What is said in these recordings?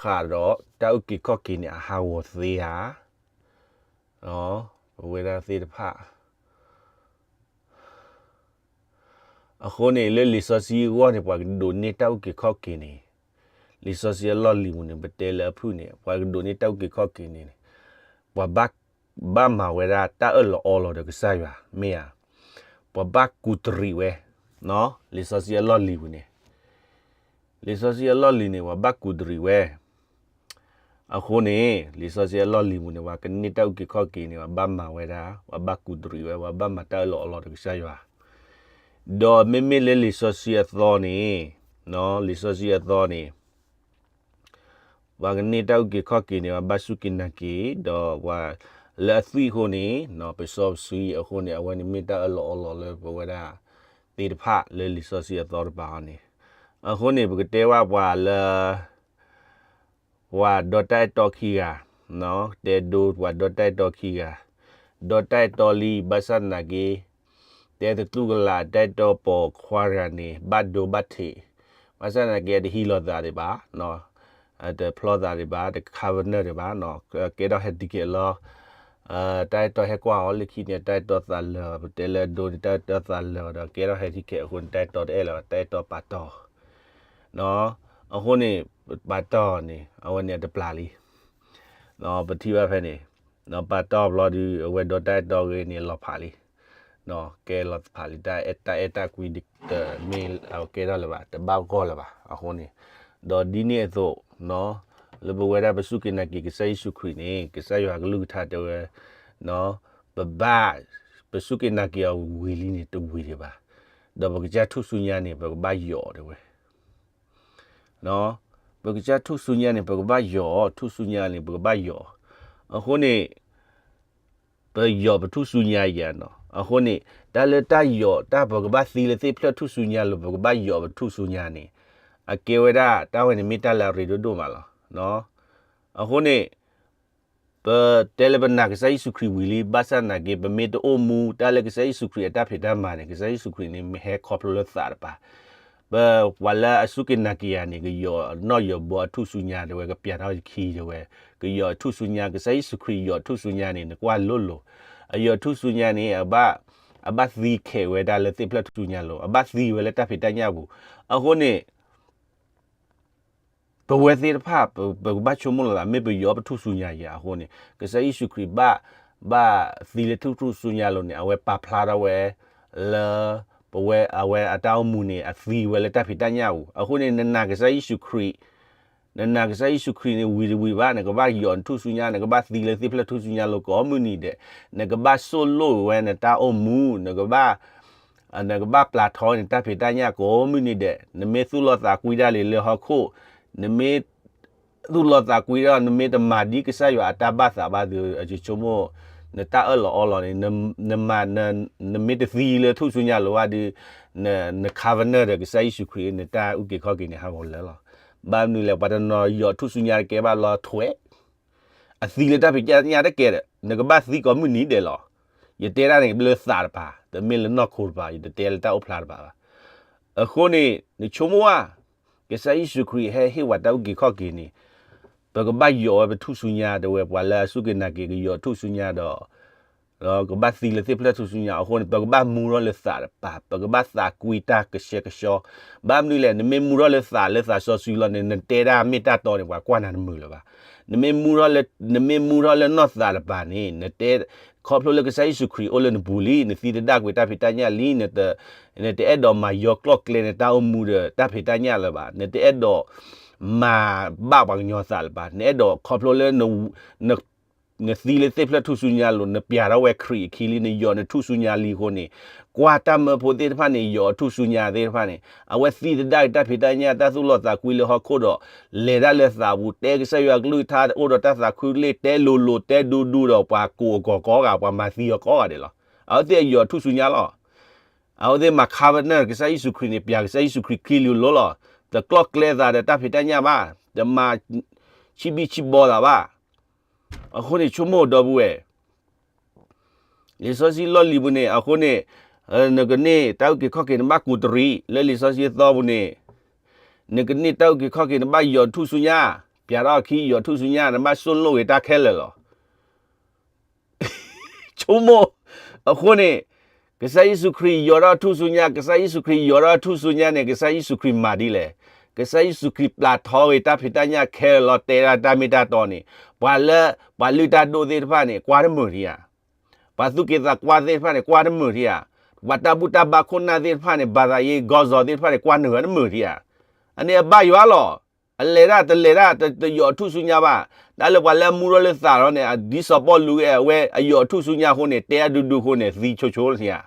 ဃာ်ဒီးတၢ်အုၣ်က့ၤခီၣ်က့ၤန့ၣ် အဟးဂီၤသ့ဧါ, ပဝဲဒၣ်သ့ၣ်တဖၣ် အဃိန့ၣ် လၢလံာ်စီဆှံအဂီၢ်န့ၣ် ပှၤကဒိးန့ၢ်တၢ်အုၣ်က့ၤခီၣ်က့ၤန့ၣ်, လံာ်စီဆှံအလီၢ်လံၤပူၤန့ၣ် ပတဲလၢအဖုၣ်န့ၣ် ပှၤကဒိးန့ၢ်တၢ်အုၣ်က့ၤခီၣ်က့ၤန့ၣ် ပှၤဘၣ် ဘၣ်မၤဝဲဒၣ်တၢ်အၢၣ်လီၤအီလီၤဒီးကစၢ်ယွၤ မ့ၢ်ဧါ, ပှၤဘၣ်ကူးတရံးဝဲ, လံာ်စီဆှံအလီၢ်လံၤပူၤန့ၣ် လံာ်စီဆှံအလီၢ်လံၤန့ၣ် ပှၤဘၣ်ကူးတရံးဝဲ, အဃိန့ၣ် လံာ်စီဆှံအလီၢ်လံၤပူၤန့ၣ် ပှၤကန့ၢ်တၢ်အုၣ်က့ၤခီၣ်က့ၤန့ၣ် ပှၤဘၣ်မၤဝဲဒၣ် ပှၤဘၣ်ကူးတရံးဝဲ ပှၤဘၣ်မၤတၢ်အၢၣ်လီၤအီလီၤဒီးကစၢ်ယွၤ, ဒီးမ့မ့ၢ်လၢလံာ်စီဆှံအသီန့ၣ်, လံာ်စီဆှံအသီန့ၣ် ပှၤကန့ၢ်တၢ်အုၣ်က့ၤခီၣ်က့ၤန့ၣ် ပှၤဘၣ်စူၢ်က့ၤနာ်က့ၤ ဒီးပှၤလၢအသွံၣ်အဃိန့ၣ် ပစီပဆှံအဃိန့ၣ် အဝဲန့ၣ်မ့ၢ်တၢ်အၢၣ်လီၤအီလီၤလၢပဝဲဒၣ်သ့ၣ်တဖၣ်လၢလံာ်စီဆှံအသီတပၤအီၤန့ၣ်, အဃိန့ၣ် ပကတဲဘၣ်ပှၤလၢ ပှၤဒီတၢ်အဲၣ်တီခံဂၤ, တဲဒိပှၤဒီတၢ်အဲၣ်တီခံဂၤ, ဒီတၢ်အဲၣ်တီလံ ဘၣ်ဆၣ်သနာ်က့ တဲသတူၢ်ကလာ်တၢ်အဲၣ်တီပိာ်ခွါတဂၤန့ၣ် ဘၣ်ဒိဘၣ်ထံး, ဘၣ်ဆၣ်သနာ်က့ တဟံးလီၤသးဒံးဘၣ်, တဖျီသးဒံးဘၣ်, တ covenant ဒံးဘၣ်, ကဲထီၣ်ဟဲတံက့ၤအလီၢ်, တၢ်အဲၣ်တီဟဲကွၢ်အီၤလၢခံန့ၣ် တၢ်အဲၣ်တီသးလၢာ်, ပတဲလၢအဒိန့ၣ် တၢ်အဲၣ်တီသးလၢာ်ဒီး ကဲထီၣ်ဟဲတံက့ၤအဃိန့ၣ် တၢ်အဲၣ်တီတအဲၣ်လၢၤဘၣ်, တၢ်အဲၣ်တီပာ်တီၢ် အဃိန့ၣ် ပာ်တီၢ်န့ၣ် အဝဲန့ၣ်အတပျၢ်လံ, ပထံၣ်ဘၣ်ဖဲန့ၣ်, ပာ်တီၢ်ဘျီဒီး အဝဲဒီတၢ်အဲၣ်တီဂ့ၤန့ၣ် လီၤဖးလံ, ကဲလီၤဖးလံ တၢ်အဲၣ်တီ တမ့ၢ်အကဲထီၣ်လၢၤဘၣ်, တဘၣ်ဂီၢ်လၢၤဘၣ်, အဃိန့ၣ်, ဒီးဒ်န့ၣ်အသိး လၢပဝဲဒၣ်ပစူၢ်က့ၤနာ်က့ၤကစၢ်ယ့ၣ်ၡူးခရံာ်န့ၣ် ကစၢ်ယွၤကလုၢ်ကထါတဲဝဲ, ပဘၣ် ပစူၢ်က့ၤနာ်က့ၤအီၤဝံၤလံန့ၣ် တဝံၤဒံးဘၣ်, ဒီးပကစၢ်ထူၣ်စုညါန့ၣ် ပကဘၣ်ယီၤတဲဝဲ ပကစၢ်ထူၣ်စုညါန့ၣ် ပကဘၣ်ယီၤ, ထူၣ်စုညါန့ၣ် ပကဘၣ်ယီၤ, အဃိန့ၣ် ပယီၤပထူၣ်စုညါယၤနီၤ, အဃိန့ၣ် တၢ်လၢတၢ်ယီၤ တၢ်ပကဘၣ်သံလၢသ့ၣ်ဖျၢၣ်ထူၣ်စုညါလီၤ ပကဘၣ်ယီၤပထူၣ်စုညါန့ၣ်, အကဲဝဲဒၣ်တၢ်ဝဲန့ၣ်မ့ၢ်တၢ်လၢအရ့ဒိၣ်ဒိၣ်မးလီၤ. အဃိန့ၣ် ပတဲလၢပနာ်ကစၢ်ယ့ၣ်ၡူးခရံာ်ဝံၤလံ ဘၣ်ဆၣ်သနာ်က့ ပမ့ၢ်တအိၣ်မူတၢ်လၢကစၢ်ယ့ၣ်ၡူးခရံာ်အတၢ်ဖံးတၢ်မၤန့ၣ် ကစၢ်ယ့ၣ်ၡူးခရံာ်န့ၣ် မ့ၢ်ဟဲခီဖျိလၢသးတပၤ, ပ ပှၤလၢအစူၢ်က့ၤနာ်က့ၤယၤန့ၣ် ကယီၤနီၣ်ယီၤဘီအထူၣ်စုညါတဲဝဲ ကပျၢ်ထီၣ်ခံတဲဝဲ, ကယီၤအထူၣ်စုညါ ကစၢ်ယ့ၣ်ၡူးခရံာ်ယီၤအထူၣ်စုညါန့ၣ် နကွၢ်လိၤလိၤ, အယီၤထူၣ်စုညါန့ၣ် အဘၣ် အဘၣ်သံခဲးဝဲဒၣ်လၢသ့ၣ်ဖျၢၣ်ထူၣ်စုညါလီၤ, အဘၣ်သံဝဲလၢတၢ်ဖံးတၢ်ညၣ်ပူၤ, အဃိန့ၣ် ပဝဲသ့ၣ်တဖၣ် ပ ပကဘၣ်ဆိကမိၣ်လီၤသး မ့ၢ်ပယီၤပထူၣ်စုညါယၤအဃိန့ၣ် ကစၢ်ယ့ၣ်ၡူးခရံာ်ဘၣ် ဘၣ်သံလၢထူၣ်ထူၣ်စုညါလီၤန့ၣ် အဝဲပာ်ဖျါထီၣ်ဝဲ လၢ ပဝဲအဝဲအတၢ်အိၣ်မူန့ၣ် အသံဝဲလၢတၢ်ဖံးတၢ်ညၣ်ပူၤ, အဃိန့ၣ် နနာ်ကစၢ်ယ့ၣ်ၡူးခရံာ် နနာ်ကစၢ်ယ့ၣ်ၡူးခရံာ်န့ၣ် ဝံၤတဝံၤဘၣ် နကဘၣ်ယီၤနထူၣ်စုညါ နကဘၣ်သံလၢသ့ၣ်ဖျၢၣ်ထူၣ်စုညါလီၤကိးမုၢ်နံၤဒဲး, နကဘၣ်သိၣ်လိဝဲနတၢ်အိၣ်မူ နကဘၣ် နကဘၣ်ပျၢ်ထီနတၢ်ဖံးတၢ်ညၣ်ကိးမုၢ်နံၤဒဲး, နမ့ၢ်သူၣ်လီၤသးကွံတၢ်လံလၢဟီၣ်ခိၣ်, နမ့ၢ် သူၣ်လီၤသးကွံဒီး နမ့ၢ်တမၤဒ်ကစၢ်ယွၤအတၢ်ဘၣ်သးဘၣ်သု အဆိကမိၣ် နတၢ်အၢၣ်လီၤအီလီၤန့ၣ် နမၤ နမ့ၢ်တသံလၢထူၣ်စုညါလီၤဘၣ်ဒီး န covenant ဒီးကစၢ်ယ့ၣ်ၡူးခရံာ် နတၢ်အုၣ်က့ၤခီၣ်က့ၤန့ၣ် ဟးဂီၤလၢာ်လီၤ. ဘၣ်မနုၤလဲၣ် ပှၤတနီၤယီၤထူၣ်စုညါတကဲဘၣ်လီၤထွဲ အသံလၢတၢ်ဖံးတၢ်ညၣ်တကဲဒီး နကဘၣ်သံကိးမုၢ်နံၤဒဲးလီၤ. ယတဲဒၣ်န့ၣ်လၢသးတပၤ, တမ့ၢ်လၢနီၢ်ခိတပၤ, ယတတဲလၢတၢ်အိၣ်ဖျါတပၤဘၣ်. အဃိန့ၣ် နဆိကမိၣ်ဧါ, ကစၢ်ယ့ၣ်ၡူးခရံာ်ဟဲဟ့ၣ်ဝဲတၢ်အုၣ်က့ၤခီၣ်က့ၤန့ၣ် ပကဘၣ်ယီၤဝဲပထူၣ်စုညါတဲဝဲ ပှၤလၢအစူၢ်က့ၤနာ်က့ၤကယီၤထူၣ်စုညါဒီး ကဘၣ်သံလၢသ့ၣ်ဖျၢၣ်ထူၣ်စုညါအဃိန့ၣ် ပကဘၣ်မူထီၣ်လၢသးတပၤ, ပကဘၣ်သးကွံတၢ်ကဆှဲကဆှီ. ဘၣ်မနုၤလဲၣ် နမ့ၢ်မူထီၣ်လၢသးလၢသးစီဆှံလီၤန့ၣ် နတဲဒၣ်မ့ၢ်တၢ်တီန့ၣ် ပှၤကွၢ်နၤတမုာ်လၢၤဘၣ်. နမ့ၢ်မူထီၣ်လၢ နမ့ၢ်မူထီၣ်လၢနီၢ်သးတပၤန့ၣ် နတဲ ခီဖျိလၢကစၢ်ယ့ၣ်ၡူးခရံာ်အိၣ်လၢနပူၤလံ, နသံတဒၣ်ကွံာ်တၢ်ဖံးတၢ်ညၣ်လံ, နတ နတအဲၣ်ဒိးမၤယီၤကျီၢ်ကျဲနတၢ်အိၣ်မူဒီးတၢ်ဖံးတၢ်ညၣ်လၢၤဘၣ်, နတအဲၣ်ဒိး မၤဘၣ်ပှၤကညီသးလၢၤဘၣ်, နအဲၣ်ဒိးခီဖျိလၢ နသံလၢသ့ၣ်ဖျၢၣ်ထူၣ်စုညါလိၤ နပျၢ်ထီၣ်ဝဲခရံာ်အခံလံ နယီၤနထူၣ်စုညါလံအဃိန့ၣ် ကွၢ်တၢ်မၢဖိသ့ၣ်တဖၣ်န့ၣ် ယီၤအထူၣ်စုညါသ့ၣ်တဖၣ်န့ၣ် အဝဲသံတဒၣ်တၢ်ဖံးတၢ်ညၣ် တၢ်သူၣ်လီၤသးကွံလၢဟီၣ်ခိၣ်ဒီး လဲၤတၢ်လၢသးပူၤ တဲကစၢ်ယွၤကလုၢ်ကထါ အိၣ်ဒီးတၢ်သးခုလ့ၣ် တဲလိၤလိၤ တဲဒူဒူဒီး ပှၤကိးအဂီၤကိးဂၤ ပှၤမၤသံအီၤကိးဂၤဒဲးလီၤ. အဝဲသ့ၣ်အယီၤထူၣ်စုညါလီၤ. အဝဲသ့ၣ်မၤ covenant ကစၢ်ယ့ၣ်ၡူးခရံာ်န့ၣ် ပျၢ်ကစၢ်ယ့ၣ်ၡူးခရံာ်ခံလံလိၤလီၤ. တကျီၢ်ကျဲသးဒီးတၢ်ဖံးတၢ်ညၣ်ဘၣ်, တမၤဆံးဘံၣ်ဆံးဘီသးဘၣ်. အဃိန့ၣ် ဆိကမိၣ်ဒီပုၢ်ဝဲၢ် လံာ်စီဆှံလီၢ်လံၤပူၤန့ၣ် အဃိန့ၣ် နကန့ၢ်တၢ်အုၣ်က့ၤခီၣ်က့ၤ နဘၣ်ကူးတရံး လၢလံာ်စီဆှံအသီပူၤန့ၣ် နကန့ၢ်တၢ်အုၣ်က့ၤခီၣ်က့ၤ နဘၣ်ယီၤထူၣ်စုညါ ပျးထီၣ်အခံယီၤထူၣ်စုညါ နဘၣ်စိၣ်လိၣ်ဂ့ၤတၢ်ခဲလၢာ်လီၤ. ဆိကမိၣ်, အဃိန့ၣ်, ကစၢ်ယ့ၣ်ၡူးခရံာ်ယီၤထီၣ်ထူၣ်စုညါ, ကစၢ်ယ့ၣ်ၡူးခရံာ်ယီၤထီၣ်ထူၣ်စုညါန့ၣ် ကစၢ်ယ့ၣ်ၡူးခရံာ်မၤဒ်လဲၣ်. ကစၢ်ယ့ၣ်ၡူးခရံာ်ပျၢ်ထီၣ်ဂ့ၤတၢ်ဖံးတၢ်ညၣ်ခဲလၢာ်လီၤ, တဲဒၣ်တၢ်မ့ၢ်တၢ်တီန့ၣ်, ပှၤလၢ, ပှၤလုၢ်တၢ်ဒိၣ်သ့ၣ်တဖၣ်န့ၣ် ကွၢ်တမုာ်ဒံးဧါ. ပှၤသူၣ်က့သးကွၢ်သ့ၣ်တဖၣ်န့ၣ် ကွၢ်တမုာ်ဒံးဧါ. ပှၤတၢ်ဘူၣ်တၢ်ဘါခိၣ်နၢ်သ့ၣ်တဖၣ်န့ၣ် ဘၣ်သးယ့ကီၢ်စီၤသ့ၣ်တဖၣ်န့ၣ် ကွၢ်နုာ်ဝဲတမုာ်ဒံးဧါ. အန့ၣ်အဘၣ်ယွၤလီၤ. အလဲၤဒၣ်တလဲၤဒၣ်တယီၤထူၣ်စုညါဘၣ်. တၢ်လၢပှၤလၢအမူထီၣ်လၢသးလီၤန့ၣ် ဒ်စီၤပီလူးဝဲအယီၤထူၣ်စုညါအဃိန့ၣ် တဲအဒူဒူအဃိန့ၣ် သံဆိဆိလၢထံဧါ.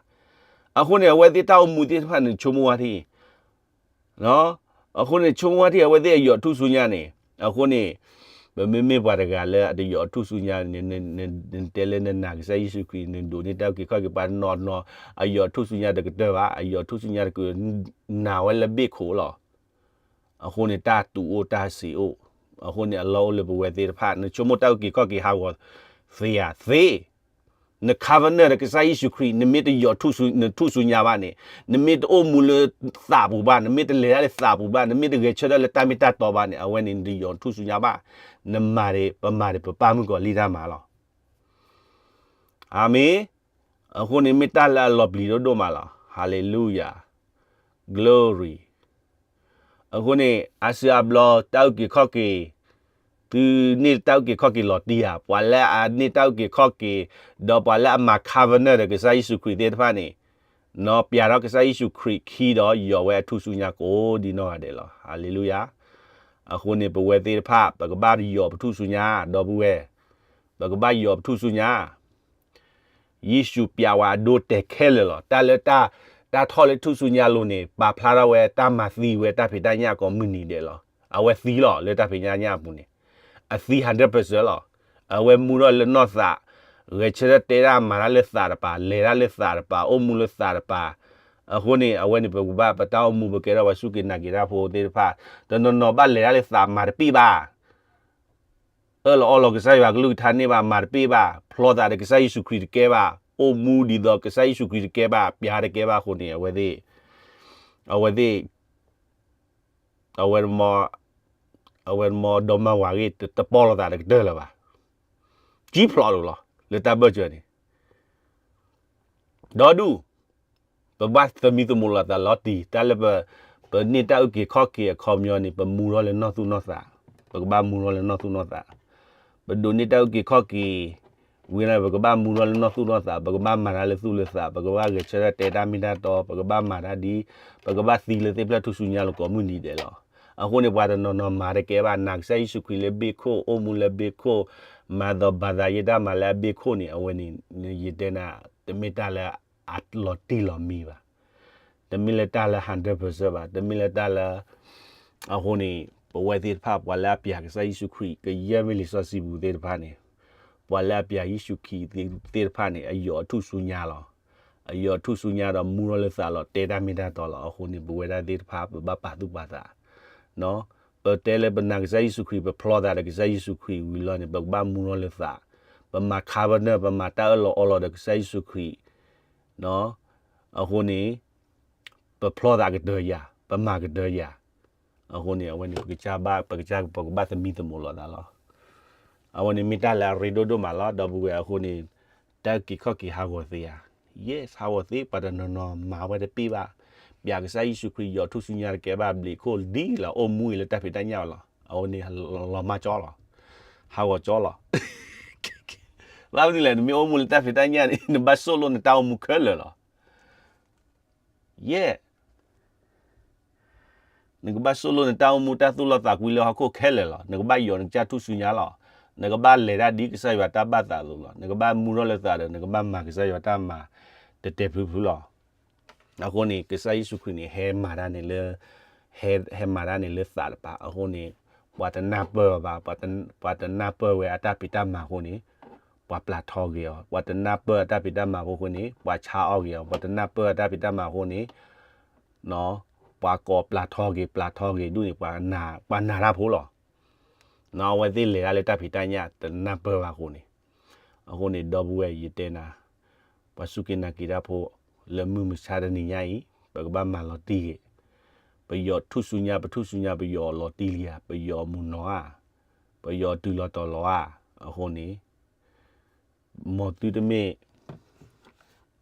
အဃိန့ၣ် အဝဲသ့ၣ်တၢ်အိၣ်မူသ့ၣ်တဖၣ်န့ၣ် ဆိကမိၣ်ဝဲထံၣ် အဃိန့ၣ် ဆိကမိၣ်ဝဲထံၣ် အဝဲသ့ၣ်အယီၤထူၣ်စုညါန့ၣ် အဃိန့ၣ်, ပမ့မ့ၢ်ပှၤတဂၤလၢအတယီၤထူၣ်စုညါန့ၣ်, နတဲလၢနနာ်ကစၢ်ယ့ၣ်ၡူးခရံာ် နဒိးန့ၢ်တၢ်အုၣ်က့ၤခီၣ်က့ၤ ပှၤတနီၤနီၤ အယီၤထူၣ်စုညါတကတၢၢ်ဘၣ်, အယီၤထူၣ်စုညါတကနာ်ဝဲလၢဘ့ၣ်ခိၣ်လီၤ. အဃိန့ၣ် တၢ်တူၢ်အိၣ်တၢ်စံးအိၣ်, အဃိန့ၣ် အလီၢ်အိၣ်လၢပဝဲသ့ၣ်တဖၣ် နဆိကမိၣ်တၢ်အုၣ်က့ၤခီၣ်က့ၤဟးဂီၤသ့ဧါ, သ့ န covenant ဒီးကစၢ်ယ့ၣ်ၡူးခရံာ် နမ့ၢ်တယီၤထူၣ်စု, နထူၣ်စုညါဘၣ်န့ၣ်, နမ့ၢ်တအိၣ်မူလၢသးပူၤဘၣ်, နမ့ၢ်တလဲၤတၢ်လၢသးပူၤဘၣ်, နမ့ၢ်တဂဲၤဆၢထၢၣ်လၢတၢ်မ့ၢ်တၢ်တီဘၣ်န့ၣ်, အဝဲန့ၣ်နတယီၤထူၣ်စုညါဘၣ်. နမၤဒံး ပမၤဒံး ပပၢ်မုၢ်ကီၤလံၢ်တၢ်မၤလီၤ. အၤမ့ၣ်. အဃိန့ၣ်မ့ၢ်တၢ်လၢအလီၤပျံၤဒိၣ်ဒိၣ်မးလီၤ. Hallelujah. Glory. အဃိန့ၣ် အါစုအါဘျီ တၢ်အုၣ်က့ၤခီၣ်က့ၤ, သုန့ၢ်တၢ်အုၣ်က့ၤခီၣ်က့ၤလီၤတံၢ်ဧါ. ပှၤလၢအန့ၢ်တၢ်အုၣ်က့ၤခီၣ်က့ၤ, ဒီးပှၤလၢအမၤ covenant ဒီးကစၢ်ယ့ၣ်ၡူးခရံာ်သ့ၣ်တဖၣ်န့ၣ်, နီၢ်ပျးထီၣ်ကစၢ်ယ့ၣ်ၡူးခရံာ်ခံဒီး ယီၤဝဲအထူၣ်စုညါကိးဒ်နီၢ်ဂၤဒဲးလီၤ. Hallelujah. အဃိန့ၣ် ပဝဲသ့ၣ်တဖၣ် ပကဘၣ်ယီၤပထူၣ်စုညါ, ဒီပုၢ်ဝဲၢ်, ပကဘၣ်ယီၤပထူၣ်စုညါ ယ့ၣ်ၡူးပျးဝဲအဒိတဲာ်ခဲလၢာ်လီၤ. တၢ်လၢတၢ်, တၢ်ထီၣ်လၢထူၣ်စုညါအလိၤန့ၣ် ပာ်ဖျါထီၣ်ဝဲတၢ်မၤသံဝဲတၢ်ဖံးတၢ်ညၣ်ကိးမုၢ်နံၤဒဲးလီၤ. အဝဲသံလီၤလၢတၢ်ဖံးတၢ်ညၣ်အပူၤန့ၣ်, အသံ hundred percent လီၤ. အဝဲမူထီၣ်လၢနီၢ်သး, ဂဲၤဆၢထၢၣ်တဲတၢ်မၤတၢ်လၢသးတပၤ, လဲၤတၢ်လၢသးတပၤ, အိၣ်မူလၢသးတပၤ. အဃိန့ၣ် အဝဲန့ၣ်ပကဘၣ်ပတၢ်အိၣ်မူ ပကဲထီၣ်ပှၤစူၢ်က့ၤနာ်က့ၤတၢ်ဖိသ့ၣ်တဖၣ်, တနီၤနီၤဘၣ်လဲၤတၢ်လၢသးမၤတပ့ၢ်ဘၣ် အၢၣ်လီၤအီလီၤကစၢ်ယွၤကလုၢ်ကထါန့ၢ်ဘၣ် မၤတပ့ၢ်ဘၣ်, ဖျီသးဒီးကစၢ်ယ့ၣ်ၡူးခရံာ်တကဲဘၣ်, အိၣ်မူဒ်သိးကစၢ်ယ့ၣ်ၡူးခရံာ်တကဲဘၣ်, ပျးတကဲဘၣ်အဃိန့ၣ် အဝဲသ့ၣ်, အဝဲသ့ၣ်, အဝဲ, အဝဲမ့ၢ်ဒီမါဝၤဂ့ၢ် တပီၢ်လိာ်သးတကတၢၢ်လၢၤဘၣ်. ကံဖျိးလိာ်လီၤ လၢတၢ်ဘၢၣ်စၢၤန့ၣ် ဒီဒူၣ်, ပဘၣ်သမံသမိးလိာ်သးလီၤတံၢ်, တၢ်လၢပ, ပန့ၢ်တၢ်အုၣ်က့ၤခီၣ်က့ၤအခီပညီန့ၣ် ပမူထီၣ်လၢနီၢ်သူၣ်နီၢ်သး, ပကဘၣ်မူထီၣ်လၢနီၢ်သူၣ်နီၢ်သး, ပဒိးန့ၢ်တၢ်အုၣ်က့ၤခီၣ်က့ၤ, ဝံၤလၢ ပကဘၣ်မူထီၣ်လၢနီၢ်သူၣ်နီၢ်သး, ပကဘၣ်မၤတၢ်လၢသူၣ်လၢသး, ပကဘၣ်ဂဲၤဆၢထၢၣ်တဲတၢ်မ့ၢ်တၢ်တီ, ပကဘၣ်မၤတၢ်ဒ်, ပကဘၣ်သံလၢသ့ၣ်ဖျၢၣ်ထူၣ်စုညါလၢကိးမုၢ်နံၤဒဲးလီၤ. အဃိန့ၣ် ပှၤတနီၤနီၤမၤတကဲဘၣ်, နာ်ကစၢ်ယ့ၣ်ၡူးခရံာ်လၢဘ့ၣ်ခိၣ်, အိၣ်မူလၢဘ့ၣ်ခိၣ်, မၤသီဘၤသးယဲတၢ်မၤလၢအဘ့ၣ်ခိၣ်န့ၣ် အဝဲန့ၣ် ယတဲနၤ, တမ့ၢ်တၢ်လၢအလီၤတံၢ်လီၤမံဘၣ်, တမ့ၢ်လၢတၢ်လၢ hundred percent ဘၣ်, တမ့ၢ်လၢတၢ်လၢ, အဃိန့ၣ် ပဝဲသ့ၣ်တဖၣ် ပှၤလၢအပျးကစၢ်ယ့ၣ်ၡူးခရံာ် ကယဲၢ်မ့ၢ်လံာ်စီဆှံပူၤသ့ၣ်တဖၣ်န့ၣ်, ပှၤလၢအပျးယ့ၣ်ၡူးခရံာ်သ့ၣ်တဖၣ်န့ၣ် အယီၤအထူၣ်ဆူညါလီၤ. အယီၤအထူၣ်ဆူညါဒီးမူထီၣ်လၢသးလီၤ, တဲတၢ်မ့ၢ်တၢ်တီလီၤ. အဃိန့ၣ် ပဝဲဒၣ်သ့ၣ်တဖၣ် ပဘၣ်ပာ်သူၣ်ပာ်သး ပတဲလၢပနာ်ကစၢ်ယ့ၣ်ၡူးခရံာ် ပဖျီသးဒီးကစၢ်ယ့ၣ်ၡူးခရံာ်ဝံၤလီၤန့ၣ် ပကဘၣ်မူထီၣ်လၢသး, ပမၤ covenant, ပမၤတၢ်အၢၣ်လီၤအီလီၤဒီးကစၢ်ယ့ၣ်ၡူးခရံာ်, အဃိန့ၣ် ပဖျီသးကတၢၢ်ယၤ, ပမၤကတၢၢ်ယၤ, အဃိန့ၣ် အဝဲန့ၣ် ပကစၢ်ဘၣ်, ပကစၢ် ပကဘၣ်သမံသမိးလိာ်သးလီၤ. အဝဲန့ၣ်မ့ၢ်တၢ်လၢအရ့ဒိၣ်ဒိၣ်မးလီၤ. ဒီပုၢ်ဝဲၢ်အဃိန့ၣ် တၢ်အုၣ်က့ၤခီၣ်က့ၤဟးဂီၤသ့ဧါ. Yes, ဟးဂီၤသ့, ပှၤတနီၤနီၤမၤဝဲတပ့ၢ်ဘၣ်. ပျးကစၢ်ယ့ၣ်ၡူးခရံာ် ယီၤထူၣ်ဆူညါတကဲဘၣ်, ဘျံးခိၣ်ဒ်လီၤ အိၣ်မူအံၤလၢတၢ်ဖံးတၢ်ညၣ်အီၤလီၤ. အဝဲန့ၣ် လီၤမၢ်ကၠီလီၤ, ဟးဂီၤကၠီလီၤ. ဘၣ်မနုၤလဲၣ်, နမ့ၢ်အိၣ်မူလၢတၢ်ဖံးတၢ်ညၣ်န့ၣ် နဘၣ်ဆိၣ်လိၣ်နတၢ်အိၣ်မူခဲလၢာ်လီၤ. Yeah. နကဘၣ်ဆိၣ်လိၣ်နတၢ်အိၣ်မူတၢ်သူၣ်လီသးကွံလၢဟီၣ်ခိၣ်ခဲလၢာ်လီၤ. နကဘၣ်ယီၤနကစၢ်ထူၣ်ဆူညါလီၤ. နကဘၣ်လဲၤတၢ်ဒ်ကစၢ်ယွၤတၢ်ဘၣ်သးအသိးလီၤ. နကဘၣ်မူထီၣ်လၢသးဒီး နကဘၣ်မၤကစၢ်ယွၤတၢ်မၤ တဲာ်တဲာ်ဖျုးဖျုးလီၤ. အဃိန့ၣ် ကစၢ်ယ့ၣ်ၡူးခရံာ်န့ၣ် ဟဲမၤတၢ်န့ၣ်လၢ, ဟဲ, ဟဲမၤတၢ်န့ၣ်လၢသးတပၤ. အဃိန့ၣ် ပှၤတနၢ်ပၢၢ်အီၤဘၣ်, ပှၤတနၢ်ပၢၢ်ဝဲအတၢ်ဖံးတၢ်မၤအဃိန့ၣ် ပှၤပျၢ်ထီက့ၤအီၤ, ပှၤတနၢ်ပၢၢ်အတၢ်ဖံးတၢ်မၤအဃိန့ၣ် ပှၤဆါအီၣ်က့ၤအီၤ, ပှၤတနၢ်ပၢၢ်အတၢ်ဖံးတၢ်မၤအဃိန့ၣ် ပှၤကိးပျၢ်ထီက့ၤ ပျၢ်ထီက့ၤဒူၣ်န့ၣ် ပှၤနာ်တၢ်ဖိလီၤ. အဝဲသ့ၣ်လဲၤတၢ်လၢတၢ်ဖံးတၢ်ညၣ် တနၢ်ပၢၢ်ဘၣ်အဃိန့ၣ်, အဃိန့ၣ် ဒီပုၢ်ဝဲၢ် ယတဲနၤ, ပှၤစူၢ်က့ၤနာ်က့ၤတၢ်ဖိ လၢမုၢ်မဆါတနံၤညါအံၤ ပကဘၣ်မၤလီၤတံၢ်ဂ့ၤ, ပယီၤထူၣ်ဆူညါ ပထူၣ်ဆူညါ ပယီၤအီၤလီၤတံၢ်လံဧါ, ပယီၤအီၤမူနီၤဧါ. ပယီၤတုၤလီၤတီၤလီၤဧါ, အဃိန့ၣ် မ်သုတမ့ၢ်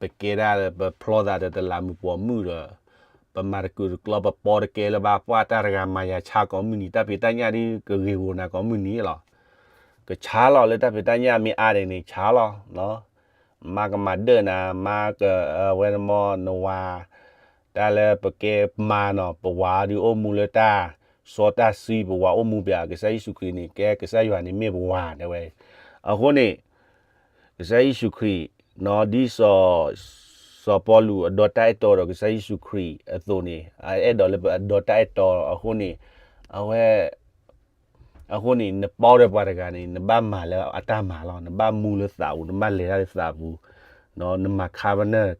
ပကဲဒၣ်ပဖျီသးဒီးတလးမုၢ်ပိာ်မုၣ်ဒီး ပမၤတကုာ်တကျီ ပပီတကဲလၢၤဘၣ် ပှၤတၢ်တဂၤမၤယၤဆါကိးမုၢ်နံၤ တၢ်ဖံးတၢ်ညၣ်ဒ်ကဂ့ၤဂီၤနၤကိးမုၢ်နံၤလီၤ. ကဆါလီၤလၢတၢ်ဖံးတၢ်ညၣ်မ့ၢ်အါဒ်န့ၣ် ဆါလီၤ. မၤကမၤဒၢၣ်နၤ မၤကဝဲနမီနဝၤ တၢ်လၢပကဲမၤနီၤ ပဝၤဒုးအိၣ်မူလၢတၢ်စီတၢ်ဆှံ ပဝၤအိၣ်မူပၠး ကစၢ်ယ့ၣ်ၡူးခရံာ်န့ၣ် ကဲကစၢ်ယွၤန့ၣ်မ့ၢ်ပဝၤ တဲဝဲ. အဃိန့ၣ် ကစၢ်ယ့ၣ်ၡူးခရံာ် ဒ်စီၤ စီၤပီလူးအဒီတၢ်အဲၣ်တီဒီးကစၢ်ယ့ၣ်ၡူးခရံာ်အသိးန့ၣ် အအဲၣ်ဒိးလၢပဒီတၢ်အဲၣ်တီ အဃိန့ၣ် အဝဲ အဃိန့ၣ် နပီဒီးပှၤတဂၤန့ၣ် နဘၣ်မၤလၢအတၢ်မၤလီၤ. နဘၣ်မူလၢသးပူၤ နဘၣ်လဲၤတၢ်လၢသးပူၤ နမၤခါပနၢၢ်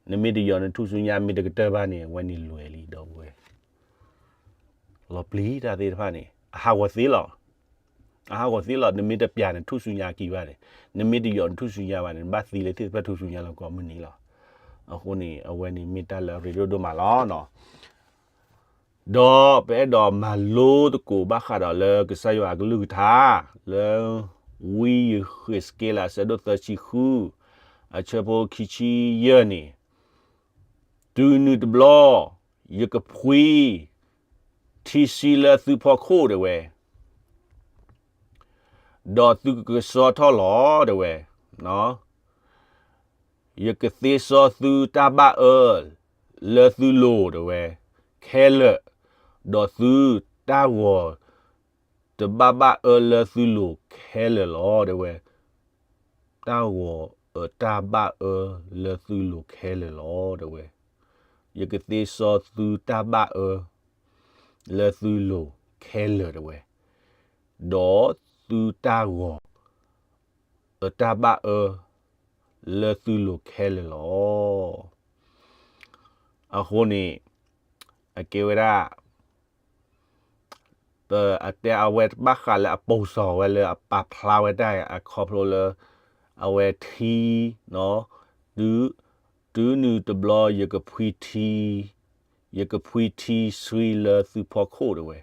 နမ့ၢ်တယီၤနထူၣ်စုညါ မ့ၢ်တကတၢၢ်ဘၣ်န့ၣ် အဝဲန့ၣ်လွဲၢ်လံ ဒီပုၢ်ဝဲၢ် လီၤပျံၤတၢ်သ့ၣ်တဖၣ်န့ၣ် အဟးဂီၤသ့လီၤ. အဟးဂီၤသ့လီၤ. နမ့ၢ်တပျးနထူၣ်စုညါကံဘၣ်န့ၣ် နမ့ၢ်တယီၤနထူၣ်စုညါဘၣ်န့ၣ် နဘၣ်သံလၢသ့ၣ်တဖၣ်ထူၣ်စုညါလီၤကိးမုၢ်နံၤလီၤ. အဃိန့ၣ် အဝဲန့ၣ်မ့ၢ်တၢ်လၢအရ့ဒိၣ်ဒိၣ်မးလီၤ. ဒီးပအဲၣ်ဒိးမၤလိသကိးဘၣ်ဃးဒီးလၢကစၢ်ယွၤအကလုၢ်ကထါ လၢ ဝံယဃ့းစက့လး အဆၢဒိၣ်သၢဆံဃု အဆၢဖိခံဆံယဲၢ်န့ၣ်, တုၤနုၤတဘျီ ယကဖှံ ထံဆှံလၢသုဖီခိၣ် တဲဝဲ, ဒီးသုကကဆှီထီၣ်လီၤ တဲဝဲ. ယကသ့စီသုတၢ်ဘၣ်အၢ လၢသုလိၤ တဲဝဲ, ခဲလၢာ်, ဒီးသုတၢ်ဂီၤ တဘၣ်ဘၣ်အၢလၢသုလိၤခဲလၢာ်လီၤ တဲဝဲ. တၢ်ဂီၤ တၢ်ဘၣ်အၢလၢသုလိၤခဲလၢာ်လီၤ တဲဝဲ. ယကသ့စီသုတၢ်ဘၣ်အၢ လၢသုလိၤခဲလၢာ် တဲဝဲ, ဒီးသုတၢ်ဂီၤ အတၢ်ဘၣ်အၢ လၢသုလိၤခဲလၢာ်လီၤ. အဃိန့ၣ် အကဲဝဲဒၣ် ပအတဲအဝဲဘၣ်ဃးလၢအပိာ်စီၤဝဲလၢအပာ်ဖျါဝဲတၢ်အခီဖျိလၢ အဝဲထံ တုၤ တုၤနုၤတဘျီ ယကဖှံထံ ယကဖှံထံဆှံလၢသုဖီခိၣ် တဲဝဲ.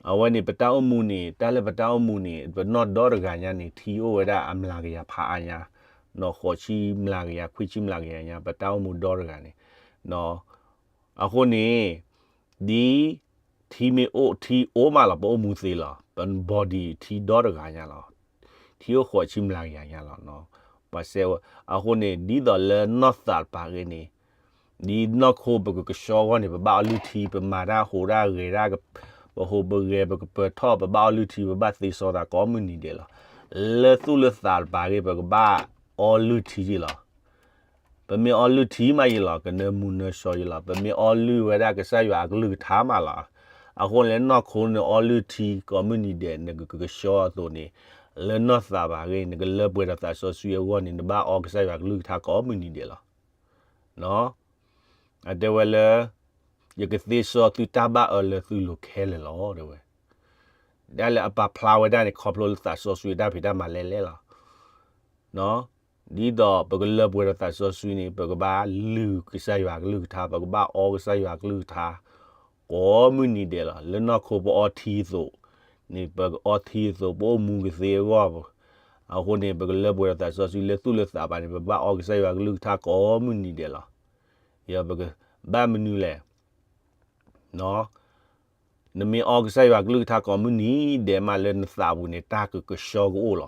အဝဲန့ၣ် ပတၢ်အိၣ်မူန့ၣ် တၢ်လၢပတၢ်အိၣ်မူန့ၣ် ပနီၢ်ဒီတဂၤညါန့ၣ် ထံအိၣ်ဝဲဒၣ်အမျးကယၤဖးအါညါ, နီၢ်ဃိးဆံမျးကယၤ ခွံဆံမျးကယၤညါ ပတၢ်အိၣ်မူဒီတဂၤန့ၣ်, အဃိန့ၣ် ဒ်ထံမ့ၢ်အိၣ် ထံအိၣ်မးလီၤ ပအိၣ်မူသ့လီၤ, ပ body ထံဒီတဂၤညါလီၤ, ထံအိၣ်ဃိးဆံမျးကယၤညါလီၤ. ပှၤစဲ အဃိန့ၣ် ဒ်သိးလၢနီၢ်သးတပၤဂ့ၤန့ၣ် ဒ်နီၢ်ခိပကကဆှီအဂီၢ်န့ၣ် ပဘၣ်အီလုၢ်ထံ ပမၤတၢ်ဟူးတၢ်ဂဲၤတၢ် ပဟူးပဂဲၤ ပကပၢၤထီၣ် ပဘၣ်အီလုၢ်ထံ ပဘၣ်သ့စီသးကိးမုၢ်နံၤဒဲးလီၤ. လၢသူၣ်လၢသးတပၤဂ့ၤ ပကဘၣ်အီလုၢ်ထံယ့ၢ်လီၤ. ပမ့ၢ်အီလုၢ်ထံမးယ့ၢ်လီၤ ကနၢမူနၢဆှီယ့ၢ်လီၤ. ပမ့ၢ်အီလုၢ်ဝဲဒၣ်ကစၢ်ယွၤအကလုၢ်ကထါမးလီၤ. အဃိန့ၣ် နီၢ်ခိန့ၣ်အီလုၢ်ထံကိးမုၢ်နံၤဒဲး နကကဆှီအသိးန့ၣ် လၢနီၢ်သးတပၤဂ့ၤ နကလၢပှဲၤဒီးသးစီဆှံအဂီၢ်န့ၣ် နဘၣ်အီကစၢ်ယွၤကလုၢ်ကထါကိးမုၢ်နံၤဒဲးလီၤ. အတဲဝဲလၢ ယကသ့စီသုတၢ်ဘၣ်အၢလၢသုလိၤခဲလၢာ်လီၤ တဲဝဲ. ဒ်လၢအပာ်ဖျါဝဲဒၣ်န့ၣ် ခီဖျိလၢသးစီဆှံတၢ်ဖံးတၢ်မၤလဲၣ်လဲၣ်လီၤ. ဒ်သိးပကလၢပှဲၤဒီးသးစီဆှံန့ၣ် ပကဘၣ်လုၢ်ကစၢ်ယွၤကလုၢ်ကထါ ပကဘၣ်အီကစၢ်ယွၤကလုၢ်ကထါ ကိးမုၢ်နံၤဒဲးလီၤ. လၢနီၢ်ခိပအီထံအသိးန့ၣ် ပကအီထံအသိး ပအိၣ်မူကသ့အဂီၢ် အဃိန့ၣ် ပကလၢပှဲၤဒီးသးစီဆှံလၢသူၣ်လၢသးဘၣ်န့ၣ် ပဘၣ်အီကစၢ်ယွၤကလုၢ်ကထါကိးမုၢ်နံၤဒဲးလီၤ. ယပကဘၣ်မနုၤလဲၣ် နမ့ၢ်အီကစၢ်ယွၤကလုၢ်ကထါကိးမုၢ်နံၤဒဲးမးလၢနသးပူၤန့ၣ် တၢ်ကကဆှီကအိၣ်လီၤ.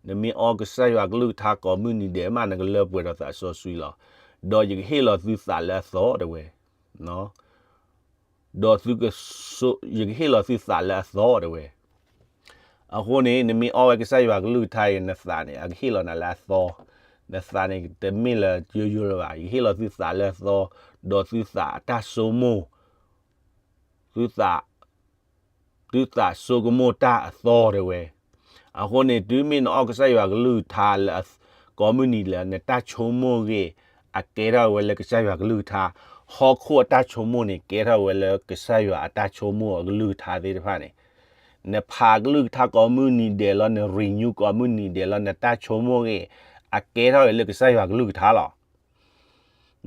နမ့ၢ်အီကစၢ်ယွၤကလုၢ်ကထါကိးမုၢ်နံၤဒဲးမး နကလၢပှဲၤဒီးသးစီဆှံလီၤ. ဒီးယကဟ့ၣ်လီၤသုသးလၢအသီတဲဝဲ. ဒီးသုက ယကဟ့ၣ်လီၤသုသးလၢအသီတဲဝဲ. အဃိန့ၣ် နမ့ၢ်အီဝဲကစၢ်ယွၤကလုၢ်ကထါအံၤ နသးန့ၣ် အကဟ့ၣ်လီၤနၤလၢအသီ, နသးန့ၣ် တမ့ၢ်လၢယိယိလၢၤဘၣ်, ယဟ့ၣ်လီၤသုသးလၢအသီ, ဒီးသုသးအတၢ်ဆိကမိၣ်, သုသး သုသးဆိကမိၣ်တၢ်အသီတဲဝဲ. အဃိန့ၣ် တုၤမ့ၢ်နအီၣ်ကစၢ်ယွၤကလုၢ်ကထါလၢ ကိးမုၢ်နံၤလၢ နတၢ်ဆိကမိၣ်ဂ့ၤ အကဲထီၣ်ဝဲလၢကစၢ်ယွၤကလုၢ်ကထါ, ဟီၣ်ခိၣ်အတၢ်ဆိကမိၣ်န့ၣ် ကဲထီၣ်ဝဲလၢကစၢ်ယွၤအတၢ်ဆိကမိၣ်အကလုၢ်ကထါသ့ၣ်တဖၣ်န့ၣ်, နဖးကလုၢ်ကထါကိးမုၢ်နံၤဒဲးလီၤ, န renew ကိးမုၢ်နံၤဒဲးလီၤ, နတၢ်ဆိကမိၣ်ဂ့ၤ အကဲထီၣ်ဝဲလၢကစၢ်ယွၤကလုၢ်ကထါလီၤ.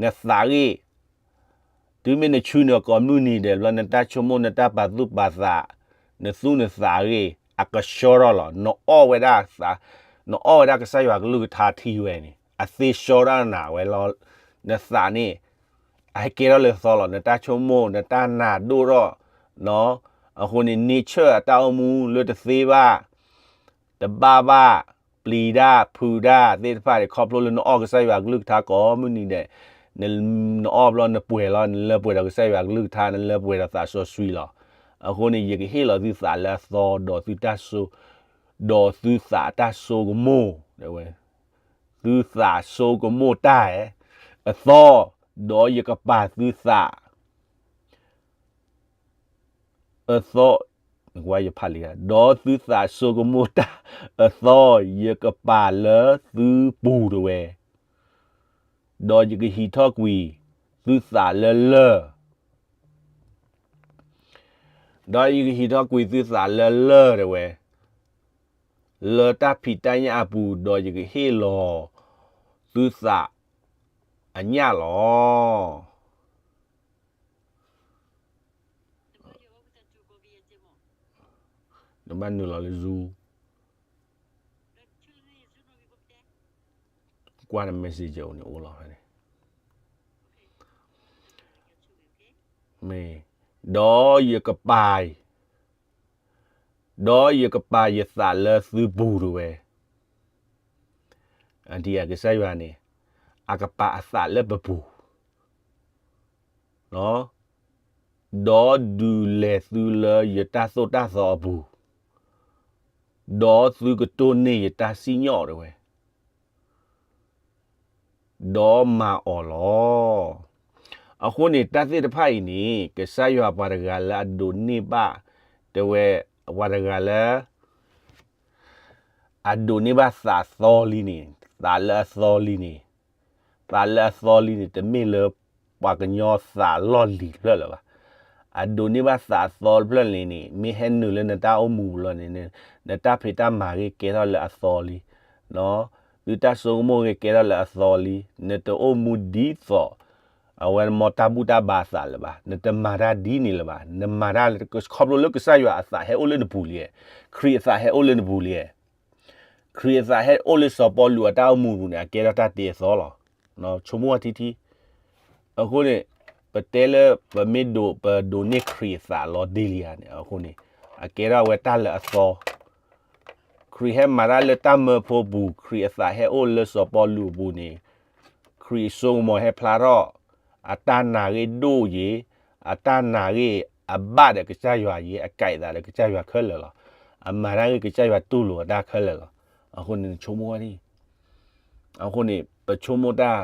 နသးဂ့ၤ တုၤမ့ၢ်နဆူနုာ်ကိးမုၢ်နံၤဒဲးဘျီ နတၢ်ဆိကမိၣ် နတၢ်ပာ်သူၣ်ပာ်သး, နသူၣ်နသးအဂ့ၢ် အကဆှီထီၣ်လီၤ. နအီၣ်ဝဲဒၣ်သး, နအီၣ်ဝဲဒၣ်ကစၢ်ယွၤကလုၢ်ကထါထံဝဲန့ၣ် အသ့ဆှီထီၣ်နၤဝဲလီၤ. နသးန့ၣ် အဟဲကဲထီၣ်လၢသီလီၤ. နတၢ်ဆိကမိၣ် နတၢ်နာ်ဒိၣ်ထီၣ်, အဃိန့ၣ် nature အတၢ်အိၣ်မူလၢတသ့ဘၣ် တဘၣ်ဘၣ်, ပျံၤတၢ်ဖုးတၢ်သ့ၣ်တဖၣ်န့ၣ် ခီဖျိလၢနအီၣ်ကစၢ်ယွၤကလုၢ်ကထါကိးမုၢ်နံၤဒဲး, နအီၣ်ဘျီနပှဲၤလီၤ, နလၢပှဲၤဒီးကစၢ်ယွၤကလုၢ်ကထါ နလၢပှဲၤဒီးသးစီဆှံလီၤ. အဃိန့ၣ် ယကဟ့ၣ်လီၤသုသးလၢအသီ, ဒီးသုတၢ်ဆိ, ဒီးသုသးတၢ်ဆိကမိၣ်, ဝဲ, သုသးဆိကမိၣ်တၢ် အသီ, ဒီးယကပာ်သုသး အသီ, ယဖးလံ, ဒီးသုသးဆိကမိၣ်တၢ်အသီ, ယကပာ်လၢသုပူၤတဝဲ, ဒီးယကဟံးထီၣ်ကွံာ်သုသးလၢလၢၢ်, ဒီးယကဟံးထီၣ်ကွံာ်သုသးလၢလၢၢ်တဝဲ, လၢတၢ်ဖံးတၢ်ညၣ်အပူၤ, ဒီးယကဟ့ၣ်လီၤသုသးအညၣ်လီၤ. နဘၣ်နုာ်လီၤလၢ Zoom, ကွၢ်န messenger အိၣ်န့ၣ်အိၣ်လီၤဖဲန့ၣ်, မ့ၢ်, ဒီးယကပာ် ဒီးယကပာ်ယသးလၢသုပူၤတဝဲ, အဒံးအကစၢ်ယွၤန့ၣ် အကပာ်အသးလၢပပူၤ, ဒီးဒုးလဲၤသုလၢယတၢ်သိၣ်တၢ်သီအပူၤ, ဒီးသုကတိၢ်န့ၢ်ယတၢ်စံၣ်ညီၣ်တဝဲ ဒီးမၤအီၤလီၤ. အဃိန့ၣ် တၢ်သ့ၣ်တဖၣ်အံၤန့ၣ် ကစၢ်ယွၤပှၤတဂၤလၢအဒိးန့ၢ်ဘၣ်, တဲဝဲ, ပှၤတဂၤလၢ အဒိးန့ၢ်ဘၣ်သးသီလံန့ၣ်, သးလၢအသီလံန့ၣ်, သးလၢအသီလံန့ၣ် တမ့ၢ်လၢပှၤကညီသးလီၢ်လံၤတဖျၢၣ်လၢၤဘၣ်. အဒိးန့ၢ်ဘၣ်သးသီတဖျၢၣ်န့ၣ်န့ၣ် မ့ၢ်ဟဲနုာ်လၢနတၢ်အိၣ်မူပူၤလီၤန့ၣ်, နတၢ်ဖံးတၢ်မၤဂ့ၤကဲထီၣ်လၢအသီလံ, သုတၢ်ဆိကမိၣ်ဂ့ၤကဲထီၣ်လၢအသီလံ, နတအိၣ်မူဒ်သိး အဝဲမ်တၢ်ဘူၣ်တၢ်ဘါအသးလၢၤဘၣ်, နတမၤတၢ်ဒ်န့ၣ်လၢၤဘၣ်, နမၤတၢ် ခီဖျိလၢကစၢ်ယွၤအသးဟဲအိၣ်လၢနပူၤလံ, ခရံာ်အသးဟဲအိၣ်လၢနပူၤလံ, ခရံာ်အသးဟဲအိၣ်လၢစီၤပီလူးအတၢ်အိၣ်မူပူၤန့ၣ် အကဲထီၣ်တၢ်တ့အသီလီၤ. ဆိကမိၣ်ဝဲထံထံ, အဃိန့ၣ် ပတဲလၢ ပမ့ၢ်ဒိး ပဒိးန့ၢ်ခရံာ်အသးလီၤတံၢ်လံဧါန့ၣ် အဃိန့ၣ် အကဲထီၣ်ဝဲတၢ်လၢအသီ, ခရံာ်ဟဲမၤတၢ်လၢတၢ်မၢဖိပူၤ, ခရံာ်အသးဟဲအိၣ်လၢစီၤပီလူးအပူၤန့ၣ်, ခရံာ်အစိကမီၤဟဲဖျါထီၣ်, အတၢ်နာ်ဂ့ၢ်ဒိၣ်ယ့ၤ, အတၢ်နာ်ဂ့ၢ်အဘၣ်ဒီးကစၢ်ယွၤယ့ၤ, အကဲသးဒီးကစၢ်ယွၤခဲလၢာ်လီၤ. အမၤတၢ်ဂ့ၢ်ကစၢ်ယွၤတူၢ်လိာ်အတၢ်ခဲလၢာ်လီၤ. အဃိန့ၣ် နဆိကမိၣ်ဝဲဒၣ် အဃိန့ၣ် ပဆိကမိၣ်တၢ်,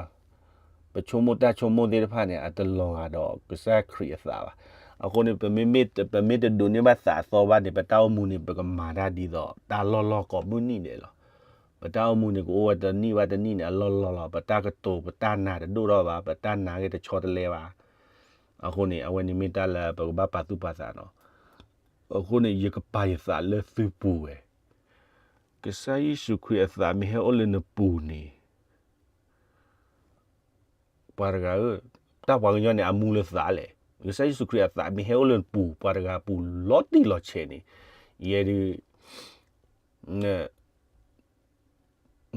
ပဆိကမိၣ်တၢ်ဆိကမိၣ်သ့ၣ်တဖၣ်န့ၣ် အတလီၤဂာ်ဒီးကစၢ်ခရံာ်အသးဘၣ်. အဃိန့ၣ် ပမ့မ့ၢ် ပမ့ၢ်တဒိးန့ၢ်ဘၣ်သးအသီဘၣ်န့ၣ် ပတၢ်အိၣ်မူန့ၣ် ပကမၤတၢ်ဒ်သိးတၢ်လီၢ်လီၢ်ကိးမုၢ်နံၤဒဲးလီၤ. ပတၢ်အိၣ်မူန့ၣ် ကအိၣ်ဝဲတနံၣ်ဘၣ်တနံၣ်န့ၣ် အလီၢ်လီၢ်လီၤ. ပတၢ်ကတိၤ ပတၢ်နာ်တဒိၣ်ထီၣ်ဘၣ်, ပတၢ်နာ်ဂ့ၢ်တဆီတလဲဘၣ်. အဃိန့ၣ် အဝဲန့ၣ်မ့ၢ်တၢ်လၢပကဘၣ်ပာ်သူၣ်ပာ်သးနီၤ. အဃိန့ၣ် ယကပာ်ယသးလၢသုပူၤဝဲ, ကစၢ်ယ့ၣ်ၡူးခရံာ်အသးမ့ၢ်ဟဲအိၣ်လၢနပူၤန့ၣ်, ပှၤတဂၤဧၢ, တၢ်ပှၤကညီန့ၣ် အမူလၢသးလဲၣ်. ကစၢ်ယ့ၣ်ၡူးခရံာ်အသးမ့ၢ်ဟဲအိၣ်လၢနပူၤ, ပှၤတဂၤအပူၤလီၤတံၢ်လီၤဆဲးန့ၣ်, ယဲဒၣ်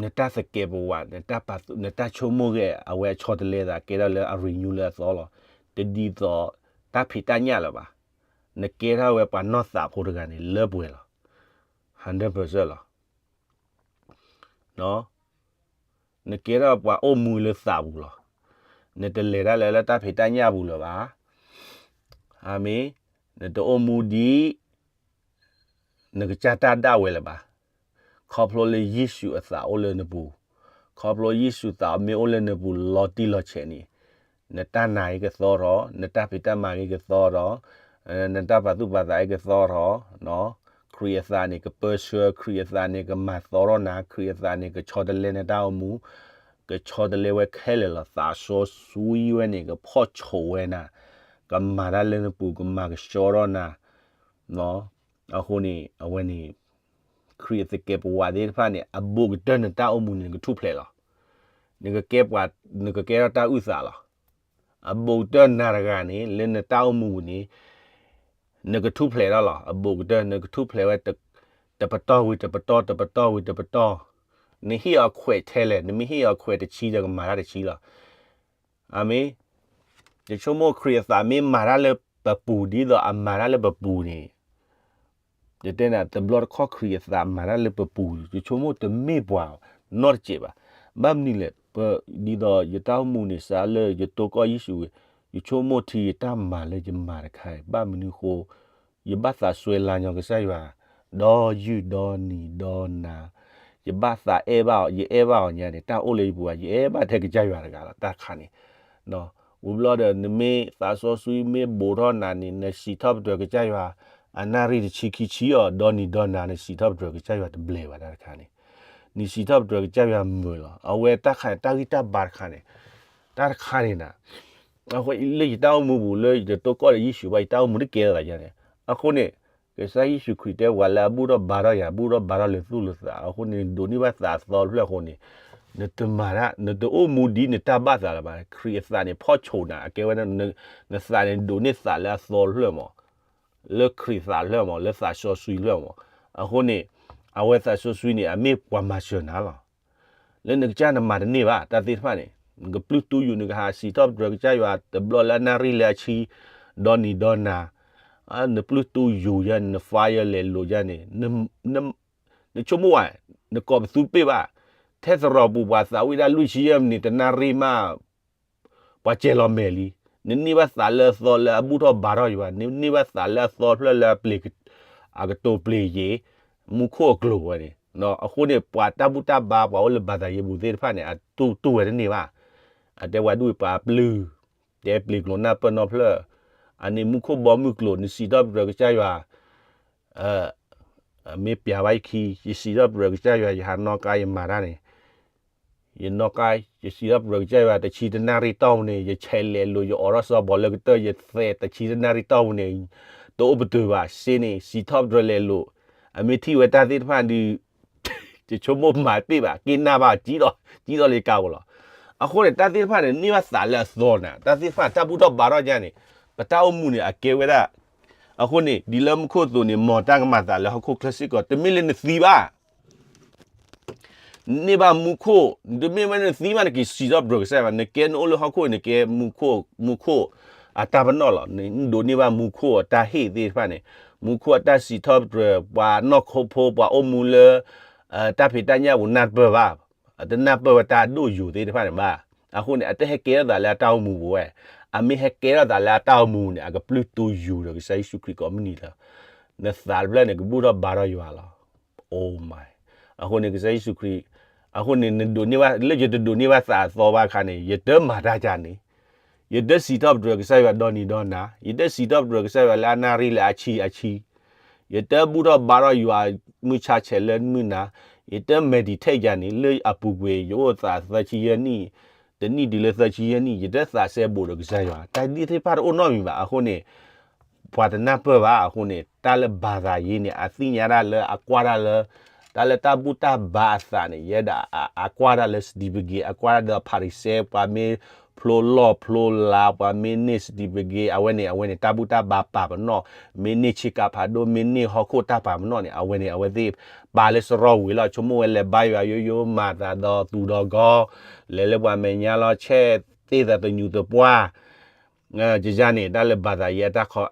နတၢ်သကဲးပဝး, နတၢ်ဆိကမိၣ်ဂ့ၤ အဝဲအဆီတလဲသး ကဲထီၣ်လၢအ renew လၢအသီလီၤ. တဒ်သိးတၢ်ဖံးတၢ်ညၣ်လၢၤဘၣ်. နကဲထီၣ်ဝဲပှၤနီၢ်သးဖိတဂၤန့ၣ် လၢပှဲၤလီၤ. hundred percent လီၤ. နကဲထီၣ်ပှၤအိၣ်မူလၢသးပူၤလီၤ. နတလဲၤတၢ်လၢတၢ်ဖံးတၢ်ညၣ်ပူၤလၢၤဘၣ်. အၤမ့ၣ်, နတအိၣ်မူဒ် နကစၢ်တၢ်ဒၣ်ဝဲလၢၤဘၣ်. ခီဖျိလၢယ့ၣ်ၡူးအသးအိၣ်လၢနပူၤ, ခီဖျိယ့ၣ်ၡူးသးမ့ၢ်အိၣ်လၢနပူၤလီၤတံၢ်လီၤဆဲးန့ၣ်, နတၢ်နာ်ဂ့ၤကသီထီၣ်, နတၢ်ဖံးတၢ်မၤဂ့ၤကသီထီၣ်, နတၢ်ပာ်သူၣ်ပာ်သးဂ့ၤကသီထီၣ်, ခရံာ်အသးန့ၣ်ကပၢဆှၢ, ခရံာ်အသးန့ၣ်ကမၤသီထီၣ်နၤ, ခရံာ်အသးန့ၣ်ကဆီတလဲနတၢ်အိၣ်မူ, ကဆီတလဲဝဲခဲလၢာ်လီၤ. သးစီဆှံဝဲန့ၣ် ကဖီၣ်ဆိးဝဲနၤ, ကမၤတၢ်လၢနပူၤ, ကမၤကဆှီထီၣ်နၤ, အဃိန့ၣ် အဝဲန့ၣ် ခရံာ်အသကဲးပဝးသ့ၣ်တဖၣ်န့ၣ် အဘူးကတၢၢ်နတၢ်အိၣ်မူန့ၣ် နကထူၣ်ဖျဲးလီၤ. နကကဲပှၤ, နကကဲထီၣ်တၢ်အုၣ်သးလီၤ. အဘူးကတၢၢ်နၤတဂၤန့ၣ် လၢနတၢ်အိၣ်မူပူၤန့ၣ် နကထူၣ်ဖျဲးထီၣ်လီၤ. အဘူးကတၢၢ် နကထူၣ်ဖျဲးဝဲ တပတီၢ်ဝံၤတပတီၢ် တပတီၢ်ဝံၤတပတီၢ်, နဟ့ၣ်အီၤခွဲးထဲလဲၣ်, နမ့ၢ်ဟ့ၣ်အီၤခွဲးတဆံဒီးကမၤတၢ်တဆံလီၤ. အၤမ့ၣ်. ယဆိကမိၣ်ခရံာ်အသးမ့ၢ်မၤတၢ်လၢပပူၤ ဒ်သိးအမၤတၢ်လၢပပူၤန့ၣ် ယတဲနၤ တဘျီတခီၣ်ခရံာ်အသးမၤတၢ်လၢပပူၤ ယဆိကမိၣ်တမ့ၢ်ပှၤနီတစဲးဘၣ်. ဘၣ်မနုၤလဲၣ်, ဒ်သိးယတၢ်အိၣ်မူန့ၣ် စးလၢယတိၢ်ကီၢ်ယ့ၣ်ၡူးဝံၤ ယဆိကမိၣ်ထံယတၢ်မၤလၢယမၤတခါအံၤ ဘၣ်မနုၤဃိ ယဘၣ်သးစွဲလၢညီကစၢ်ယွၤ ဒီယုၢ်ဒီနံၤဒီနၤ, ယဘၣ်သးအဲၣ်ဘၣ်အီၤ ယအဲၣ်ဘၣ်အီၤညါန့ၣ် တၢ်အိၣ်လၢယပူၤ ယအဲၣ်ဘၣ်ထဲကစၢ်ယွၤတဂၤလီၤ တၢ်တခါန့ၣ် ဝံၤဘျီဒီး နမ့ၢ်သးစီဆှံမ့ၢ်ဘူးထီၣ်နၤန့ၣ် နစံးထီၣ်ပတြၢၤကစၢ်ယွၤ အနၣ်ရံၣ်တဆံခံဆံအီၤ ဒီနံၤဒီနၤ နစံးထီၣ်ပတြၢၤကစၢ်ယွၤတဘျဲးဘၣ်တၢ်တခါန့ၣ်, နစံးထီၣ်ပတြၢၤကစၢ်ယွၤမုာ်လီၤ. အဝဲတၢ်ခါန့ၣ် တၢ်ဂံၢ်တၢ်ဘါတခါန့ၣ်, တၢ်တခါန့ၣ်နၤ လၢယတၢ်အိၣ်မူပူၤ လၢယတတိၢ်ကီၢ်ဒီးယ့ၣ်ၡူးဘၣ် ယတၢ်အိၣ်မူတကဲလၢၤဘၣ်ယါန့ၣ်, အဃိန့ၣ် ကစၢ်ယ့ၣ်ၡူးခရံာ်တဲ ပှၤလၢအဘူၣ်ထီၣ်ဘါထီၣ်ယၤ ဘူၣ်ထီၣ်ဘါထီၣ်လၢသူၣ်လၢသး အဃိန့ၣ် နဒိးန့ၢ်ဘၣ်သးအသီတဖျၢၣ်အဃိန့ၣ် နတမၤတၢ် နတအိၣ်မူဒ်နတၢ်ဘၣ်သးလၢၤဘၣ်. ခရံာ်အသးန့ၣ် ဖီၣ်ဆိးနၤ အကဲဝဲဒၣ် နသးန့ၣ် ဒိးန့ၢ်သးလၢအသီတဖျၢၣ်မး လၢခရံာ်သးတဖျၢၣ်မး လၢသးစီဆှံတဖျၢၣ်မး, အဃိန့ၣ် အဝဲသးစီဆှံန့ၣ် အမ့ၢ်ပှၤမၤစၢၤနၤလီၤ. လၢနကစၢ်နမၤတန့ၢ်ဘၣ် တၢ်သ့ၣ်တဖၣ်န့ၣ် နကပျုၢ်တူၢ်ယူၤ နကဟးစံးထီၣ်ပတြၢၤကစၢ်ယွၤ တဘျီလၢအနၣ်ရံၣ်လၢအဆံ ဒီနံၤဒီနၤ, နပျုၢ်တူၢ်ယူၤယါန့ၣ် န fire လဲၤလိာ်ယါန့ၣ် နဆိကမိၣ်ဝဲ နကိးပသူတပ့ၢ်ဘၣ်, ထဲသရိာ်ပူၤပှၤသးဝံၣ်ဒၣ်လွံၢ်ဆံယဲၢ်မံးနံး တနၣ်ရံၣ်မး ပှၤစဲၤလီၤမဲာ်လံ. နန့ၢ်ဘၣ်သးလၢအသီလၢအဘူၣ်ထီၣ်ဘါထီၣ်ယၤဘၣ်, နန့ၢ်ဘၣ်သးလၢအသီတဖျၢၣ်လၢအပျ့ၤ အကတိၤပျ့ၤယံၤ မူခိၣ်အကျိၤဝဲန့ၣ်, အဃိန့ၣ် ပှၤတၢ်ဘူၣ်တၢ်ဘါ ပှၤအိၣ်လၢဘၣ်သးယ့ပူၤသ့ၣ်တဖၣ်န့ၣ် အတူၢ်တူၢ်ဝဲတန့ၢ်ဘၣ်. အတဲပှၤဒူၣ်ပှၤပျုၢ် တဲပျ့ၤကျိၤနၢ်ပၢၢ်နီတဖျၢၣ်, အန့ၣ်မူခိၣ်ဘီမုၢ်ကျိၤ နစံးထီၣ်ပတြၢၤကစၢ်ယွၤ မ့ၢ်ပျးဘၣ်ယခံ ယစံးထီၣ်ပတြၢၤကစၢ်ယွၤ ယဟးနီၣ်ကါယမၤတၢ်န့ၣ်, ယနီၣ်ကါ ယစံးထီၣ်ပတြၢၤကစၢ်ယွၤ တဆံတနၣ်ရံၣ်တီၢ်ပူၤန့ၣ် ယဆဲးလဲၤလိာ် ယအိးထီၣ်စီၤဘီလၢကတၢၢ် ယသဲးတဆံတနၣ်ရံၣ်တီၢ်ပူၤန့ၣ် တအိၣ်ပတုာ်ဘၣ် စ့န့ၣ် စံးထီၣ်ပတြၢၤလဲၤလိာ်, အမ့ၢ်ထံၣ်ဝဲတၢ်သ့ၣ်တဖၣ်ဒုး ယဆိကမိၣ်မၤတပ့ၢ်ဘၣ် က့ၤနၢ်ဘၣ် ကံထီၣ်လၢယကါအိၣ်လီၤ. အဃိန့ၣ် တၢ်သ့ၣ်တဖၣ်န့ၣ် န့ၢ်ဘၣ်သးလၢအသီနၤ တၢ်သ့ၣ်တဖၣ် တၢ်ဘူၣ်ထီၣ်ဘါထီၣ်ယါန့ၣ် ပတၢ်အိၣ်မူန့ၣ် အကဲဝဲဒၣ် အဃိန့ၣ် ဒ်လၢမူခိၣ်အသိးန့ၣ် မ်တၢ်ကမၤသးလၢဟီၣ်ခိၣ်ချၢစ့ၢ်ကီး တမ့ၢ်လၢနသံဘၣ် န့ၢ်ဘၣ်မူခိၣ်, တမ့ၢ်ဝဲနသံဘၣ် နက့ၤစံးထီၣ်ပတြၢၤကစၢ်ယွၤ နကဲနအိၣ်လၢဟီၣ်ခိၣ် နကဲမူခိၣ်, မူခိၣ်အတၢ်ပနီၣ်လီၤ. နဒိးန့ၢ်ဘၣ်မူခိၣ်အတၢ်ဟ့ၣ်သ့ၣ်တဖၣ်န့ၣ်, မူခိၣ်အတၢ်စံးထီၣ်ပတြၢၤ ပှၤနီၢ်ခိဖိ ပှၤအိၣ်မူလၢ တၢ်ဖံးတၢ်ညၣ်ပူၤနၢ်တပၢၢ်ဘၣ်, အတနၢ်ပၢၢ်ဝဲတၢ်ဒိၣ်ယိာ်သ့ၣ်တဖၣ်န့ၣ်ဘၣ်. အဃိန့ၣ် အတဟဲကဲထီၣ်သးလၢအတၢ်အိၣ်မူပူၤဝဲ, အမ့ၢ်ဟဲကဲထီၣ်သးလၢအတၢ်အိၣ်မူန့ၣ် အကပျုၢ်တူၢ်ယူၤဒီးကစၢ်ယ့ၣ်ၡူးခရံာ်ကိးမုၢ်နံၤလီၤ. နသးတဖျၢၣ်န့ၣ် ကဘူၣ်ထီၣ်ဘါထီၣ်ယွၤလီၤ. Oh my. အဃိန့ၣ် ကစၢ်ယ့ၣ်ၡူးခရံာ်, အဃိန့ၣ် နဒိးန့ၢ်ဘၣ် လၢယတဒိးန့ၢ်ဘၣ်သးအသီဘၣ်အခါန့ၣ် ယတမၤတၢ်ကါန့ၣ်, ယတစံးထီၣ်ပတြၢၤကစၢ်ယွၤဒီနံၤဒီနၤ, ယတစံးထီၣ်ပတြၢၤကစၢ်ယွၤလၢအနၣ်ရံၣ်လၢအဆံအဆံ, ယတဘူၣ်ထီၣ်ဘါထီၣ်ယွၤမုၢ်ဆါဆဲးလၢမုၢ်နၤ, ယတ meditate ယၤန့ၣ် လၢအပူၤကွံာ် ယအိၣ်သးသၢဆံယဲၢ်နံၣ်, တနံၣ်တုၤလၢသၢဆံယဲၢ်နံၣ် ယတသးစဲဘူးဒီးကစၢ်ယွၤ, တၢ်ဒ်သ့ၣ်တဖၣ်တအိၣ်နီတမံၤဘၣ်. အဃိန့ၣ် ပှၤတနၢ်ပၢၢ်ဘၣ်. အဃိန့ၣ် တၢ်လၢဘၣ်သးယ့န့ၣ် အသ့ၣ်ညါတၢ်လၢအကွၢ်တၢ်လၢ တၢ်လၢတၢ်ဘူၣ်တၢ်ဘါအသးန့ၣ် ယဲဒၣ်အကွၢ်တၢ်လၢ certificate အကွၢ်တၢ်ဒီး Pharisee ပှၤမ့ၢ်ဖျိလီၢ်ဖျိလၤ ပှၤမ့ၢ်န့ၢ် certificate အဝဲန့ၣ် အဝဲန့ၣ် တၢ်ဘူၣ်တၢ်ဘါပာ်ပနီၣ်, မ့ၢ်န့ၢ်ဆ့ကၤဖးဒိၣ် မ့ၢ်န့ၢ်ဟီၣ်ခိၣ်တၢ်ပာ်ပနီၣ်န့ၣ် အဝဲန့ၣ် အဝဲသ့ၣ်ပာ်လၢစရီဝံၤလီၤ. ဆိကမိၣ်ဝဲလဲၤဘါယွၤယိယိ မၤသးဒီးသူၣ်ဒီးကီၢ်, လဲၤလၢပှၤမဲာ်ညါလီၤ ဆဲးသ့ၣ်သးသညူးသပှၢ် ကယါန့ၣ် တၢ်လၢဘၣ်သးယ့ အတၢ်ဖံ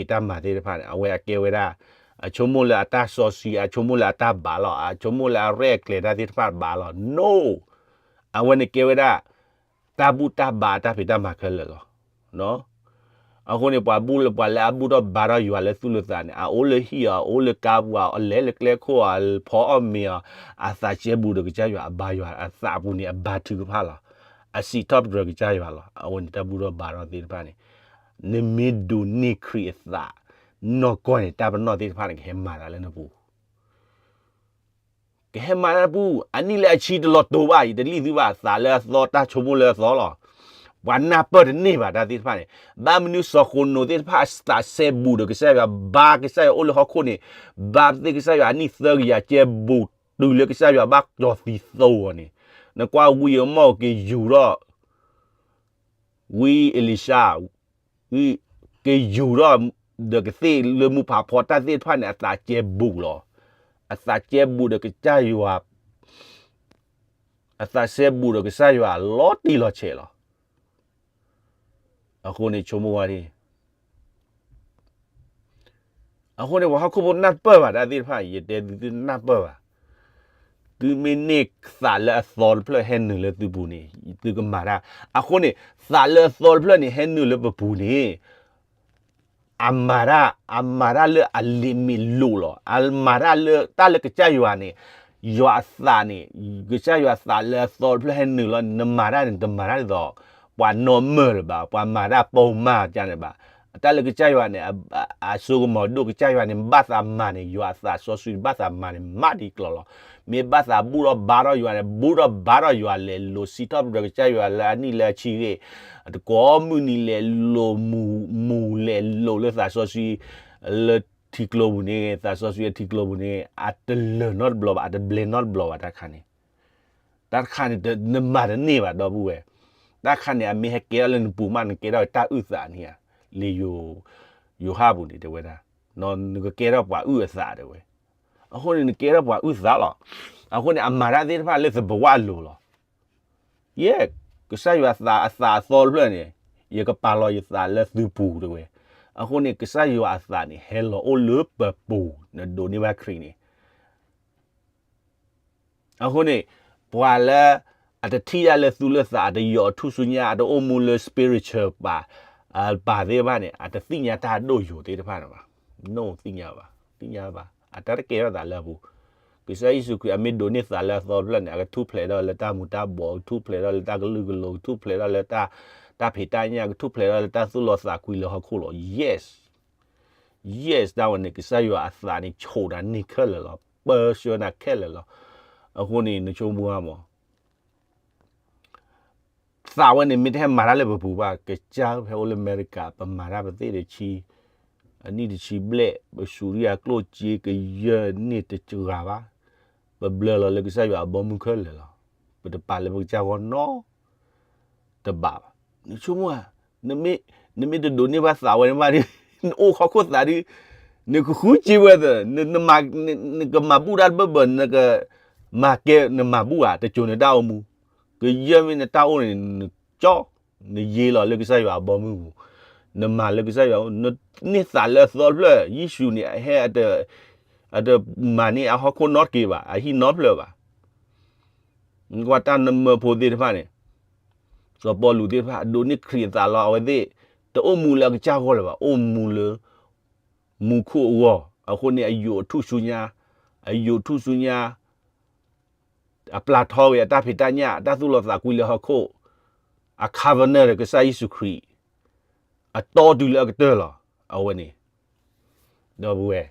းတၢ်မၤသ့ၣ်တဖၣ်န့ၣ် အဝဲအကဲဝဲဒၣ် အဆိကမိၣ်လၢအတၢ်စီဆှံ အဆိကမိၣ်လၢအတၢ်ဘၣ်လီၤ အဆိကမိၣ်လၢအရဲၣ်အကျဲၤတၢ်သ့ၣ်တဖၣ်ဘၣ်လီၤ. No. အဝဲန့ၣ်ကဲဝဲဒၣ် တၢ်ဘူၣ်တၢ်ဘါအတၢ်ဖံးတၢ်မၤခဲလၢာ်လီၤ. အဃိန့ၣ် ပှၤဘူၣ်လၢပှၤလၢအဘူၣ်ထီၣ်ဘါထီၣ်ယွၤလၢသူၣ်လၢသးန့ၣ် အအိၣ်လၢဟံၣ်အီၤ အအိၣ်လၢကါပူၤအီၤ အလဲၤလၢကျဲခိၣ်အီၤ ဖီအီၣ်မ့ၤအီၤ အသးစဲဘူးဒီးကစၢ်ယွၤ အဘါယွၤ အသးပူၤန့ၣ် အဘါထုကဖၣ်လီၤ. အစံးထီၣ်ပတြၢၤကစၢ်ယွၤလီၤ. အဝဲန့ၣ်တၢ်ဘူၣ်ထီၣ်ဘါထီၣ်သ့ၣ်တဖၣ်န့ၣ် နမ့ၢ်ဒိးန့ၢ်ခရံာ်အသး နီၢ်ကီၢ်န့ၣ် တၢ်ပနီၣ်သ့ၣ်တဖၣ်န့ၣ် ကဟဲမၤသးလၢနပူၤ ကဟဲမၤတၢ်ပူၤ အနံၣ်လၢအဆံတလီၤတိၤဘၣ် ယတလံၣ်သုဘၣ် သးလၢအသီတၢ်ဆိကမိၣ်လၢအသီလီၤ. ပှၤနၢ်ပၢၢ်တန့ၢ်ဘၣ်တၢ်သ့ၣ်တဖၣ်န့ၣ် ဘၣ်မနုၤစီၤဃိးနိးသ့ၣ်တဖၣ်အသးစဲဘူးဒီးကစၢ်ယွၤ ဘါကစၢ်ယွၤအိၣ်လၢဟီၣ်ခိၣ်န့ၣ် ဘါသ့ၣ်ကစၢ်ယွၤအနံၣ်သၢကယၤကဲဘူးတုၤလၢကစၢ်ယွၤဘၣ်ကီၤသံသိအီၤန့ၣ် နကွၢ်ဝံအမီၢ်က့ၤယူၤထီၣ် ဝံအ့လံၡါ က့ၤယူၤထီၣ် ဒီးကသ့ၣ်လၢမူဖးဖီတၢ်သ့ၣ်တဖၣ်န့ၣ် အသးကဲဘူးလီၤ. အသးကဲဘူးဒီးကစၢ်ယွၤ အသးစဲဘူးဒီးကစၢ်ယွၤလီၤတံၢ်လီၤဆဲးလီၤ. အဃိန့ၣ်ဆိကမိၣ်ဝဲဒၣ် အဃိန့ၣ် ပှၤဟီၣ်ခိၣ်ဖိနၢ်ပၢၢ်ဘၣ်တၢ်သ့ၣ်တဖၣ် ယတဲသုနၢ်ပၢၢ်ဘၣ်. သုမ့ၢ်န့ၢ်သးလၢအသီတဖျၢၣ်ဟဲနုာ်လၢသုပူၤန့ၣ် သုကမၤတၢ်. အဃိန့ၣ် သးလၢအသီတဖျၢၣ်န့ၣ် ဟဲနုာ်လၢပပူၤန့ၣ် အမၤတၢ် အမၤတၢ်လၢအလံာ်မ့ၢ်လိာ်လီၤ. အမၤတၢ်လၢတၢ်လၢကစၢ်ယွၤန့ၣ် ယွၤအသးန့ၣ် ကစၢ်ယွၤသးလၢအသီတဖျၢၣ်ဟဲနုာ်လီၤ နမၤတၢ်န့ၣ် တမၤတၢ်ဒ်သိး ပှၤနီၢ်မၢၢ်လၢၤဘၣ် ပှၤမၤတၢ်ပိာ်မၢ်ကန့ၣ်ဘၣ်. တၢ်လၢကစၢ်ယွၤန့ၣ် အစိကမီၤဒိၣ် ကစၢ်ယွၤန့ၣ် ဘၣ်သးမၤန့ၣ် ယွၤအသးစီဆှံဘၣ်သးမၤန့ၣ် မးဒ်ကျိၤလီၤ. မ့ၢ်ဘၣ်သးဘူၣ်ထီၣ်ဘါထီၣ်ယွၤန့ၣ် ဘူၣ်ထီၣ်ဘါထီၣ်ယွၤ လဲၤလိၤစံးထီၣ်ပတြၢၤကစၢ်ယွၤလၢအနံၣ်လၢအဆံဂ့ၢ် တကိးမုၢ်နံၤလဲၤလိၤမူ မူလဲၤလိၤလၢသးစီဆှံ လၢထံကျိပူၤန့ၣ် သးစီဆှံအထံကျိပူၤန့ၣ် အတလၢာ်နီတဘျီဘၣ် အတဘျဲးနီတဘျီဘၣ်တၢ်တခါန့ၣ် တၢ်တခါန့ၣ် နမၤတန့ၢ်ဘၣ်ဒီပုၢ်ဝဲၢ် တၢ်တခါန့ၣ် အမ့ၢ်ဟဲကဲထီၣ်လၢနပူၤမး နကဲထီၣ်တၢ်အုၣ်သးန့ၣ်ဧါ လံာ်ယိၤဟၣ်ပူၤန့ၣ် တဲဝဲဒၣ် နကကဲထီၣ်ပှၤအုၣ်အသးတဲဝဲ အဃိန့ၣ် နကဲထီၣ်ပှၤအုၣ်သးလီၤ. အဃိန့ၣ် အမၤတၢ်သ့ၣ်တဖၣ်လၢသဘဝအလိၤလီၤ. ယဲၢ် ကစၢ်ယွၤသးအသီတဖျၢၣ်န့ၣ် ယကပာ်လီၤယသးလၢသုပူၤတဲဝဲ. အဃိန့ၣ် ကစၢ်ယွၤအသးန့ၣ် ဟဲလီၤအိၣ်လၢပပူၤ နဒိးန့ၢ်ဘၣ်ခရံာ်န့ၣ် အဃိန့ၣ် ပှၤလၢ အတထံၣ်တၢ်လၢသူၣ်လၢသး အတယိးအထူၣ်ဆူညါ အတအိၣ်မူလၢ spiritual ပာ် ပာ်သ့ၣ်တဖၣ်န့ၣ် အတသ့ၣ်ညါတၢ်ဒိၣ်ယိာ်သ့ၣ်တဖၣ်န့ၣ်ဘၣ်. နသ့ၣ်ညါဘၣ် သ့ၣ်ညါဘၣ် အတၢ်တကဲထီၣ်သးလၢအပူၤ ကစၢ်ယ့ၣ်ၡူးခရံာ် အမ့ၢ်ဒိးန့ၢ်သးလၢအသီတဖျၢၣ်န့ၣ် အကထူၣ်ဖျဲးထီၣ်လၢတၢ်မူၤတၢ်ဘှီး ကထူၣ်ဖျဲးထီၣ်လၢတၢ်ကလုာ်ကလိၤ ကထူၣ်ဖျဲးထီၣ်လၢတၢ် တၢ်ဖံးတၢ်ညၣ် ကထူၣ်ဖျဲးထီၣ်လၢတၢ်သူၣ်လီသးကွံလၢဟီၣ်ခိၣ်လီၤ. Yes Yes တၢ်ဝဲန့ၣ် ကစၢ်ယွၤအသးန့ၣ် ဆိးတၢ်န့ၢ်ခဲလၢာ်လီၤ ပၢဆှၢနၤခဲလၢာ်လီၤ. အဃိန့ၣ် နဆိကမိၣ်မး သးဝဲန့ၣ် မ့ၢ်တဟဲမၤတၢ်လၢပပူၤဘၣ် ကစၢ်ဖဲအိၣ်လၢအမဲရကၤ ပမၤတၢ်ပသ့ၣ်တဆံ အနံၣ်တဆံဘျဲၣ် ပစူးရံအကျိၣ်စ့ကယၢၢ်န့ၢ်တဂၤဘၣ် ပဘျၢလီၤလၢကစၢ်ယွၤအဘီမုၢ်ခဲလၢာ်လီၤ. ပတပာ်လၢပကစၢ်ဂီၢ်နီတဘးဘၣ်. နဆိကမိၣ်ဧါ, နမ့ၢ်တဒိးန့ၢ်ဘၣ်သးဝဲန့ၣ်ဘၣ်ဒီး နအိၣ်ဟီၣ်ခိၣ်သးဒီး နကဃုစ့ဝဲသၢ, နကမၤဘူၣ်တၢ်တဘၢဘၢ နကမၤကဲ နမၤဘူၣ်ဧါ တစိၤနတၢ်အိၣ်မူ, ကယဲၢ်မ့ၢ်နတၢ်အိၣ်န့ၣ် နကၠီ နယ့လီၤလၢကစၢ်ယွၤအဘီမုၢ်ပူၤ, နမၤလၢကစၢ်ယွၤ, နန့ၢ်သးလၢအသီတဖျၢၣ်, ယ့ၣ်ၡူးန့ၣ် အဟဲ အတမၤန့ၢ်အဟီၣ်ခိၣ်နီတက့ၢ်ဘၣ်, အဟံၣ်နီတဖျၢၣ်ဘၣ်. ကွၢ်တၢ်နၢမၢဖိသ့ၣ်တဖၣ်န့ၣ်, စီၤပီလူးသ့ၣ်တဖၣ် အဒိးန့ၢ်ခရံာ်အသးလီၤ, အဝဲသ့ၣ် တအိၣ်မူလၢအကစၢ်ဂီၢ်လၢၤဘၣ်, အိၣ်မူလၢ မူခိၣ်အဂီၢ်, အဃိန့ၣ် အယိးအထူၣ်ဆူညါ, အယိးထူၣ်ဆူညါ, အပျၢ်ထီဝဲအတၢ်ဖံးတၢ်ညၣ်, အတၢ်သူၣ်လီသးကွံလၢဟီၣ်ခိၣ်, အ covenant ဒီးကစၢ်ယ့ၣ်ၡူးခရံာ်, အတီတုၤလၢအကတၢၢ်လီၤ, အဝဲန့ၣ်, ဒီပုၢ်ဝဲၢ်,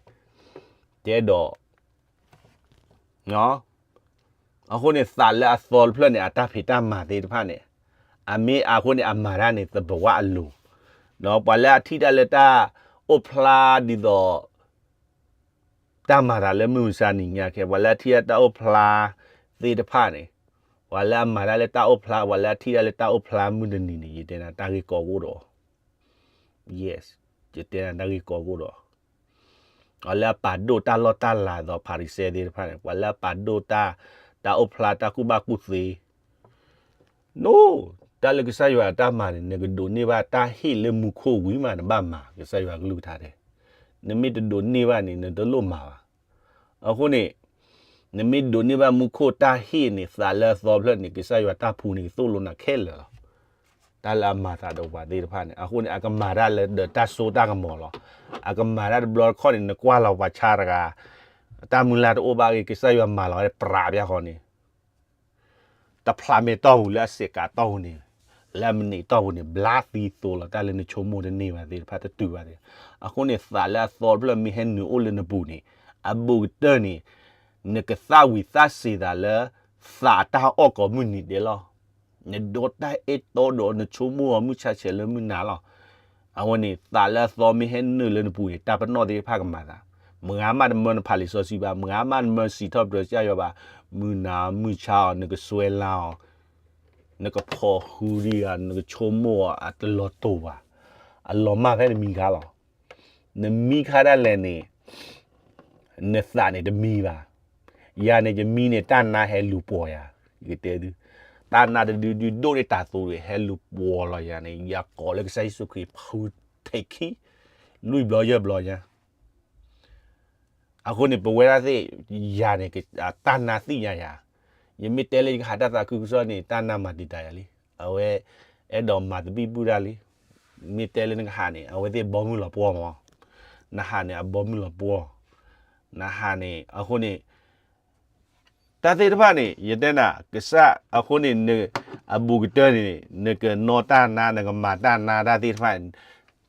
တဲဒီး အဃိန့ၣ် သးလၢအသီတဖျၢၣ်န့ၣ် အတၢ်ဖံးတၢ်မၤသ့ၣ်တဖၣ်န့ၣ်, အမ့ၢ်အဃိန့ၣ် အမၤတၢ်န့ၣ် သဘဝအလိၤ, ပှၤလၢအထံၣ်တၢ်လၢတၢ်အိၣ်ဖျါဒ်သိး တၢ်မၤတၢ်လၢမုၢ်မဆါနံၤညါခဲ, ပှၤလၢအထံၣ်တၢ်တၢ်အိၣ်ဖျါသ့ၣ်တဖၣ်န့ၣ်, ပှၤလၢအမၤတၢ်လၢတၢ်အိၣ်ဖျါ, ပှၤလၢအထံၣ်တၢ်လၢတၢ်အိၣ်ဖျါမုၢ်တနံၤန့ၣ် ယတဲနၤတၢ်ဂ့ၢ်ကီကအိၣ်ဒီး Yes, ယတဲနၤတၢ်ဂ့ၢ်ကီကအိၣ်ဒီး ပှၤလၢအပာ်ဒိၣ်တၢ်လီၢ်တၢ်လၤဒီး ဖၤရံၤၡဲသ့ၣ်တဖၣ်န့ၣ်, ပှၤလၢအပာ်ဒိၣ်တၢ်, တၢ်အိၣ်ဖျါတၢ်ကူၣ်ဘၣ်ကူၣ်သ့, န, တၢ်လၢကစၢ်ယွၤအတၢ်မၤန့ၣ် နကဒိးန့ၢ်ဘၣ်တၢ်ဟ့ၣ်လၢမူခိၣ်ဝံၤမး နဘၣ်မၤ ကစၢ်ယွၤကလုၢ်ကထါတဲ, နမ့ၢ်တဒိးန့ၢ်ဘၣ်န့ၣ် နတလိၣ်မၤဘၣ်. အဃိန့ၣ်, နမ့ၢ်ဒိးန့ၢ်ဘၣ်မူခိၣ်တၢ်ဟ့ၣ်န့ၣ် သးလၢအသီဖျၢၣ်န့ၣ် ကစၢ်ယွၤတၢ်ဖှူန့ၣ် ကသိၣ်လိနၤခဲလၢာ်လီၤ. တၢ်လၢအမၤသးဒီးပှၤသ့ၣ်တဖၣ်န့ၣ်, အဃိန့ၣ် အကမၤတၢ်လၢဒီးတၢ်စိတၢ်ကမီၤလီၤ. အကမၤတၢ်တဘျီတခီၣ်န့ၣ် နကွၢ်လီၤပှၤဆါတဂၤ, တၢ်မုၢ်လၢ်တအိၣ်ဘၣ်ဂ့ၤ ကစၢ်ယွၤမၤလီၤဝဲပြးပျၢ်ဃီန့ၣ် တဖျးမဲာ်တီၢ်ပူၤလၢအစဲးကးတီၢ်ပူၤန့ၣ်, လၢအမနံးတီၢ်ပူၤန့ၣ် ဘျါသံသိးလီၤ တၢ်လၢနဆိကမိၣ်တန့ၢ်ဘၣ်သ့ၣ်တဖၣ်တတုၤဘၣ်သ့ၣ်. အဃိန့ၣ် သးလၢအသီတဖျၢၣ်မ့ၢ်ဟဲနုာ်အိၣ်လၢနပူၤန့ၣ်, အဘူးကတၢၢ်န့ၣ်, နကသၣ်ဝံၤသၣ်စ့ၤသးလၢ သးတၢ်အီၣ်ကိးမုၢ်နံၤဒဲးလီၤ. နဒိးတၢ်အဲၣ်တီဒီးနဆိကမိၣ်အီၤမုၢ်ဆါဆဲးလၢမုၢ်နၤလီၤ. အဝဲန့ၣ် သးလၢအသီမ့ၢ်ဟဲနုာ်လၢနပူၤန့ၣ် တၢ်ပနီၣ်သ့ၣ်တဖၣ်ကမၤသး. မုၢ်ဂၤမးတမၢနဖးလံာ်စီဆှံဘၣ်, မုၢ်ဂၤမးတမၢစံးထီၣ်ပတြၢၤကစၢ်ယွၤဘၣ်, မုၢ်နၤမုၢ်ဆါအီၤ နကစွဲလၢအီၤ, နကဖိးဃုဒံးဧါ, နကဆိကမိၣ်အီၤ အတလီၤတူာ်ဘၣ်. အလီၤမၢ်ဖဲနမံၤခါလီၤ. နမံခါဒၣ်လဲာ်န့ၣ် နသးန့ၣ်တမံဘၣ်. ယၤန့ၣ်ယမံန့ၣ် တၢ်နါဟဲလူၤပှီၤယၤ, ယကတဲသု, တၢ်နါတဒုဒုဒိၣ်န့ၢ်တၢ်သိးဒုး ဟဲလူၤပှီၤလီၤယၤန့ၣ် ယကိးလၢကစၢ်ယ့ၣ်ၡူးခရံာ်ဖု ထိၣ်ခံ, လွံၢ်ဘျီယဲၢ်ဘျီညါ အဃိန့ၣ် ပဝဲဒၣ်သ့ၣ် ယၤန့ၣ် တၢ်နါသ့ၣ်ညါယၤ, ယမ့ၢ်တဲလၢယကဟးတၢ်သးခုကစီၣ်န့ၣ် တၢ်နါမၤတံာ်တာ်ယၤလံ, အဝဲ အဲၣ်ဒိးမၤသဘံၣ်ဘုၣ်တၢ်လံ, မ့ၢ်တဲလၢနကဟးန့ၣ် အဝဲသ့ၣ်ဘီမုၢ်လီၤပှီၢ်မး, နဟးန့ၣ် အဘီမုၢ်လီၤပှီၢ်, နဟးန့ၣ် အဃိန့ၣ် တၢ်သ့ၣ်တဖၣ်န့ၣ် ယတဲနၤ ကစၢ်အဃိန့ၣ် အဘူးကတၢၢ်န့ၣ် နကနီၣ်တၢ်နါ နကမၤတၢ်နါတၢ်သ့ၣ်တဖၣ်န့ၣ်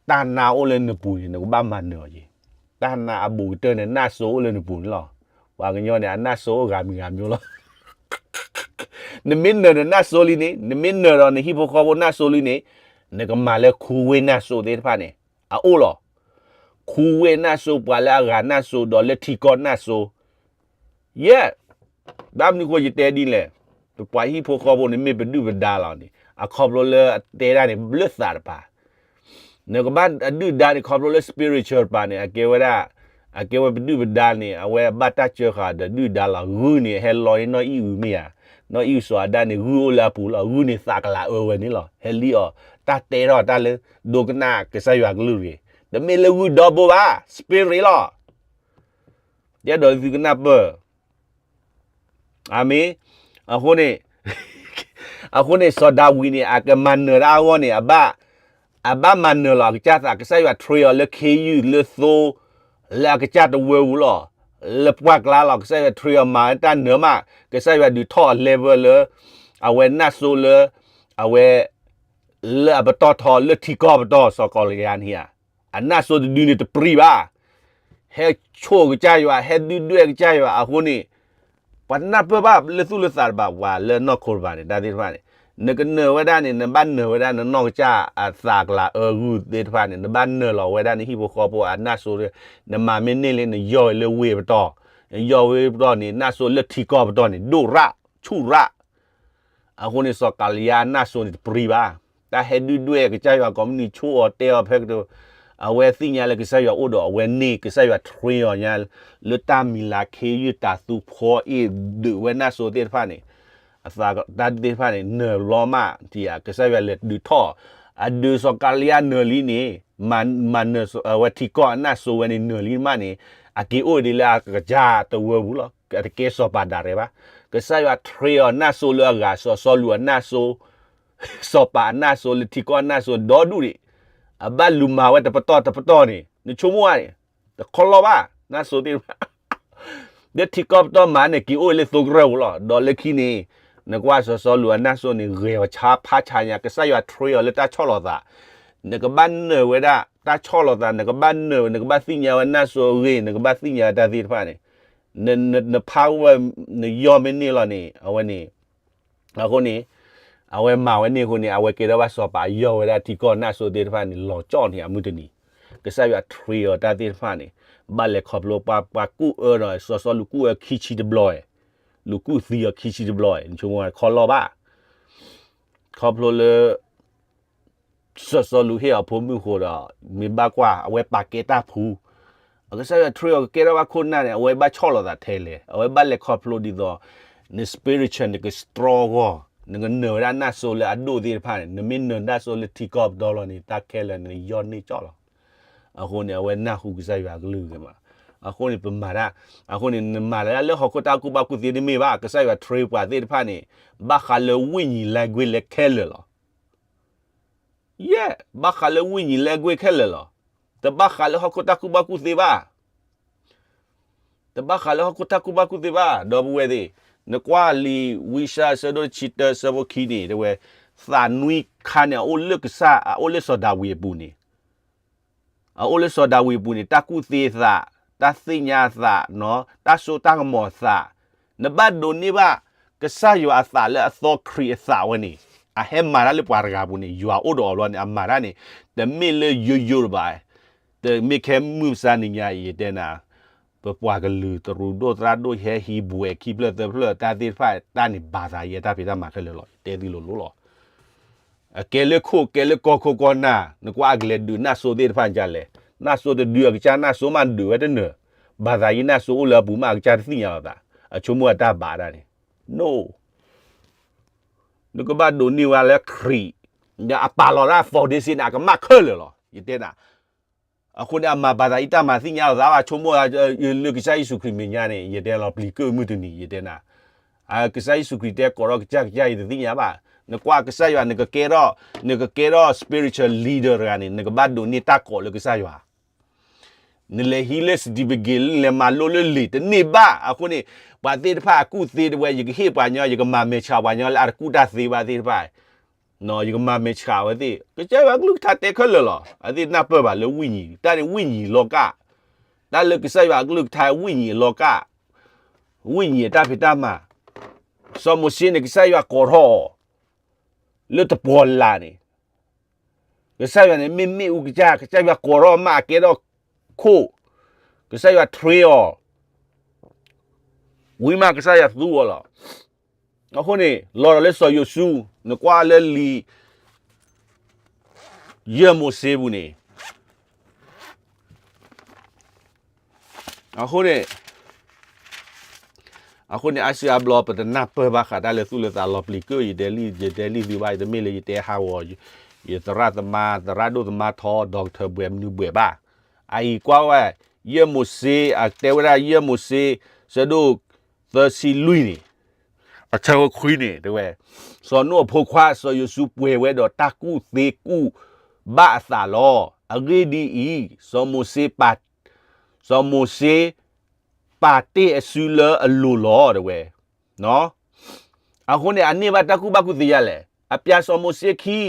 တၢ်နါအိၣ်လၢနပူၤန့ၣ် နကဘၣ်မၤနၢၤအီၤက့ၤ, တၢ်နါအဘူးကတၢၢ်န့ၣ် နၢ်စိအိၣ်လၢနပူၤန့ၣ်လီၤ. ပှၤကညီန့ၣ် အနၢ်စိအိၣ်ဂၤမံၤဂၤမံၤလီၤ. နမ့ၢ်နၢၤနနၢ်စိလံန့ၣ် နမ့ၢ်နၢၤဒီးနဟံၣ်ဖိဃီဖိနၢ်စိလံန့ၣ် နကမၤလၢခူဝ့ၢ်နၢ်စိသ့ၣ်တဖၣ်န့ၣ် အအိၣ်လီၤ. ခူဝ့ၢ်နၢ်စိ ပှၤလၢအဂၤနၢ်စိ ဒီးလၢထံကီၢ်နၢ်စိ ယဲၢ်, ဘၣ်မနုၤဃိယတဲဒ်လဲၣ်, ပပှၤဟံၣ်ဖိဃီဖိန့ၣ် မ့ၢ်ပဒုၣ်ပဒါလီၤန့ၣ် အခီဖျိလၢအတဲဒၣ်န့ၣ် ဘျၢသးတပၤ, နကဘၣ်အဒုၣ်ဒါန့ၣ် ခီဖျိလၢ spiritual တပၤန့ၣ် အကဲဝဲဒၣ်, အကဲဝဲပဒုၣ်ပဒါန့ၣ် အဝဲဘၣ်တၢ်စၢဃာ်ဒီးဒုၣ်ဒါလီၤ. ဂုၢ်န့ၣ် ဟဲလီၤန့ၢ်နီၢ်အံၣ်အုမ့ၢ်ဧါ, နီၢ်အံၣ်အုစီၤအၤဒၣ်န့ၣ် ဂုၢ်အိၣ်လၢအပူၤလီၤ. ဂုၢ်န့ၣ်သးကလၤအၢဝဲန့ၣ်လီၤ. ဟဲလံအီၤ တၢ်တဲထီၣ်တၢ်လၢ ဒိကနၣ်ကစၢ်ယွၤကလုၢ်တဂ့ၤ, တမ့ၢ်လၢဂုၢ်ဒီဘိဘၣ်, spirit လီၤ. ယအဲၣ်ဒိးသုကနၢ်ပၢၢ် အၤမ့ၣ်, အဃိန့ၣ်, အဃိန့ၣ်စီၤဒၤဝံးန့ၣ် အကမၤနၢၤတၢ်အဂီၢ်န့ၣ် အဘၣ်, အဘၣ်မၤနၢၤလီၤအကစၢ်သး, ကစၢ်ယွၤ train အီၤလၢခ့ယုၢ်လၢသိ, လၢအကစၢ်တဝၢပူၤလီၤ. လၢပှၢ်ကျါလီၤ ကစၢ်ယွၤ train အီၤမၤတၢ်နၢၤမး, ကစၢ်ယွၤဒုးထီၣ်အ level လၢ, အဝဲနၢ်စိလၢ, အဝဲ, လၢအပတီၢ်ထီလၢထံကီၢ်ပတီၢ်စီၤကီၤလယါန့ၣ်ဧါ, အနၢ်စိတဒုန့ၣ်တပြံၤဘၣ် ဟဲဆိၣ်ကစၢ်ယွၤ ဟဲဒုၣ်ဒွဲၣ်ကစၢ်ယွၤအဃိန့ၣ်, ပှၤတနၢ်ပၢၢ်ဘၣ်လၢသူၣ်လၢသးတဘၣ် ပှၤလၢနီၢ်ခိတပၤန့ၣ် တၢ်သ့ၣ်တဖၣ်န့ၣ်, နကနၢၤဝဲဒၣ်န့ၣ် နဘၣ်နၢၤဝဲဒၣ်နနီၢ်ကစၢ်အသးကလၤအၢဂုၢ်သ့ၣ်တဖၣ်န့ၣ် နဘၣ်နၢၤလီၤဝဲဒၣ်နဟံၣ်ဖိဃီဖိအနၢ်စိ, နမၤမ့ၢ်န့ၢ်လံ နယီၢ်ဝဲလၢဝ့ၢ်ပတီၢ်, နယီၢ်ဝ့ၢ်ပတီၢ်န့ၣ် နၢ်စိလၢထံကီၢ်ပတီၢ်န့ၣ် ဒိၣ်ရၣ်, ဆူၣ်ရၣ် အဃိန့ၣ် စီၤကၤလံယါအနၢ်စိန့ၣ်တပြံၤဘၣ်. တၢ်ဟဲဒုၣ်ဒွဲၣ်ကစၢ်ယွၤကိးမုၢ်နံၤ ဆိၣ်အီၤတဲအီၤဖဲကတိၤ, အဝဲသ့ၣ်ညါလၢကစၢ်ယွၤအိၣ်ဒီးအဝဲန့ၣ် ကစၢ်ယွၤ train အီၤညါ, လၢတၢ်မံၤလၤခ့ယုၢ်တၤသူဖီအ့ၣ်ဒုးဝဲနၢ်စိသ့ၣ်တဖၣ်န့ၣ်, အသးတၢ်သ့ၣ်တဖၣ်န့ၣ် နၢၤလီၤမးတံၢ်ဧါ, ကစၢ်ယွၤလဲၤဒုးထီၣ်, အဒုးစီၤကၤလံယါနၢၤလံန့ၣ်, မၤနၢၤဝဲထံကီၢ်အနၢ်စိဝဲန့ၣ်နၢၤလံမးန့ၣ်, အက့ၤအိၣ်ဒ်လၢအကစၢ်တဝၢပူၤလီၤ. အတကဲစီၤပၤဒၣ်ရဲၣ်ဘၣ်. ကစၢ်ယွၤ train အီၤနၢ်စိလၢအဂၤ စီၤစီလူးအနၢ်စိ, စီၤပၤအနၢ်စိလၢထံကီၢ်အနၢ်စိဒီဒူၣ်ဒံး, အဘၣ်လူၤမၤဝဲတပတီၢ်တပတီၢ်န့ၣ် နဆိကမိၣ်ဧါန့ၣ်, တခီလီၤဘၣ်, နၢ်စိသ့ၣ်တဖၣ် လၢထံကီၢ်ပတီၢ်မၤန့ၣ် က့ၤအိၣ်လၢသိကရၢၢ်ပူၤလီၤ. ဒီးလၢခံန့ၣ်, နကွၢ်စီၤစီလူးအနၢ်စိန့ၣ် ဂဲၤအီၤဆါဖးဆါညါ ကစၢ်ယွၤ train အီၤလၢတၢ်ဆီၣ်လီၤသး, နကဘၣ်နၢၤဝဲဒၣ် တၢ်ဆီၣ်လီၤသး နကဘၣ်နၢၤဝဲ နကဘၣ်သ့ၣ်ညါဝဲနၢ်စိအဂ့ၢ် နကဘၣ်သ့ၣ်ညါဝဲတၢ်သ့ၣ်တဖၣ်န့ၣ်, နဖးဝဲ နယီၢ်မ့ၢ်န့ၢ်လီၤန့ၣ် အဝဲန့ၣ် အဃိန့ၣ်, အဝဲမၤဝဲန့ၣ်အဃိန့ၣ် အဝဲကဲထီၣ်ဘၣ်စီၤပၤ ယီၢ်ဝဲဒၣ်ထံကီၢ်နၢ်စိသ့ၣ်တဖၣ်န့ၣ် လီၤကၠီၣ်န့ၣ်အမုၢ်တနံၤ, ကစၢ်ယွၤ train အီၤတၢ်သ့ၣ်တဖၣ်န့ၣ်, ဘၣ်လဲၤခီဖျိပှၤ ပှၤကူၣ်အၢဒီး စီၤစီလူးကူၣ်အၢခံဆံတဘျီ, လူၤကူၣ်သံအီၤခံဆံတဘျီ, နဆိကမိၣ်ဝဲတခီလီၤဘၣ်, ခီဖျိလၢ စီၤစီလူးဟ့ၣ်အီၤဖိမုၣ်ဃိဒီး မ့ၢ်ဘၣ်ကွၢ် အဝဲပာ်ကဲတၢ်ဖှူ, အကစၢ်ယွၤ train အီၤကကဲထီၣ်ဘၣ်ခိၣ်နၢ်န့ၣ် အဝဲဘၣ်ဆီၣ်လီၤသးထဲလဲၣ်, အဝဲဘၣ်လဲၤခီဖျိဒ်သိး န spiritual နက strong ဂီၢ်, နကနၢၤဝဲဒၣ်နၢ်စိလၢအဒိၣ်သ့ၣ်တဖၣ်န့ၣ်, နမ့ၢ်နၢၤနၢ်စိလၢထံကီၢ်ပတီၢ်လီၤန့ၣ် တၢ်ခဲလၢာ်န့ၣ် နယီၢ်န့ၢ်ကၠီၣ်လီၤ. အဃိန့ၣ် အဝဲနၢ်ဟူကစၢ်ယွၤအကလုၢ်ကမး, အဃိန့ၣ် ပမၤတၢ်, အဃိန့ၣ် နမၤလၢလၢဟီၣ်ခိၣ်တၢ်ကူၣ်ဘၣ်ကူၣ်သ့တမ့ၢ်ဘၣ်, ကစၢ်ယွၤ train ပှၤသ့ၣ်တဖၣ်န့ၣ် ဘၣ်ဃးလၢဝိညာဉ် language လၢခဲလၢာ်လီၤ. ယဲၢ်, ဘၣ်ဃးလၢဝိညာဉ် language ခဲလၢာ်လီၤ. တဘၣ်ဃးလၢဟီၣ်ခိၣ်တၢ်ကူၣ်ဘၣ်ကူၣ်သ့ဘၣ်. တဘၣ်ဃးလၢဟီၣ်ခိၣ်တၢ်ကူၣ်ဘၣ်ကူၣ်သ့ဘၣ်, ဒီပုၢ်ဝဲၢ်သ့ၣ်, နကွၢ်လံာ်ဝံယၡါယၤ အဆၢဒိၣ်တဆံတၢ အဆၢဖိခံန့ၣ် တဲဝဲ, သးနွံခါန့ၣ် အအိၣ်လၢကစၢ်, အအိၣ်လၢစီၤဒၤဝံးအပူၤန့ၣ် အအိၣ်လၢစီၤဒၤဝံးအပူၤန့ၣ် တၢ်ကူၣ်သ့အသး, တၢ်သ့ၣ်ညါအသး, တၢ်စိတၢ်ကမီၤအသး, နဘၣ်ဒိးန့ၢ်ဘၣ် ကစၢ်ယွၤအသးလၢအသီခရံာ်အသးဝဲန့ၣ်, အဟဲမၤတၢ်လၢပှၤတဂၤအပူၤန့ၣ် ယွၤအိၣ်ဒီးအီၤဘျီန့ၣ် အမၤတၢ်န့ၣ် တမ့ၢ်လၢယိယိတဘၣ်, တမ့ၢ်ခဲမုၢ်မဆါနံၤညါအံၤ ယတဲနၤ, ပပှၤကလုာ်တရူးဒိၣ်သရၣ်ဒိၣ် ဟဲဟံးဘှဲးခံဖျၢၣ်သၢဖျၢၣ် တၢ်သ့ၣ်တဖၣ် တၢ်န့ၣ်ဘၣ်သးယဲတၢ်ဖံးတၢ်မၤခဲလၢာ်လီၤ, ယတဲသုလိၤလိၤလီၤ. အကဲလၢခိၣ်ကဲလၢကီၢ်ခိၣ်ကီၢ်နၢ်, နကွၢ်အကလဲၤဒုးနၢ်စိသ့ၣ်တဖၣ်ဒ်လဲၣ်, နၢ်စိတဒုးအကစၢ် နၢ်စိမးဒုးဝဲတနၢၤ, ဘၣ်သးယံၤနၢ်စိအိၣ်လၢအပူၤမးအကစၢ်တသ့ၣ်ညါလီၤသး, အဆိကမိၣ်အတၢ်ဘၣ်ဒၣ်န့ၣ်, no, နကဘၣ်ဒိးန့ၢ်ဝဲလၢခရံာ်, အပာ်လီၤတၢ် foundation န့ၣ် အကမၣ်ခဲလၢာ်လီၤ, ယတဲနၤ အဃိန့ၣ် အမၤဘၣ်သးယံၤတၢ်မၤသ့ၣ်ညါလီၤသးဘၣ် ဆိကမိၣ်လၢကစၢ်ယ့ၣ်ၡူးခရံာ်မဲာ်ညါန့ၣ် ယတဲလီၤပျံၤကၢၣ်မုၢ်တနံၤ ယတဲနၤ, ကစၢ်ယ့ၣ်ၡူးခရံာ်တဲကိးထီၣ်ကစၢ်ကစၢ်ယံၤတသ့ၣ်ညါဘၣ်, နကွၢ်ကစၢ်ယွၤ နကကဲထီၣ်, နကကဲထီၣ် spiritual leader တဂၤန့ၣ် နကဘၣ်ဒိးန့ၢ်တၢ်ကိးလၢကစၢ်ယွၤ နလဲၤဟံးလၢ certificate နလဲၤမၤလိလၢလံာ်တန့ၢ်ဘၣ် အဃိန့ၣ်, ပှၤသ့ၣ်တဖၣ်အကူၣ်သ့တဝဲ ယကဟ့ၣ်ပှၤညီ ယကမၤမဲာ်ဆှးပှၤညီလၢအတကူၣ်တၢ်သ့ဘၣ်သ့ၣ်တဖၣ်, ယကမၤမဲာ်ဆှးဝဲသ့ၣ် ကစၢ်ယွၤအကလုၢ်ကထါတဲခဲလၢာ်လီၤ. အသ့ၣ်နၢ်ပၢၢ်ဘၣ်လၢဝိညာဉ်, တၢ်န့ၣ်ဝိညာဉ်လီၤကၢ်, တၢ်လၢကစၢ်ယွၤအကလုၢ်ကထါဝိညာဉ်လီၤကၢ်, ဝိညာဉ်အတၢ်ဖံးတၢ်မၤ, စီၤမိၤၡ့န့ၣ် ကစၢ်ယွၤကိးထီၣ်အီၤ လၢတပှီၤလၢ်န့ၣ်, ကစၢ်ယွၤန့ၣ်မ့ၢ်မ့ၣ်အူကစၢ်, ကစၢ်ယွၤကိးထီၣ်မးအကဲထီၣ်ခိၣ်, ကစၢ်ယွၤ train အီၤ, ဝံၤမးကစၢ်ယွၤသူအီၤလီၤ. အဃိန့ၣ် လီၤဒီးလၢစီၤယိၤၡူ, နကွၢ်လၢလံာ် ယဲၢ်မိၤၡ့ပူၤန့ၣ်, အဃိန့ၣ် အဃိန့ၣ် အါစုအါဘျီ ပတနၢ်ပၢၢ်ဘၣ်ဃးတၢ်လၢသူၣ်လၢသးလီၤပျံၤကၢၣ် ယတဲလံ, ယတဲလံသုဘၣ်, တမ့ၢ်လၢယတဲဟးဂီၤ ယသရၣ်သမါ, သရၣ်ဒိၣ်သမါထီ, doctor ဘှဲးမနုၤဘှဲးဘၣ်. အအံၤကွၢ်ဝဲ, ယဲၢ်မိၤၡ့, အတဲဝဲဒၣ်ယဲၢ်မိၤၡ့ ဆၢဒိၣ်သၢဆံလွံၢ်န့ၣ်, အဆၢဖိခွံန့ၣ် တဲဝဲ, စီၤနိအဖိခွါ စီၤယိၤၡူပှဲၤဝဲဒီးတၢ်ကူၣ်သ့ကူၣ်ဘၣ်အသးလီၤ. အဂ့ၢ်ဒ်အံၤ, စီၤမိၤၡ့ပာ် စီၤမိၤၡ့ ပာ်တ့ၢ်အစုလၢအလိၤလီၤ တဲဝဲ. အဃိန့ၣ် အန့ၢ်ဘၣ်တၢ်ကူၣ်ဘၣ်ကူၣ်သ့ယၤလဲၣ်. အပျဲစီၤမိၤၡ့ခံ,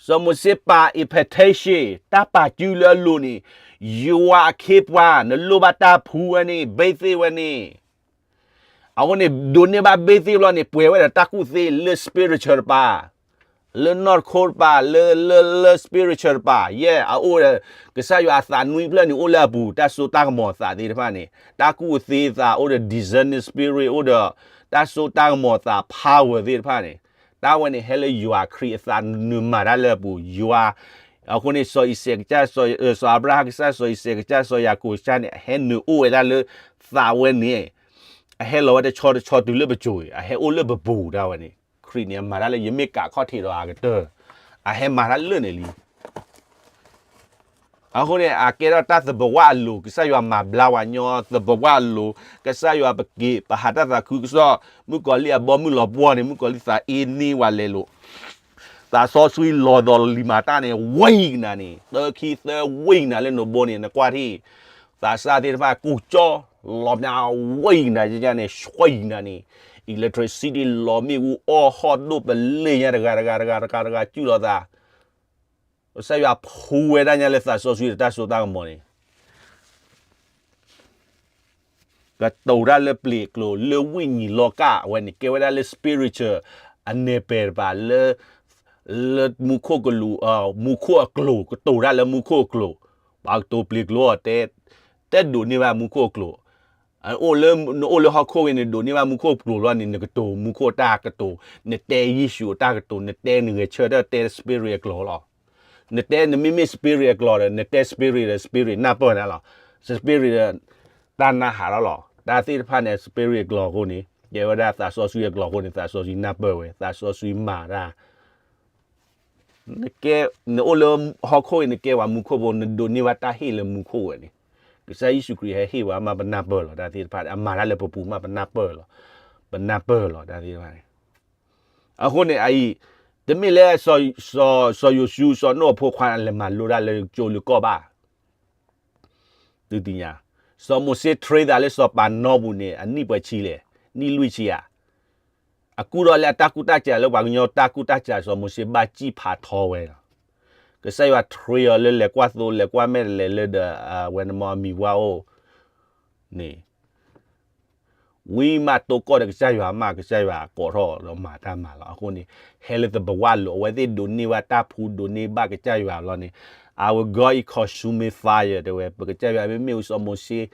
စီၤမိၤၡ့ပာ် invitation တၢ်ပာ်စုလၢအလိၤန့ၣ်, ယွၤအခ့အပှၤ နလိၣ်ဘၣ်တၢ်ဖှူဝဲန့ၣ် ဘ့ၣ်သ့ၣ်ဝဲန့ၣ် အဃိန့ၣ် ဒိးန့ၢ်ဘၣ်ဘ့ၣ်သ့ၣ်ဘျီန့ၣ် ပှဲၤဝဲဒီးတၢ်ကူၣ်သ့လၢ spiritual တပၤ, လၢနီၢ်ခိတပၤ, လၢ လၢ လၢ spiritual တပၤ, ယဲၢ်အအိၣ်ဒီး ကစၢ်ယွၤအသးနွံဖျၢၣ်န့ၣ် အိၣ်လၢအပူၤ, တၢ်စိတၢ်ကမီၤအသးသ့ၣ်တဖၣ်န့ၣ်, တၢ်ကူၣ်သ့သးအိၣ်ဒီး discerning spirit အိၣ်ဒီး တၢ်စိတၢ်ကမီၤအသး power သ့ၣ်တဖၣ်န့ၣ်, တၢ်ဝဲန့ၣ်ဟဲလၢယွၤခရံာ်အသးနုာ်မၤတၢ်လၢအပူၤ, ယွၤ အဃိန့ၣ် စီၤအံၤစဲးကစၢ်, စီၤအၤဘြၤဟၣ်ကစၢ်, စီၤအံၤစဲးကစၢ်, စီၤယၤကိာ်ကစၢ်န့ၣ် အဟဲနုာ်အိၣ်ဝဲဒၣ်လၢသးဝဲန့ၣ်, အဟဲလီၤဝဲတဆီတဆီတုၤလၢပစိၤ, အဟဲအိၣ်လၢပပူၤဒၣ်ဝဲန့ၣ်, ခရံာ်န့ၣ် အမၤတၢ်လၢ ယမ့ၢ်ကးခီၣ်ထံးဒီးအကတၢၢ်, အဟဲမၤတၢ်လၢန့ၣ်လံ. အဃိန့ၣ် အကဲထီၣ်တၢ်သဘဝအလိၤ, ကစၢ်ယွၤမၤဘျါပှၤညီသဘဝအလိၤ, ကစၢ်ယွၤပက့ၤ ပဟးတၢ်သးခုကစီၣ်, မုၣ်ကီၤလံၢ်အဘီမုၢ်လီၤပှီၢ်န့ၣ်, မုၣ်ကီၤလံၢ်သးအ့န့ၢ်ဝဲလဲၤလိာ်, သးစီဆှံလီၤဒီးလံာ်မၤတၢ်န့ၣ် ဝံၤကနၤန့ၣ်, သၢခံသၢဝံၤကနၤလၢနိၣ်ဘိန့ၣ် နကွၢ်ထံၣ်, သးစၢ်သ့ၣ်တဖၣ်ကူၣ်ကၠီ, လီၤမးဝံၤကနၤန့ၣ်, ဆွံကနၤန့ၣ်, electricity လီၤမ့ၣ်အူအီၣ်ဟီၣ်ဒိၣ်ပလ့ၢ်ညါတဂၤတဂၤတဂၤတဂၤတဂၤ စုၣ်လီၤသး ကစၢ်ယွၤဖှူဝဲဒၣ်ညါလၢသးစီဆှံဒီးတၢ်စိတၢ်ကမီၤန့ၣ်, ကတိၤတၢ်လၢပျ့ၤအကျိၤ လၢဝိညာဉ်လောကဝဲန့ၣ် ကဲဝဲဒၣ်လၢ spiritual အနၢၤပၢၢ်တပၤလၢ, လၢမူခိၣ်ကလူး, မူခိၣ်အကျိၤ, ကတိၤတၢ်လၢမူခိၣ်အကျိၤ, ပှၤကတိၤပျ့ၤကျိၤအီၤတဲ, တဲဒိးန့ၢ်ဘၣ်မူခိၣ်အကျိၤ နအိၣ်လၢဟီၣ်ခိၣ်ဂ့ၤန့ၣ် ဒိးန့ၢ်ဘၣ်မူခိၣ်ကျိၤလီၤန့ၣ် နကတိၤမူခိၣ်တၢ်ကတိၤ, နတဲယ့ၣ်ၡူးအတၢ်ကတိၤ, နတဲနဂဲၤဆၢထၢၣ်တဲ spirit အကျိၤလီၤ. နတဲနမ့မ့ၢ် spirit အကျိၤဒီး နတဲ spirit ဒီး spirit နၢ်ပၢၢ်နၤလီၤ. spirit ဒီး တၢ်နၢ်ဟးထီၣ်လီၤ. တၢ်သ့ၣ်တဖၣ်န့ၣ် spirit အကျိၤအဃိန့ၣ်, ကဲဝဲဒၣ်သးစီဆှံအကျိၤအဃိန့ၣ် သးစီဆှံနၢ်ပၢၢ်ဝဲ, သးစီဆှံမၤတၢ် နအိၣ်လၢဟီၣ်ခိၣ်အံၤ နကဲပှၤမူခိၣ်ဖိ, နဒိးန့ၢ်ဘၣ်တၢ်ဟ့ၣ်လၢမူခိၣ်ဝဲန့ၣ်, ကစၢ်ယ့ၣ်ၡူးခရံာ်ဟဲဟ့ၣ်ဝဲမး ပနၢ်ပၢၢ်လီၤ. တၢ်သ့ၣ်တဖၣ် အမၤတၢ်လၢပပူၤမး ပနၢ်ပၢၢ်လီၤ, ပနၢ်ပၢၢ်လီၤ တၢ်သ့ၣ်တဖၣ်န့ၣ်. အဃိန့ၣ် အအံၤ, တမ့ၢ်လၢ စီၤယိၤၡူ စီၤနိၣ်အဖိခွါ လဲၤမၤလိတၢ်လၢကၠိလၢကီၢ်ဘၣ် သုသ့ၣ်ညါ, စီၤမိၤၡ့ train သးလၢစီၤပၤနီပူၤန့ၣ် အနံၣ်ပှဲၤဆံလဲၣ်, နံၣ်လွံၢ်ဆံဧါ. အကူၣ်ထီၣ်လၢအတၢ်ကူၣ်တၢ်စးလၢပှၤကညီတၢ်ကူၣ်တၢ်စး စီၤမိၤၡ့ဘၣ်စံၣ်ဖးထီဝဲလီၤ. ကစၢ်ယွၤ train အီၤလၢလဲၤကွၢ်သိ လဲၤကွၢ်မဲာ်တလဲၤလၢဒီး ဝဲနမီအမံၤဝါအိၣ်န့ၣ် ဝံၤမးတိကီၢ်ဒီးကစၢ်ယွၤမး ကစၢ်ယွၤကိးထီၣ်ဒီးမၤတၢ်မၤလီၤ. အဃိန့ၣ် ဟဲလၢသဘဝလိၤ အဝဲသ့ၣ်ဒိးန့ၢ်ဘၣ်တၢ်ဖှူ ဒိးန့ၢ်ဘၣ်ကစၢ်ယွၤလီၤန့ၣ်, Our God is consuming fire တဲဝဲ, ပကစၢ်ယွၤမ့ၢ်မ့ၣ်အူ စီၤမိၤၡ့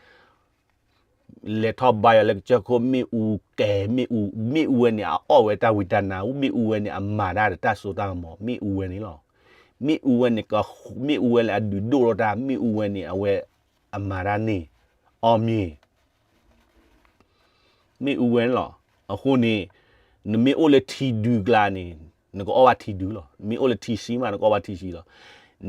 လဲၤထီၣ်ဘါယွၤလၢကစၢၢ်ခိၣ် မ့ၣ်အူကဲၤ မ့ၣ်အူ, မ့ၣ်အူဝဲန့ၣ် အအီၣ်ဝဲတၢ်ဝံတၢ်နါ, မ့ၣ်အူဝဲန့ၣ် အမၤတၢ်ဒီးတၢ်စိတၢ်ကမီၤ မ့ၣ်အူဝဲန့ၣ်လီၤ. မ့ၣ်အူဝဲန့ၣ်, မ့ၣ်အူဝဲလၢအဒုးဒိၣ်ထီၣ်တၢ်, မ့ၣ်အူဝဲန့ၣ် အဝဲအမၤတၢ်န့ၣ် အီၣ်မ့ၢ် မ့ၣ်အူဝဲန့ၣ်လီၤ. အဃိန့ၣ် နမ့ၢ်အိၣ်လၢထံဒုကျါန့ၣ် နကအီၣ်ဘၣ်ထံဒုလီၤ. နမ့ၢ်အိၣ်လၢထံဆံးမး နကအီၣ်ဘၣ်ထံဆံးလီၤ.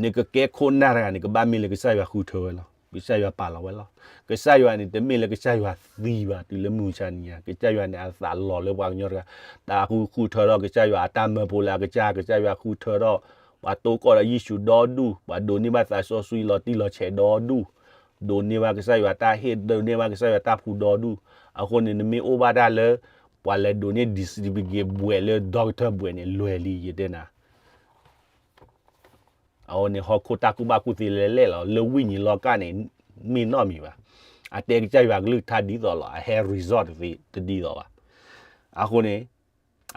နကကဲခိၣ်နၢ်တဂၤန့ၣ် ကဘၣ်မ့ၢ်လၢကစၢ်ယွၤဃုထၢဝဲလီၤ. ကစၢ်ယွၤပာ်လီၤဝဲလီၤ. ကစၢ်ယွၤန့ၣ် တမ့ၢ်လၢကစၢ်ယွၤသံဘၣ် တုၤလၢမုၢ်မဆါတနံၤညါ, ကစၢ်ယွၤန့ၣ် အသးလီၤလၢပှၤကညီတဂၤ, တၢ်ဃုဃုထၢထီၣ် ကစၢ်ယွၤအတၢ်မၢဖိလၢအကစၢ်, ကစၢ်ယွၤဃုထၢထီၣ် ပှၤတိကီၢ်ဒီးယ့ၣ်ၡူးဒီဒူၣ်, ပှၤဒိးန့ၢ်ဘၣ်သးစီဆှံလီၤတံၢ်လီၤဆဲးဒီဒူၣ်, ဒိးန့ၢ်ဘၣ်ကစၢ်ယွၤတၢ်ဟ့ၣ်, ဒိးန့ၢ်ဘၣ်ကစၢ်ယွၤတၢ်ဖှူဒီဒူၣ်. အဃိန့ၣ် နမ့ၢ်အိၣ်ဘၣ်တၢ်လၢ ပှၤလဲၤဒိးန့ၢ် ဒီစတံဘက့ ဘွဲ့လၢ ဒီကထၢၣ်ဘွဲ့န့ၣ် လွဲၢ်လံ ယတဲနၤ. အဃိန့ၣ် ဟီၣ်ခိၣ်တၢ်ကူၣ်ဘၣ်ကူၣ်သ့လဲၤလဲၣ်လီၤ. လၢဝိညာဉ်လောကန့ၣ် မ့ၢ်နီတမံၤဘၣ်. အတဲကစၢ်ယွၤကလုၢ်ကထါဒ်သိးလီၤ. အဟဲ result တသ့ တဒ်သိးဘၣ်. အဃိန့ၣ်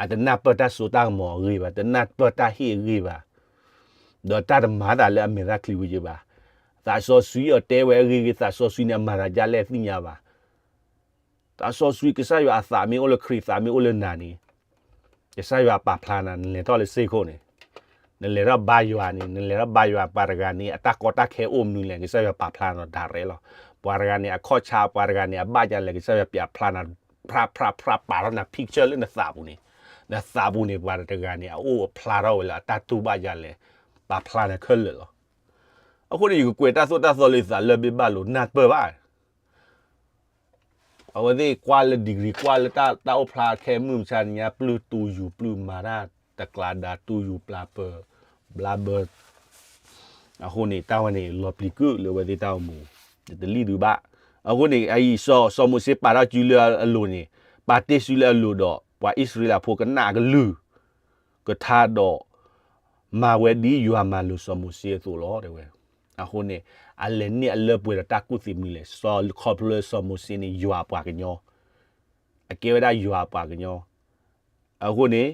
အတနၢ်ပၢၢ်တၢ်စိတၢ်ကမီၤအဂ့ၢ်ဘၣ်, တနၢ်ပၢၢ်တၢ်ဟ့ၣ်အဂ့ၢ်ဘၣ်, ဒီးတၢ်တမၤသးလၢအမဲာ်သၣ်ချံဝံၤယဘၣ်. သးစီဆှံအီၤတဲဝဲအဂ့ၢ်ဂ့ၤ, သးစီဆှံန့ၣ် အမၤသးဒ်လဲၣ်သ့ၣ်ညါဘၣ်. သးစီဆှံ ကစၢ်ယွၤအသးမ့ၢ်အိၣ်လၢခရံာ်, သးမ့ၢ်အိၣ်လၢနၤန့ၣ်, ကစၢ်ယွၤပာ်ဖျါနၤ, နလဲၤထီၣ်လၢစ့ၢ်ခိၣ်န့ၣ်, နလဲၤထီၣ်ဘါယွၤန့ၣ်, နလဲၤထီၣ်ဘါယွၤ ပှၤတဂၤန့ၣ် အတၢ်ကီတၢ်ခဲအိၣ်မနုၤလဲၣ်, ကစၢ်ယွၤပာ်ဖျါနၤ direct လီၤ. ပှၤတဂၤန့ၣ် အခီၣ်ဆါ, ပှၤတဂၤန့ၣ် အဘၣ်ဒ်လဲၣ်, ကစၢ်ယွၤပာ်ဖျါနၤ, ဖြးဖြးဖြး ပာ်ထီၣ်နၤ picture လၢနသးပူၤန့ၣ်, နသးပူၤန့ၣ် ပှၤတဂၤန့ၣ် အအိၣ်အဖျါထီၣ်ဝဲလၢအတၢ်တူၢ်ဘၣ်ဒ်လဲၣ်, ပာ်ဖျါနၤခဲလၢာ်လီၤ. အဃိန့ၣ် ယကကွဲးတၢ်သိၣ်တၢ်သီလၢယသးလၢဘ့ၣ်ဘၣ်လိာ် နၢ်ပၢၢ်ဘၣ်. အဝဲသ့ၣ်ကွၢ်လၢ degree, ကွၢ်လၢတၢ်အိၣ်ဖျါခဲမုၢ်မဆါတနံၤညါ ပျုၢ်တူယူၤပျုၢ်မၤတၢ်တကျးဒါ တူယူၤပျၢ်ပၢၤ ဘျါဘၢ. အဃိန့ၣ် တၢ်ဝဲန့ၣ် လီၤပျံၤကုၣ်လၢအဝဲသ့ၣ်တၢ်အိၣ်မူ, တလံၣ်ဒုးဘၣ်. အဃိန့ၣ် အအံၤ စီၤမိၤၡ့ပာ်ထီၣ်စုလၢအလိၤန့ၣ်, ပာ်တ့ၢ်စုလၢအလိၤဒီး ပှၤအံၣ်စရ့လးဖိကနၣ်အကလုၢ် ကထါဒီး မၤဝဲဒ်ယွၤမၤလိာ်စီၤမိၤၡ့အသိးလီၤ တဲဝဲ. အဃိန့ၣ် အလဲၤန့ၢ်အလၢပှဲၤဒီးတၢ်ကူၣ်သ့မနုၤလဲၣ်, စီၤ ခီဖျိလၢစီၤမိၤၡ့န့ၣ် ယွၤအပှၤကညီ, အကဲဝဲဒၣ်ယွၤအပှၤကညီ. အဃိန့ၣ်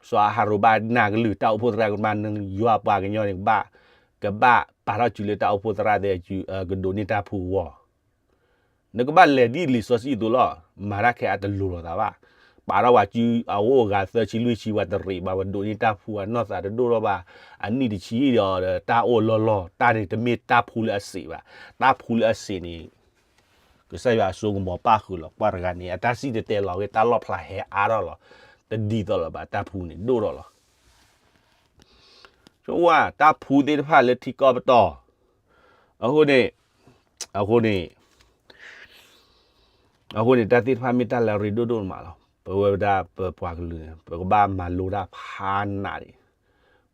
စီၤအၤဟရိၣ်ဘၣ်နာ်ကလုၢ် တၢ်အိၣ်ဖှိၣ်သရၣ်ကမၤနၢၤ ယွၤအပှၤကညီန့ၣ် ကဘၣ်, ကဘၣ်ပာ်ထီၣ်စုလၢတၢ်အိၣ်ဖှိၣ်သရၣ်သ့ၣ်အစု ကဒိးန့ၢ်တၢ်ဖှူအဂီၢ် နကဘၣ်လဲၤဒ်လံာ်စီဆှံအသိးလီၤ. မၤတၢ်ခဲအံၤတလိၤလိာ်သးဘၣ်. ပာ်ထီၣ်ပှၤစုအအိၣ်အဂၤသၢဆံလွံၢ်ဆံ ပှၤတရံးဘၣ်, ပှၤဒိးန့ၢ်တၢ်ဖှူအနီၢ်သးတဒိၣ်ထီၣ်ဘၣ်, အနံၣ်တဆံဒီးတၢ်အိၣ်လီၢ်လီၢ်, တၢ်န့ၣ်တမ့ၢ်တၢ်ဖှူလၢအစံးဘၣ်. တၢ်ဖှူလၢအစံးန့ၣ် ကစၢ်ယွၤအစိကမီၤပၣ်ဃုာ်လီၤ. ပှၤတဂၤန့ၣ် အတၢ်စံၣ်တဲၤတဲလီၤဂ့ၤ တၢ်လီၣ်ဖျါဟဲအါထီၣ်လီၤ. တဒ်သိးလၢၤဘၣ်, တၢ်ဖှူန့ၣ်ဒိၣ်ထီၣ်လီၤ. ဆိဝဲ တၢ်ဖှူသ့ၣ်တဖၣ်လၢထံကီၢ်ပတီၢ်, အဃိန့ၣ်, အဃိန့ၣ်, အဃိန့ၣ် တၢ်သ့ၣ်တဖၣ်မ့ၢ်တၢ်လၢအရ့ဒိၣ်ဒိၣ်မးလီၤ. ပဝဲဒၣ်ပပှၤကလုာ်န့ၣ် ပကဘၣ်မၤလိတၢ်ဖးနးဒံး.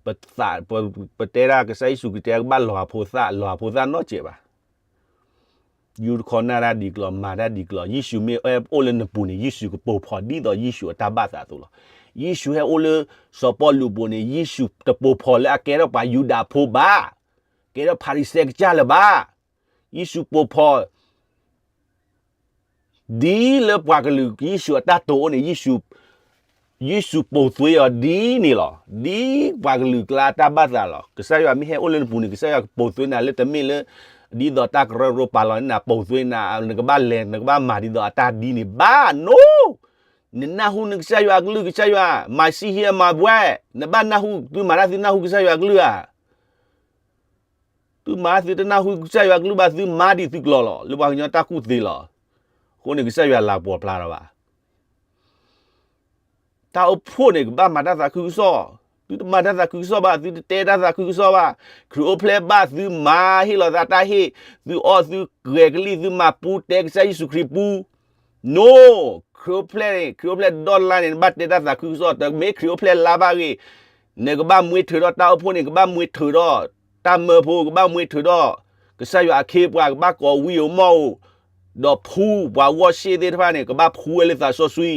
ပသး, ပ, ပတဲဒၣ်ကစၢ်ယ့ၣ်ၡူးခရံာ်တဲကဘၣ်လီၤအဖိသၣ်, လီၤအဖိသၣ်နီတစဲးဘၣ်. ယူတခီနၢ်တၢ်ဒ်ကျီၤ, မၤတၢ်ဒ်ကျီၤ, ယ့ၣ်ၡူးမ့ၢ်အဲၣ်အိၣ်လၢနပူၤန့ၣ် ယ့ၣ်ၡူးကပိာ်ဖီၣ်ဒ်သိးယ့ၣ်ၡူးအတၢ်ဘၣ်သးအသိးလီၤ. ယ့ၣ်ၡူးဟဲအိၣ်လၢစီၤပီလူးအပူၤန့ၣ် ယ့ၣ်ၡူးတပိာ်ဖီၣ်လၢအကဲထီၣ်ပှၤယူဒၤဖိဘၣ်, ကဲထီၣ်ဖၤရံၤၡဲကစၢ်လၢၤဘၣ်. ယ့ၣ်ၡူးပိာ်ဖီၣ် ဒ်လၢပှၤကလုာ်ယ့ၣ်ၡူးအတၢ်တိာ်အိၣ်န့ၣ်, ယ့ၣ်ၡူးပိာ်သွ့အီၤဒ်န့ၣ်လီၤ. ဒ်ပှၤကလုာ်ကျါအတၢ်ဘၣ်သးလီၤ. ကစၢ်ယွၤမ့ၢ်ဟဲအိၣ်လၢနပူၤန့ၣ် ကစၢ်ယွၤကပိာ်သွ့နၤလၢတမ့ၢ်လၢ ဒ်သိးတၢ်ကရၢကရိပာ်လီၤန့ၢ်နၤ ပိာ်သွ့နၤ, နကဘၣ်လဲၤ နကဘၣ်မၤဒ်သိးအတၢ်ဒ်န့ၣ်ဘၣ်, no. နနၢ်ဟူနကစၢ်ယွၤအကလုၢ်, ကစၢ်ယွၤ my sheep hear my voice, နဘၣ်နၢ်ဟူ, သုမၤတၢ်သုနၢ်ဟူကစၢ်ယွၤအကလုၢ်ဧါ. သုမၤသုတနၢ်ဟူကစၢ်ယွၤအကလုၢ်ဘၣ်, သုမၤဒ်သုကျိၤလီၤ, လၢပှၤကညီတၢ်ကူၣ်သ့လီၤ. အဃိန့ၣ် ကစၢ်ယွၤလၤကပီၤဖျါလီၤဘၣ်. တၢ်အိၣ်ဖှိၣ်န့ၣ် ကဘၣ်မၤတၢ်သးခုကစီၣ်, သုတမၤတၢ်သးခုကစီၣ်ဘၣ်, သုတတဲတၢ်သးခုကစီၣ်ဘၣ်. ခရံာ်အိၣ်ဖျဲၣ်ဘၣ်သုမၤဟ့ၣ်လီၤသးတၢ်ဟ့ၣ်, သုအီၣ်သုဂဲၤကလံၣ် သုမၤပူၤတဲကစၢ်ယ့ၣ်ၡူးခရံာ်ပူၤ no. ခရံာ်အိၣ်ဖျဲၣ်န့ၣ်, ခရံာ်အိၣ်ဖျဲၣ်ဒီလါန့ၣ် နဘၣ်တဲတၢ်သးခုကစီၣ်, တမ့ၢ်ခရံာ်အိၣ်ဖျဲၣ်လါဘၣ်ဂ့ၤ, နကဘၣ်မွ့ထၢၣ်ဒီးတၢ်အိၣ်ဖှိၣ်န့ၣ်, ကဘၣ်မွ့ထၢၣ်ဒီးတၢ်မၢဖိ, ကဘၣ်မွ့ထၢၣ်ဒီး ကစၢ်ယွၤအခ့အပှၤ, ကဘၣ်ကိးဝံဧိၤမီၢ်ဧိၤ, ဒီးဖှူပှၤဂီၢ်စ့ၣ်သ့ၣ်တဖၣ်န့ၣ် ကဘၣ်ဖှူဝဲလၢသးစီဆှံ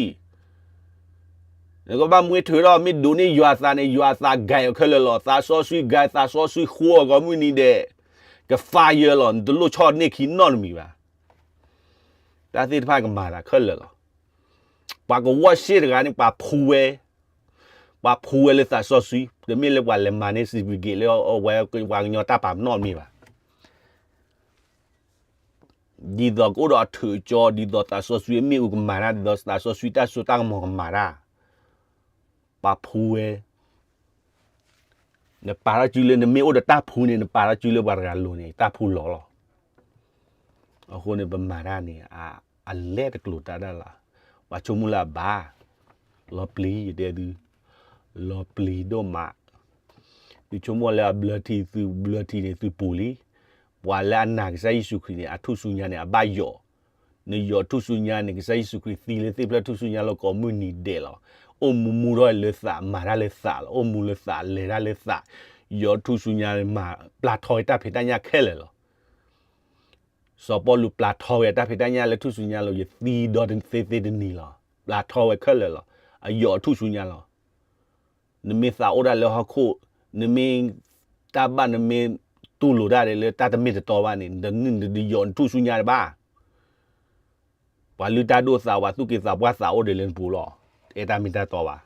နကဘၣ်မွ့ထၢၣ်ဒီး မ့ၢ်ဒိးန့ၢ်ယွၤအသးန့ၣ် ယွၤအသး guide အီၤခဲလၢာ်လီၤ. သးစီဆှံ guide, သးစီဆှံဃိအီၤကိးမုၢ်နံၤဒဲး, က fire လီၤ, နတလိၣ်ဆီၣ်န့ၢ်ခံနီတမံၤဘၣ်. တၢ်သ့ၣ်တဖၣ်ကမၤသးခဲလၢာ်လီၤ. ပှၤကဝီၢ်စ့ၣ်တဂၤန့ၣ် ပှၤဖှူဝဲ, ပှၤဖှူဝဲလၢသးစီဆှံ, တမ့ၢ်လၢပှၤလဲၤမၤန့ၢ် certificate လၢအဝဲပှၤကညီတၢ်ပာ်ပနီၣ်မ့ၢ်ဘၣ်. ဒ်သိးကအိၣ်ဒီးအထၢၣ်ကၠီ, ဒ်သိးသးစီဆှံအမ့ၣ်အူကမၤတၢ်, ဒ်သိးသးစီဆှံတၢ်စိတၢ်ကမီၤကမၤတၢ်, ပှၤဖှူဝဲ. နပာ်ထီၣ်စုလၢနမ့ၢ်အိၣ်ဒီးတၢ်ဖှူန့ၣ် နပာ်ထီၣ်စုလၢပှၤတဂၤလိၤန့ၣ် တၢ်ဖှူလီၤလီၤ. အဃိန့ၣ် ပမၤတၢ်န့ၣ် အလဲၤတကျိၤတၢ်ဒၣ်လီၤ. ပှၤဆိကမိၣ်လၢအဘၣ်, လီၤပျံၤယတဲသု, လီၤပျံၤဒိၣ်မး. သုဆိကမိၣ်လၢအဘျၢထံ သုဘျၢထံန့ၣ်သုပူၤလံ. ပှၤလၢအနာ်ကစၢ်ယ့ၣ်ၡူးခရံာ်န့ၣ် အထူၣ်စုညါန့ၣ် အဘၣ်ယိာ်, နယိာ်ထူၣ်စုညါန့ၣ် ကစၢ်ယ့ၣ်ၡူးခရံာ်သံလၢသ့ၣ်ဖျၢၣ်ထူၣ်စုညါလၢကိးမုၢ်နံၤဒဲးလီၤ. အိၣ်မူမူထီၣ်လၢသး မၤတၢ်လၢသးလီၤ. အိၣ်မူလၢသး လဲၤတၢ်လၢသး, ယိာ်ထူၣ်စုညါမၤပျၢ်ထီၣ်ဝဲတၢ်ဖံးတၢ်ညၣ်ခဲလၢာ်လီၤ. စီၤပီလူးပျၢ်ထီၣ်ဝဲတၢ်ဖံးတၢ်ညၣ်လၢထူၣ်စုညါလီၤ. ယသံဒီးသ့သ့တနံၤလီၤ. ပျၢ်ထီၣ်ဝဲခဲလၢာ်လီၤ. အယိာ်အထူၣ်စုညါလီၤ. နမ့ၢ်သးအိၣ်ဒၣ်လၢဟီၣ်ခိၣ်, နမ့ၢ်တၢ်ဘၣ်နမ့ၢ်တူၢ်လိာ်တၢ်ဒီးလၢတၢ်တမ့ၢ်တတီဘၣ်န့ၣ် နတယိာ်နထူၣ်စုညါတဘၣ်. ပှၤလုၢ်တၢ်ဒိၣ်သး ပှၤသူၣ်က့သးပှၢ်သးအိၣ်ဒီးလၢနပူၤလီၤ. တအဲၣ်တၢ်မ့ၢ်တၢ်တီဘၣ်.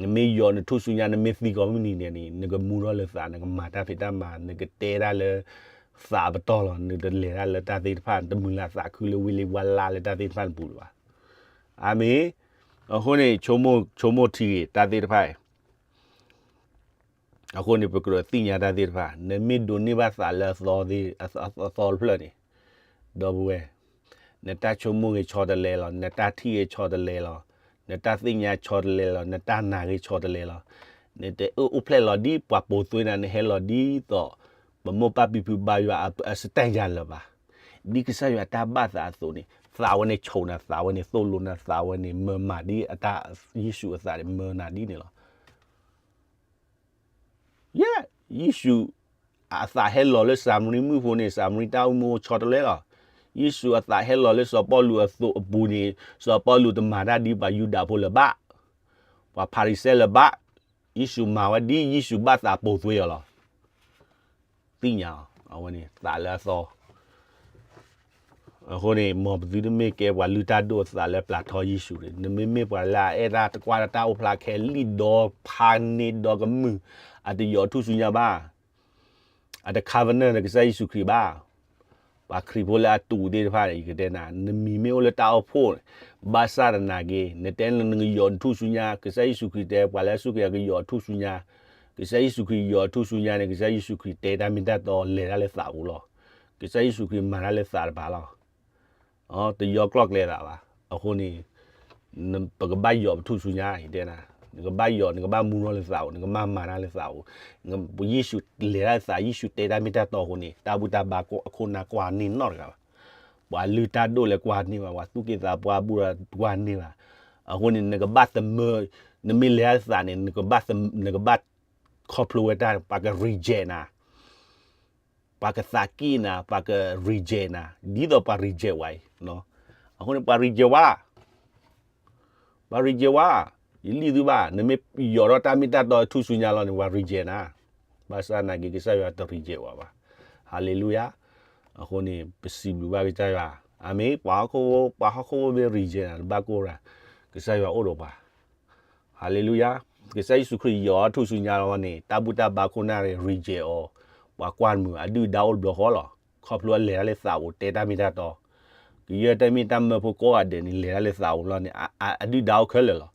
နမ့ၢ်ယိာ်နထူၣ်စုညါ နမ့ၢ်သံကိးမုၢ်နံၤဒဲးန့ၣ် နကမူထီၣ်လၢသး နကမၤတၢ်ဖံးတၢ်မၤ နကတဲတၢ်လၢသးအပတီၢ်လီၤ. နတလဲၤတၢ်လၢတၢ်သ့ၣ်တဖၣ် နတမုာ်လၤသးခုလၢဝ့လ့ဝါလါလၢတၢ်သ့ၣ်တဖၣ်နပူၤလၢၤဘၣ်. အၤမ့ၣ်. အဃိန့ၣ် ဆိကမိၣ်ထံဂ့ၤတၢ်သ့ၣ်တဖၣ်အံၤ အဃိန့ၣ် ပကြၢးသ့ၣ်ညါတၢ်သ့ၣ်တဖၣ် နမ့ၢ်ဒိးန့ၢ်ဘၣ်သးလၢအသီသ့ၣ်အသီတဖျၢၣ်န့ၣ်, ဒီပုၢ်ဝဲၢ်, နတၢ်ဆိကမိၣ်ဂ့ၤဆီတလဲလီၤ, နတၢ်ထံၣ်ဂ့ၤဆီတလဲလီၤ, နတၢ်သ့ၣ်ညါဆီတလဲလီၤ, နတၢ်နာ်ဂ့ၤဆီတလဲလီၤ. နတအိၣ်ဖျဲၣ်လီၤဒ်ပှၤပိာ်သွ့နၤ, နဟဲလီၤဒ်သိး ပမိၢ်ပၢ်ဖံဖုဘါယွၤအစတၢၢ်ယၤလၢၤဘၣ်. ဒ်ကစၢ်ယွၤတၢ်ဘၣ်သးအသိးန့ၣ် သးဝဲန့ၣ်ဆိးနၤ, သးဝဲန့ၣ်သိၣ်လိနၤ, သးဝဲန့ၣ်မၢမၤဒ်အတၢ်, ယ့ၣ်ၡူးအသးန့ၣ်မၢနၤဒ်န့ၣ်လီၤ. ယဲ, ယ့ၣ်ၡူးအသးဟဲလီၤလၢစၤမရံမုၣ်ဖိန့ၣ် စၤမရံတၢ်အိၣ်မူအိၣ်ဆီတလဲလီၤ. ယ့ၣ်ၡူးအသးဟဲလီၤလၢစီၤပီလူးအသိးအပူၤန့ၣ် စီၤပီလူးတမၤတၢ်ဒ်ပှၤယူဒၤဖိလၢၤဘၣ်, ပှၤဖၤရံၤၡဲလၢၤဘၣ်. ယ့ၣ်ၡူးမၤဝဲဒ်ယ့ၣ်ၡူးဘၣ်သးပိာ်သွ့အီၤလီၤ. သ့ၣ်ညါအီၤ အဝဲန့ၣ်သးလၢအသီ အဃိန့ၣ် မ်ပသုတမ့ၢ်ကဲပှၤလုၢ်တၢ်ဒိၣ်အသးလၢပျၢ်ထီယ့ၣ်ၡူးတဂ့ၤ. နမ့မ့ၢ်ပှၤလၢအအဲၣ်တၢ်တကွၢ်တၢ်အိၣ်ဖျါခဲလံာ်ဒီဖးန့ၢ်ဒီကမုာ်, အတယိာ်ထူၣ်စုညါဘၣ်, အတ covenant ဒီးကစၢ်ယ့ၣ်ၡူးခရံာ်ဘၣ်. ပှၤခရံာ်ဖိလၢအတူၢ်သ့ၣ်တဖၣ်န့ၣ် ယကတဲနၤ, နမံၤမ့ၢ်အိၣ်လၢတၢ်အိၣ်ဖှိၣ်န့ၣ်, ဘၣ်ဆၣ်သနာ်က့ နတဲနကယိာ်နထူၣ်စုညါ, ကစၢ်ယ့ၣ်ၡူးခရံာ်တဲ ပှၤလၢအစူၢ်က့ၤအကယိာ်အထူၣ်စုညါ, ကစၢ်ယ့ၣ်ၡူးခရံာ်ယိာ်အထူၣ်စုညါန့ၣ် ကစၢ်ယ့ၣ်ၡူးခရံာ်တဲတၢ်မ့ၢ်တၢ်တီလဲၤတၢ်လၢသးပူၤလီၤ. ကစၢ်ယ့ၣ်ၡူးခရံာ်မၤတၢ်လၢသးတပၤလီၤ. တယီကျီၢ်ကျဲသးဘၣ်. အဃိန့ၣ် ပကဘၣ်ယိာ်ပထူၣ်စုညါ ယတဲနၤ, နကဘၣ်ယိာ် နကဘၣ်မူထီၣ်လၢသးပူၤ, နကဘၣ်မၤတၢ်လၢသးပူၤ, ယ့ၣ်ၡူးလဲၤတၢ်လၢသး, ယ့ၣ်ၡူးတဲတၢ်မ့ၢ်တၢ်တီအဃိန့ၣ် တၢ်ဘူၣ်တၢ်ဘါအခိၣ်အနၢ်ကွၢ်န့ၢ်နီတဂၤဘၣ်. ပှၤလုၢ်တၢ်ဒိၣ်လဲၤကွၢ်န့ၢ်ဘၣ်, ပှၤသူၣ်က့သးပှၢ်ဘူၣ်ဒီးကွၢ်န့ၢ်ဘၣ်. အဃိန့ၣ် နကဘၣ်သမၢ, နမ့ၢ်လဲၤတၢ်လၢသးန့ၣ် နကဘၣ်, နကဘၣ်ခီဖျိဝဲတၢ် ပှၤက reject နၤ ပှၤကသးက့ၣ်နၤ, ပှၤက reject နၤ, ဒ်သိးပှၤ reject ဝဲအံၤ. အဃိန့ၣ် ပှၤ reject ဝဲ, ပှၤ reject ဝဲ, ယလံၣ်သုဘၣ်, နမ့ၢ်ယိာ်ထီၣ်တၢ်မ့ၢ်တၢ်တီထူၣ်စုညါလီၤန့ၣ် ပှၤ reject နၤ, ဘၣ်ဆၣ်သနာ်က့ ကစၢ်ယွၤတ reject ဝဲဘၣ်. ဟၤလ့လူယၤ. အဃိန့ၣ် ပစံးဘျုးဘၣ်ကစၢ်ယွၤ, အၤမ့ၣ်, ပှၤဟီၣ်ခိၣ်ဖိမ့ၢ် reject နၤ တဘၣ်ကိၢ်ရၤ, ကစၢ်ယွၤအိၣ်ဒီးပှၤ ဟၤလ့လူယၤ. ကစၢ်ယ့ၣ်ၡူးခရံာ်ယိာ်ထူၣ်စုညါလီၤန့ၣ် တၢ်ဘူၣ်တၢ်ဘါခိၣ်နၢ်ရ့ၣ် reject အီၤ, ပှၤကွၢ်မုာ် အဒုၣ်ဒါအိၣ်တဘျီဃီလီၤ. ခီဖျိအလဲၤတၢ်လၢသးပူၤ တဲတၢ်မ့ၢ်တၢ်တီ, ကယဲၢ်တၢ်မ့ၢ်တၢ်မၢဖိကိးဂၤဒဲးန့ၣ် လဲၤတၢ်လၢသးပူၤလီၤန့ၣ် အဒုၣ်ဒါအိၣ်ခဲလၢာ်လီၤ.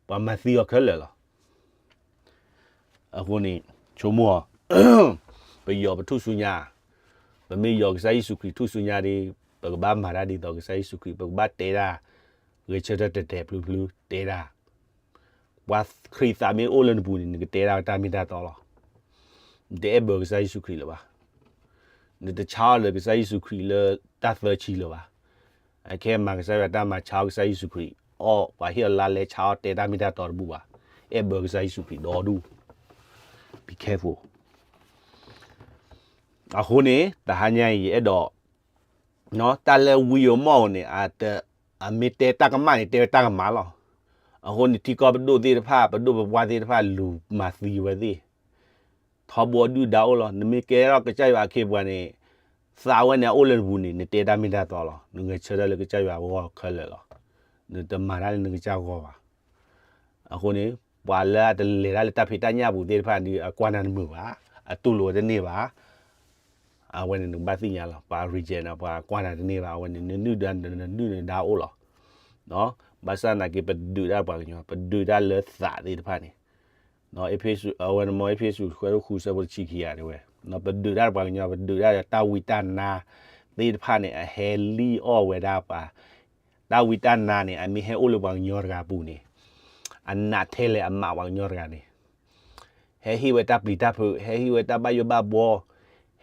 ပှၤမၤသံအီၤခဲလၢာ်လီၤ. အဃိန့ၣ် ဆိကမိၣ်အီၤ, ပယီၤပထူၣ်စုညါ, ပမ့ၢ်ယီၤကစၢ်ယ့ၣ်ၡူးခရံာ်ထူၣ်စုညါဒီး ပကဘၣ်မၤတၢ်ဒ်သိးကစၢ်ယ့ၣ်ၡူးခရံာ်, ပကဘၣ်တဲတၢ်ဂဲၤဆၢထၢၣ်တဲာ်တဲာ်ဖျုဖျု တဲတၢ်. ပှၤခရံာ်သးမ့ၢ်အိၣ်လၢနပူၤန့ၣ် နကတဲတၢ်တၢ်မ့ၢ်တၢ်တီလီၤ. နတအဲၣ်ဘၢကစၢ်ယ့ၣ်ၡူးခရံာ်လၢၤဘၣ်. နတဆါအီၤလၢကစၢ်ယ့ၣ်ၡူးခရံာ်လၢတၢ်သၢဆံလၢၤဘၣ်. အခဲမၤကစၢ်ယွၤတၢ်မၤ ဆါအီၤကစၢ်ယ့ၣ်ၡူးခရံာ်, အီၣ်ပှၤဟ့ၣ်အီၤလါလဲဆါအီၤတဲတၢ်မ့ၢ်တၢ်တီတဘူၣ်ဘၣ်. အဲၣ်ဘၢကစၢ်ယ့ၣ်ၡူးခရံာ်ဒီဒူၣ်. Be careful. အဃိန့ၣ် တဟါညါအံၤ ယအဲၣ်ဒိး တၢ်လၢဝံဧိၤမီၣ်ဧိၤန့ၣ် အမ့ၢ်တဲတၢ်ကမၣ်န့ၣ် တဲဝဲတၢ်ကမၣ်လီၤ. အဃိန့ၣ် ထံကီၢ်ပဒိၣ်သ့ၣ်တဖၣ် ပဒိၣ်ပပှၢ်သ့ၣ်တဖၣ် လူၤမၤသံဝဲသ့ၣ်, ထီဘိအဒုၣ်ဒါအိၣ်လီၤ. နမ့ၢ်ကဲထီၣ်ကစၢ်ယွၤအခ့အပှၤန့ၣ် သးဝဲန့ၣ်အအိၣ်လၢနပူၤန့ၣ် နတဲတၢ်မ့ၢ်တၢ်တီလီၤ. နဂဲၤဆၢထၢၣ်လၢကစၢ်ယွၤအဂီၢ်ခဲလၢာ်လီၤ. နတမၤတၢ်လၢနကစၢ်ဂီၢ်ဘၣ်. အဃိန့ၣ် ပှၤလၢအတလဲၤတၢ်လၢတၢ်ဖံးတၢ်ညၣ်ပူၤသ့ၣ်တဖၣ်ဒီး အကွၢ်နၤတမုာ်ဘၣ်, အတူၢ်လိာ်ဝဲတန့ၢ်ဘၣ်. အဝဲန့ၣ်နကဘၣ်သ့ၣ်ညါလီၤ. ပှၤ reject နၤ, ပှၤကွၢ်နၤတန့ၢ်ဘၣ်, အဝဲန့ၣ် နဒုၣ်ဒါ, နဒုၣ်နဒါအိၣ်လီၤ. ဘၣ်ဆၣ်သနာ်က့ ပဒုးတၢ်ပှၤကညီ, ပဒုးတၢ်လၢသးသ့ၣ်တဖၣ်န့ၣ် အ့းဖ့းစူး အဝဲန့ၣ်မ့ၢ် အ့းဖ့းစူး ခွဲးဒိၣ်ဃု ဆၢဖိတဆံခံဂၤတဲဝဲ, ပဒုးတၢ်ပှၤကညီ ပဒုးတၢ်ဒီးတၢ်ဝံတၢ်နါသ့ၣ်တဖၣ်န့ၣ် အဟဲလံၣ်အီၣ်ဝဲဒၣ်ပှၤ, တၢ်ဝံတၢ်နါန့ၣ် အမ့ၢ်ဟဲအိၣ်လၢပှၤကညီတဂၤအပူၤန့ၣ်, အနးထဲလဲၣ်အမးပှၤကညီတဂၤန့ၣ် ဟဲဟ့ၣ်ဝဲတၢ်ပျံၤတၢ်ဖုး, ဟဲဟ့ၣ်ဝဲတၢ်ဘၣ်ယိၣ်ဘၣ်ဘှီ,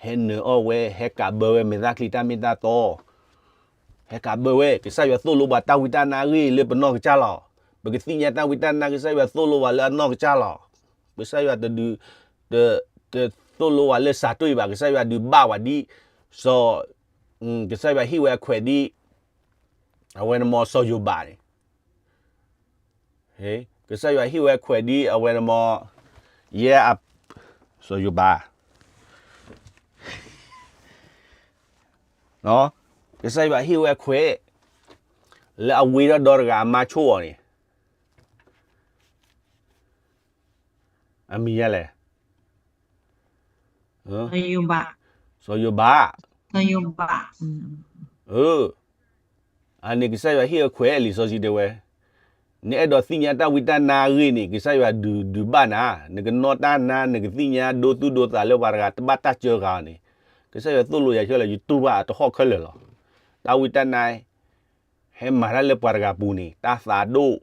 ဟဲနၢၤအီၣ်ဝဲ, ဟဲကးဘၢဝဲမဲာ်သၣ်ချံတၢ်မ့ၢ်တၢ်တီ, ဟဲကးဘၢဝဲ, ကစၢ်ယွၤသိၣ်လိပှၤတၢ်ဝံတၢ်နါအဂ့ၢ်လၢပနီၢ်ကစၢ်လီၤ. ပကသ့ၣ်ညါတၢ်ဝံတၢ်နါ ကစၢ်ယွၤသိၣ်လိပှၤလၢအနီၢ်ကစၢ်လီၤ. ကစၢ်ယွၤတဒုး, တ, တသိၣ်လိပှၤလၢစးတွ့ဘၣ်, ကစၢ်ယွၤဒုးဘၣ်ဝဲဒ်, စီၤ, ကစၢ်ယွၤဟ့ၣ်ဝဲအခွဲးဒ်, အဝဲန့ၣ်မ့ၢ်စီၤယိၤဘးန့ၣ် ကစၢ်ယွၤဟ့ၣ်ဝဲခွဲးဒ်အဝဲန့ၣ်မ့ၢ်, ယဲ, စီၤယိၤဘး, ကစၢ်ယွၤဟ့ၣ်ဝဲခွဲး, လၢအဝ့ၤဒီးဒီတဂၤအမါဆိၣ်အီၤန့ၣ်, အမံၤယဲလဲၣ်, စီၤယိၤဘး, အန့ၣ်ကစၢ်ယွၤဟ့ၣ်အခွဲးလံာ်စီဆှံတဲဝဲ, နအဲၣ်ဒိးသ့ၣ်ညါတၢ်ဝံတၢ်နါအဂ့ၢ်န့ၣ် ကစၢ်ယွၤဒုး, ဒုးဘၣ်နၤ, နကနီၣ်တၢ်နါ နကသ့ၣ်ညါဒိသူၣ်ဒိသးလၢပှၤတဂၤတဘၣ်တၢ်စၢဃာ်အီၤန့ၣ်, ကစၢ်ယွၤသိၣ်လိယၤဆၢလၢယတူၢ်ဘၣ်အတဟီၣ်ခဲလၢာ်လီၤ. တၢ်ဝံတၢ်နါ ဟဲမၤတၢ်လၢပှၤတဂၤပူၤန့ၣ် တၢ်သးဒိၣ်,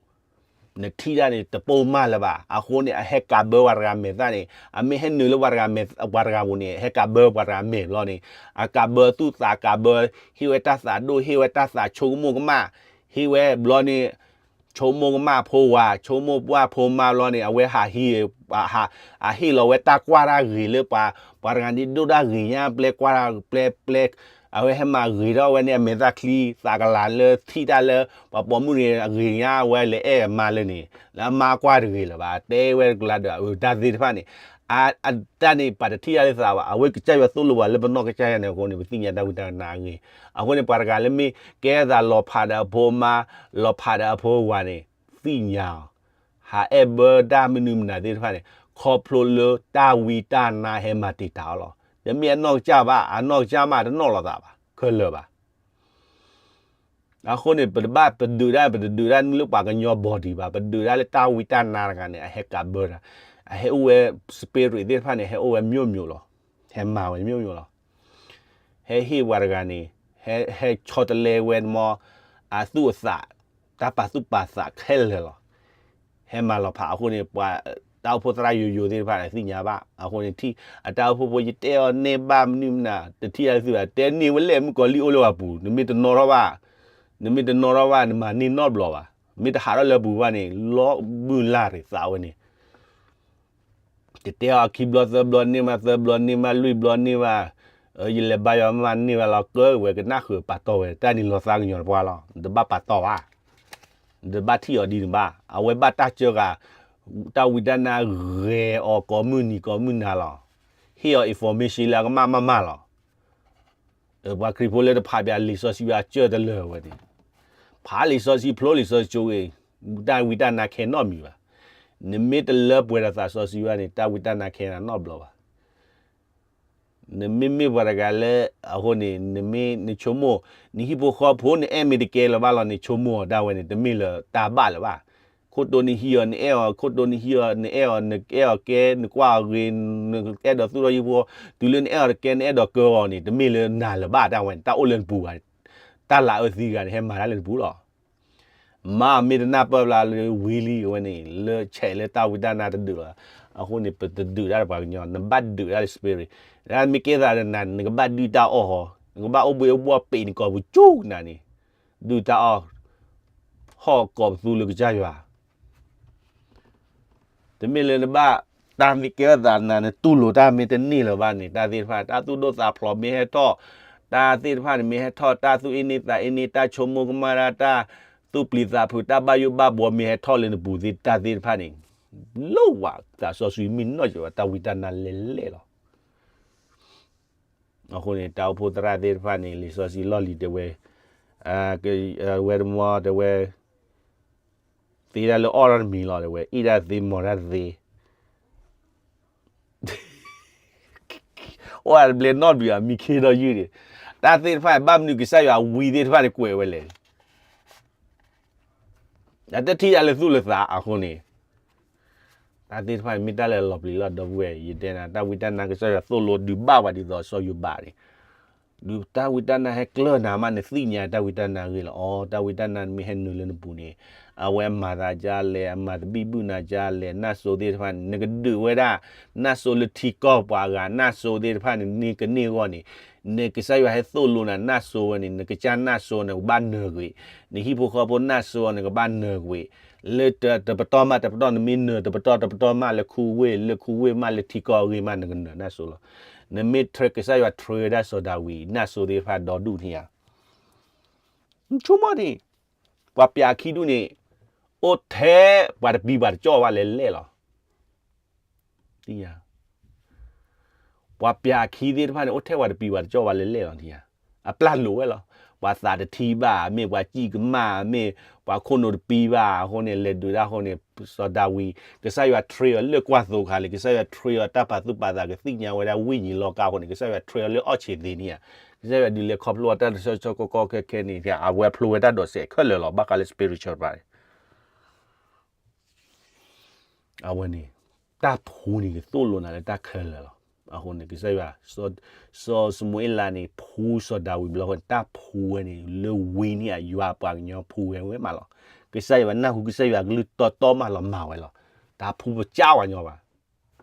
နထံၣ်တၢ်န့ၣ်တပိၢ်မးလၢၤဘၣ်. အဃိန့ၣ် အဟဲကးဘၢပှၤတဂၤမဲာ်သၣ်န့ၣ် အမ့ၢ်ဟဲနုာ်လၢပှၤတဂၤမဲာ်, ပှၤတဂၤပူၤန့ၣ် ဟဲကးဘၢပှၤတဂၤမဲာ်ဘျီန့ၣ်, အကးဘၢသူၣ်သးကးဘၢ, ဟ့ၣ်ဝဲတၢ်သးဒိၣ်, ဟ့ၣ်ဝဲတၢ်သးဆိကမိၣ်ကမၣ်, ဟ့ၣ်ဝဲဘျီန့ၣ် ဆိကမိၣ်ကမၣ်ဖိဝၤ, ဆိကမိၣ်ပှၢ်ဖိမါဘျီန့ၣ် အဝဲဟးဟံး, အဟ့ၣ်လီၤဝဲတၢ်ကွၢ်တၢ်ဂ့ၤလၢပှၤ, ပှၤတဂၤန့ၣ်ဒိၣ်တၢ်ဂ့ၤညါ ပျဲကွၢ်, ပျဲ, ပျဲ, အဝဲဟဲမၤဂ့ၤထီၣ်ဝဲန့ၣ် အမဲာ်သၣ်ချံသးကလၤလၢထံၣ်တၢ်လၢ ပှၤပိာ်မုၣ်န့ၣ် အဂ့ၤညါဝဲလဲၤအဲၣ်အမါလၢန့ၣ် လၢအမါကွၢ်တဂ့ၤလၢၤဘၣ်. တဲဝဲကလါဒီး အတၢ်သ့ၣ်တဖၣ်န့ၣ် အတၢ်န့ၣ် ပာ်တထံၣ်တၢ်လၢသးဘၣ်. အဝဲကစၢ်ယွၤသိၣ်လိပှၤလၢပနီၢ်ကစၢ်ယၤန့ၣ်အဃိန့ၣ် ပသ့ၣ်ညါတၢ်ဝံတၢ်နါအဂ့ၢ်. အဃိန့ၣ် ပှၤတဂၤလၢမ့ၢ်ကဲသးလီၤဖးဒီးအဖိမါ, လီၤဖးဒီးအဖိဝၤန့ၣ် သ့ၣ်ညါအီၤ, ဟးအဲၣ်ဘၢတၢ်မနုၤမနုၤသ့ၣ်တဖၣ်န့ၣ် ခီဖျိလၢတၢ်ဝံတၢ်နါဟဲမၤတံာ်တာ်အီၤလီၤ. တမ့ၢ်အနီၢ်ကစၢ်ဘၣ်, အနီၢ်ကစၢ်မးတနီၣ်လိာ်သးဘၣ်, ခဲလၢာ်ဘၣ်. အဃိန့ၣ် ပတဘၣ်ပဒုးတၢ်, ပတဒုးတၢ်လၢပှၤကညီ body ဘၣ်, ပဒုးတၢ်လၢတၢ်ဝံတၢ်နါတဂၤန့ၣ် အဟဲကးဘၢတၢ်, အဟဲအိၣ်ဝဲ spirit သ့ၣ်တဖၣ်န့ၣ် ဟဲအိၣ်ဝဲ မျိုးမျိုး လီၤ, ဟဲမၤဝဲ မျိုးမျိုး လီၤ. ဟဲဟ့ၣ်ပှၤတဂၤန့ၣ်, ဟဲဆီတလဲဝဲမ့ၢ် အသူၣ်အသး, တၢ်ပာ်သူၣ်ပာ်သးခဲလၢာ်လီၤ. ဟဲမၤလီၤဖးအဃိန့ၣ် ပှၤတၢ်အိၣ်ဖှိၣ်သရၣ်ယိယိသ့ၣ်တဖၣ်န့ၣ် သ့ၣ်ညါဘၣ်. အဃိန့ၣ် ထံၣ်အတၢ်အိၣ်ဖှိၣ်ဖိ ယတဲအီၤန့ၢ်ဘၣ်မနုၤမနုၤ တထံၣ်တၢ်သုဘၣ်, တဲန့ၢ်ဝဲလဲၣ် မုၣ်ကီၤလံၢ်အိၣ်လၢပှၤပူၤ, နမ့ၢ်တနီၣ်ထီၣ်ဘၣ်, နမ့ၢ်တနီၣ်ထီၣ်ဘၣ် နမၤန့ၢ်နီတဘျီဘၣ်. မ့ၢ်တဟးထီၣ်လၢပူၤဘၣ်န့ၣ် လီၤဘုၣ်လၢ်ရံးသးဝဲန့ၣ် တတဲအီၤခံဘျီသၢဘျီန့ၢ်မး, သၢဘျီန့ၢ်မး, လွံၢ်ဘျီန့ၢ်မး, ယလဲၤဘါယွၤမးန့ၢ်ဘၣ်လီၤ, ကၢဝဲကနၣ်ဃုာ်ပာ်တီဝဲ, တၢ်န့ၣ်လီၤသးကညီၤတပှၢ်လီၤ, နတဘၣ်ပာ်တီဘၣ်, နတဘၣ်ထံၣ်အီၤဒ်န့ၣ်ဘၣ်. အဝဲဘၣ်တၢ်စၢဃာ်, တၢ်ဝံတၢ်နါဂဲၤအီၤကိးမုၢ်နံၤကိးမုၢ်နၤလီၤ. ဟ့ၣ်အီၤ information လၢအကမၣ်မးမးလီၤ. ပှၤခရံာ်ဖိလၢတဖးပၠးလံာ်စီဆှံဘၣ် အစၢၢ်တလၢာ်ဝဲန့ၣ်, ဖးလံာ်စီဆှံ ဖျိလံာ်စီဆှံဆိဂ့ၤ, တၢ်ဝံတၢ်နါခဲနီတမံၤဘၣ်. နမ့ၢ်တလၢပှဲၤဒီးသးစီဆှံဘၣ်န့ၣ် တၢ်ဝံတၢ်နါခဲနၤနီတဘျီဘၣ်. နမ့မ့ၢ်ပှၤတဂၤလၢ အဃိန့ၣ် နမ့ၢ်နဆိကမိၣ် နဟံၣ်ဖိဃီဖိ နအဲၣ်မ့ၢ်တကဲလၢၤဘၣ်လီၤန့ၣ် ဆိကမိၣ်အီၤဒၣ်ဝဲန့ၣ် တမ့ၢ်လၢတၢ်ဘၣ်လၢၤဘၣ်. ခိၣ်တိနဟံးအီၤ နအဲၣ်အီၤ, ခိၣ်တိနဟံးအီၤ နအဲၣ်အီၤ, နအဲၣ်အီၤကဲ နကွၢ်အီၤဂ့ၤ, နအဲၣ်ဒိးသူၣ်ထီၣ်ဟံၣ်ဖိ, တုၤလၢနအဲၣ်အီၤတကဲ နအဲၣ်ဒိးကၢအီၤန့ၣ် တမ့ၢ်လၢနၤလၢၤဘၣ် တၢ်ဝဲန့ၣ် တၢ်အိၣ်လၢနပူၤဘၣ်. တၢ်လၤအၢသံတဂၤန့ၣ် ဟဲမၤတၢ်လၢနပူၤလီၤ. မ့မ့ၢ်တနၢ်ပၢၢ်ဘျါလၢဝံၤလံဝဲန့ၣ် လၢဆဲးလၢတၢ်ဝံတၢ်နါတဒုးလီၤ. အဃိန့ၣ် ပတဒုးတၢ်လၢပှၤကညီ နဘၣ်ဒုးတၢ်လၢ spirit. မ့ၢ်ကဲသးနၤ နကဘၣ်ဒုၣ်တၢ်အီၣ်ဟီ, နကဘၣ်အိၣ်ဘှံးအိၣ်ဘှီၣ်ပ့ၤနကိာ်ပူၤကၠူနၤန့ၣ်, ဒုၣ်တၢ်အီၣ် ဟီၣ်ကိးပသူလၢကစၢ်ယွၤ တမ့ၢ်လၢနဘၣ် တၢ်မ့ၢ်ကဲထီၣ်သးနၤ နတူၢ်လိာ်တၢ်မ့ၢ်တန့ၢ်လၢၤဘၣ်န့ၣ် တၢ်သ့ၣ်တဖၣ် တၢ်သူၣ်ဒိၣ်သးဖျိးမ့ၢ်ဟဲထီၣ်, တၢ်သ့ၣ်တဖၣ်န့ၣ်မ့ၢ်ဟဲထီၣ်, တၢ်သူၣ်အ့န့သးအ့န့, တၢ်ဆိကမိၣ်ကမၣ်တၢ်, တၢ်သူၣ်ပျံၤသးဖုး, တၢ်ဘၣ်ယိၣ်ဘၣ်ဘှီမ့ၢ်ဟဲထီၣ်လၢနပူၤသ့ၣ် တၢ်သ့ၣ်တဖၣ်န့ၣ် လိၣ်ဝဲသးစီဆှံမ့ၢ်နီၢ်ကီးဝဲ တၢ်ဝံတၢ်နါလဲၤလဲၣ်လီၤ. အဃိန့ၣ် တၢ်အိၣ်ဖှိၣ်သရၣ်သ့ၣ်တဖၣ်န့ၣ် လံာ်စီဆှံလီၢ်လံၤတဲဝဲ, ဝဲတမီတဲဝဲ, သ့ဒၣ်လၢအီၣ်တၢ်တမံၤလီၤတဲဝဲ, အ့ၣ်တၢ်တသ့ မီၤတၢ်တသ့, အိၣ်တဘျဲနီတဘျုး အမံခ့ဒီးယုၢ်န့ၣ်, တၢ်သ့ၣ်တဖၣ် ဘၣ်မနုၤကစၢ်ယွၤဝံသ့ၣ်တဖၣ်န့ၣ်ကွဲးဝဲလဲၣ်. တၢ်တထံၣ်တၢ်လၢသူၣ်လၢသးအဃိန့ၣ်, တၢ်သ့ၣ်တဖၣ်န့ၣ် မ့ၢ်တၢ်လၢအလီၤပျံၤလီၤ ဒီပုၢ်ဝဲၢ်, ယတဲနၤ တၢ်ဝံတၢ်နါကစၢ်ယွၤသိၣ်လိဒုးဘၣ်ဝဲဒ်သိးစီၤယိၤဘးန့ၣ်, ဒုးတၢ်ဝံတၢ်နါဟဲကျၢၢ်နၤမး နသ့ၣ်ညါတၢ်ဝံတၢ်နါဂ့ၤလီၤ. အီ တၢ်ဝံတၢ်နါမ့ၢ်ဟဲနုာ်လၢနပူၤန့ၣ်, အဝဲအမၤသးဒ်လဲၣ်, အမၤသဘံၣ်ဘုၣ်နၤဒ်လဲၣ်, နၢ်စိၤသ့ၣ်တဖၣ်န့ၣ် နကဒုးဝဲဒၣ် နၢ်စိၤလၢထံကီၢ်ပှၤအဂၤ, နၢ်စိၤသ့ၣ်တဖၣ်န့ၣ် နကန့ၢ်အဂီၢ်န့ၣ်, နကစၢ်ယွၤဟဲသိၣ်လိနၤ နၢ်စိၤဝဲန့ၣ် နကစၢ်နၢ်စိၤ နကဘၣ်နၢၤကွံာ်, နဟံၣ်ဖိဃီဖိနၢ်စိၤ နကဘၣ်နၢၤကွံာ်, လၢတပတီၢ်မးတပတီၢ် နမ့ၢ်နၢၤတပတီၢ်တပတီၢ်မးလၢခူဝ့ၢ် လၢခူဝ့ၢ်မးလၢထံကီၢ်အဂ့ၢ်မး နကနၢၤနၢ်စိၤလီၤ. နမ့ၢ်ထြၢ ကစၢ်ယွၤထြၢဝဲဒၣ်စီၤဒၤဝံး နၢ်စိၤသ့ၣ်တဖၣ်ဒီဒူၣ်န့ၣ်ဧါ, ဆိကမိၣ်န့ၣ်, ပှၤပျးအခံဒူၣ်န့ၣ် အိၣ်ထဲပှၤတပံၤပှၤတကၠီၣ်ဘၣ်လဲၤလဲၣ်လီၤ. ပှၤပျးအခံသ့ၣ်တဖၣ်န့ၣ် အိၣ်ထဲပှၤတပံၤပှၤတကၠီၣ်ဘၣ်လဲၤလဲၣ်လီၤန့ၣ်ဧါ, အပျၢ်လိာ်ဝဲလီၤ. ပှၤသးတထံၣ်ဘၣ် မ့ၢ်ပှၤစံၣ်ကမၣ် မ့ၢ်ပှၤခိၣ်နူာ်တပံၤဘၣ်အဃိန့ၣ် လဲၤဒုးတၢ်အဃိန့ၣ်, စီၤဒၤဝံး ကစၢ်ယွၤထြၢအီၤလၢကွၢ်သိခါလံ, ကစၢ်ယွၤထြၢအီၤတၢ်ပာ်သူၣ်ပာ်သး ကသ့ၣ်ညါဝဲဒၣ်ဝိညာဉ်လောကအဃိန့ၣ် ကစၢ်ယွၤထြၢအီၤလၢအီၣ်ဆံးသ့န့ၣ်ဧါ, ကစၢ်ယွၤဒုးလဲၤခီဖျိအီၤတၢ်တဆီဆီကီကီခဲခဲန့ၣ် အဝဲဖျိဝဲတၢ်ဒိးစဲးခဲလၢာ်လီၤ. ဘၣ်ဃးလၢ spiritual တဖၣ်န့ၣ် အဝဲန့ၣ် တၢ်ဖှူန့ၣ်ကသိၣ်လိနၤလၢတၢ်ခဲလၢာ်လီၤ. အဃိန့ၣ် ကစၢ်ယွၤ စီၤၡမူၤအ့လးန့ၣ် ဖှူစီၤဒၤဝံးဘျီအဃိန့ၣ် တၢ်ဖှူဝဲန့ၣ် လၢဝံန့ၣ် ယွၤပှၤကညီဖှူဝဲဝဲမးလီၤ. ကစၢ်ယွၤနၢ်ဟူကစၢ်ယွၤကလုၢ်တီတီမးလီၤ မၤဝဲလီၤ. တၢ်ဖှူပစၢ်ဝဲညီဘၣ်.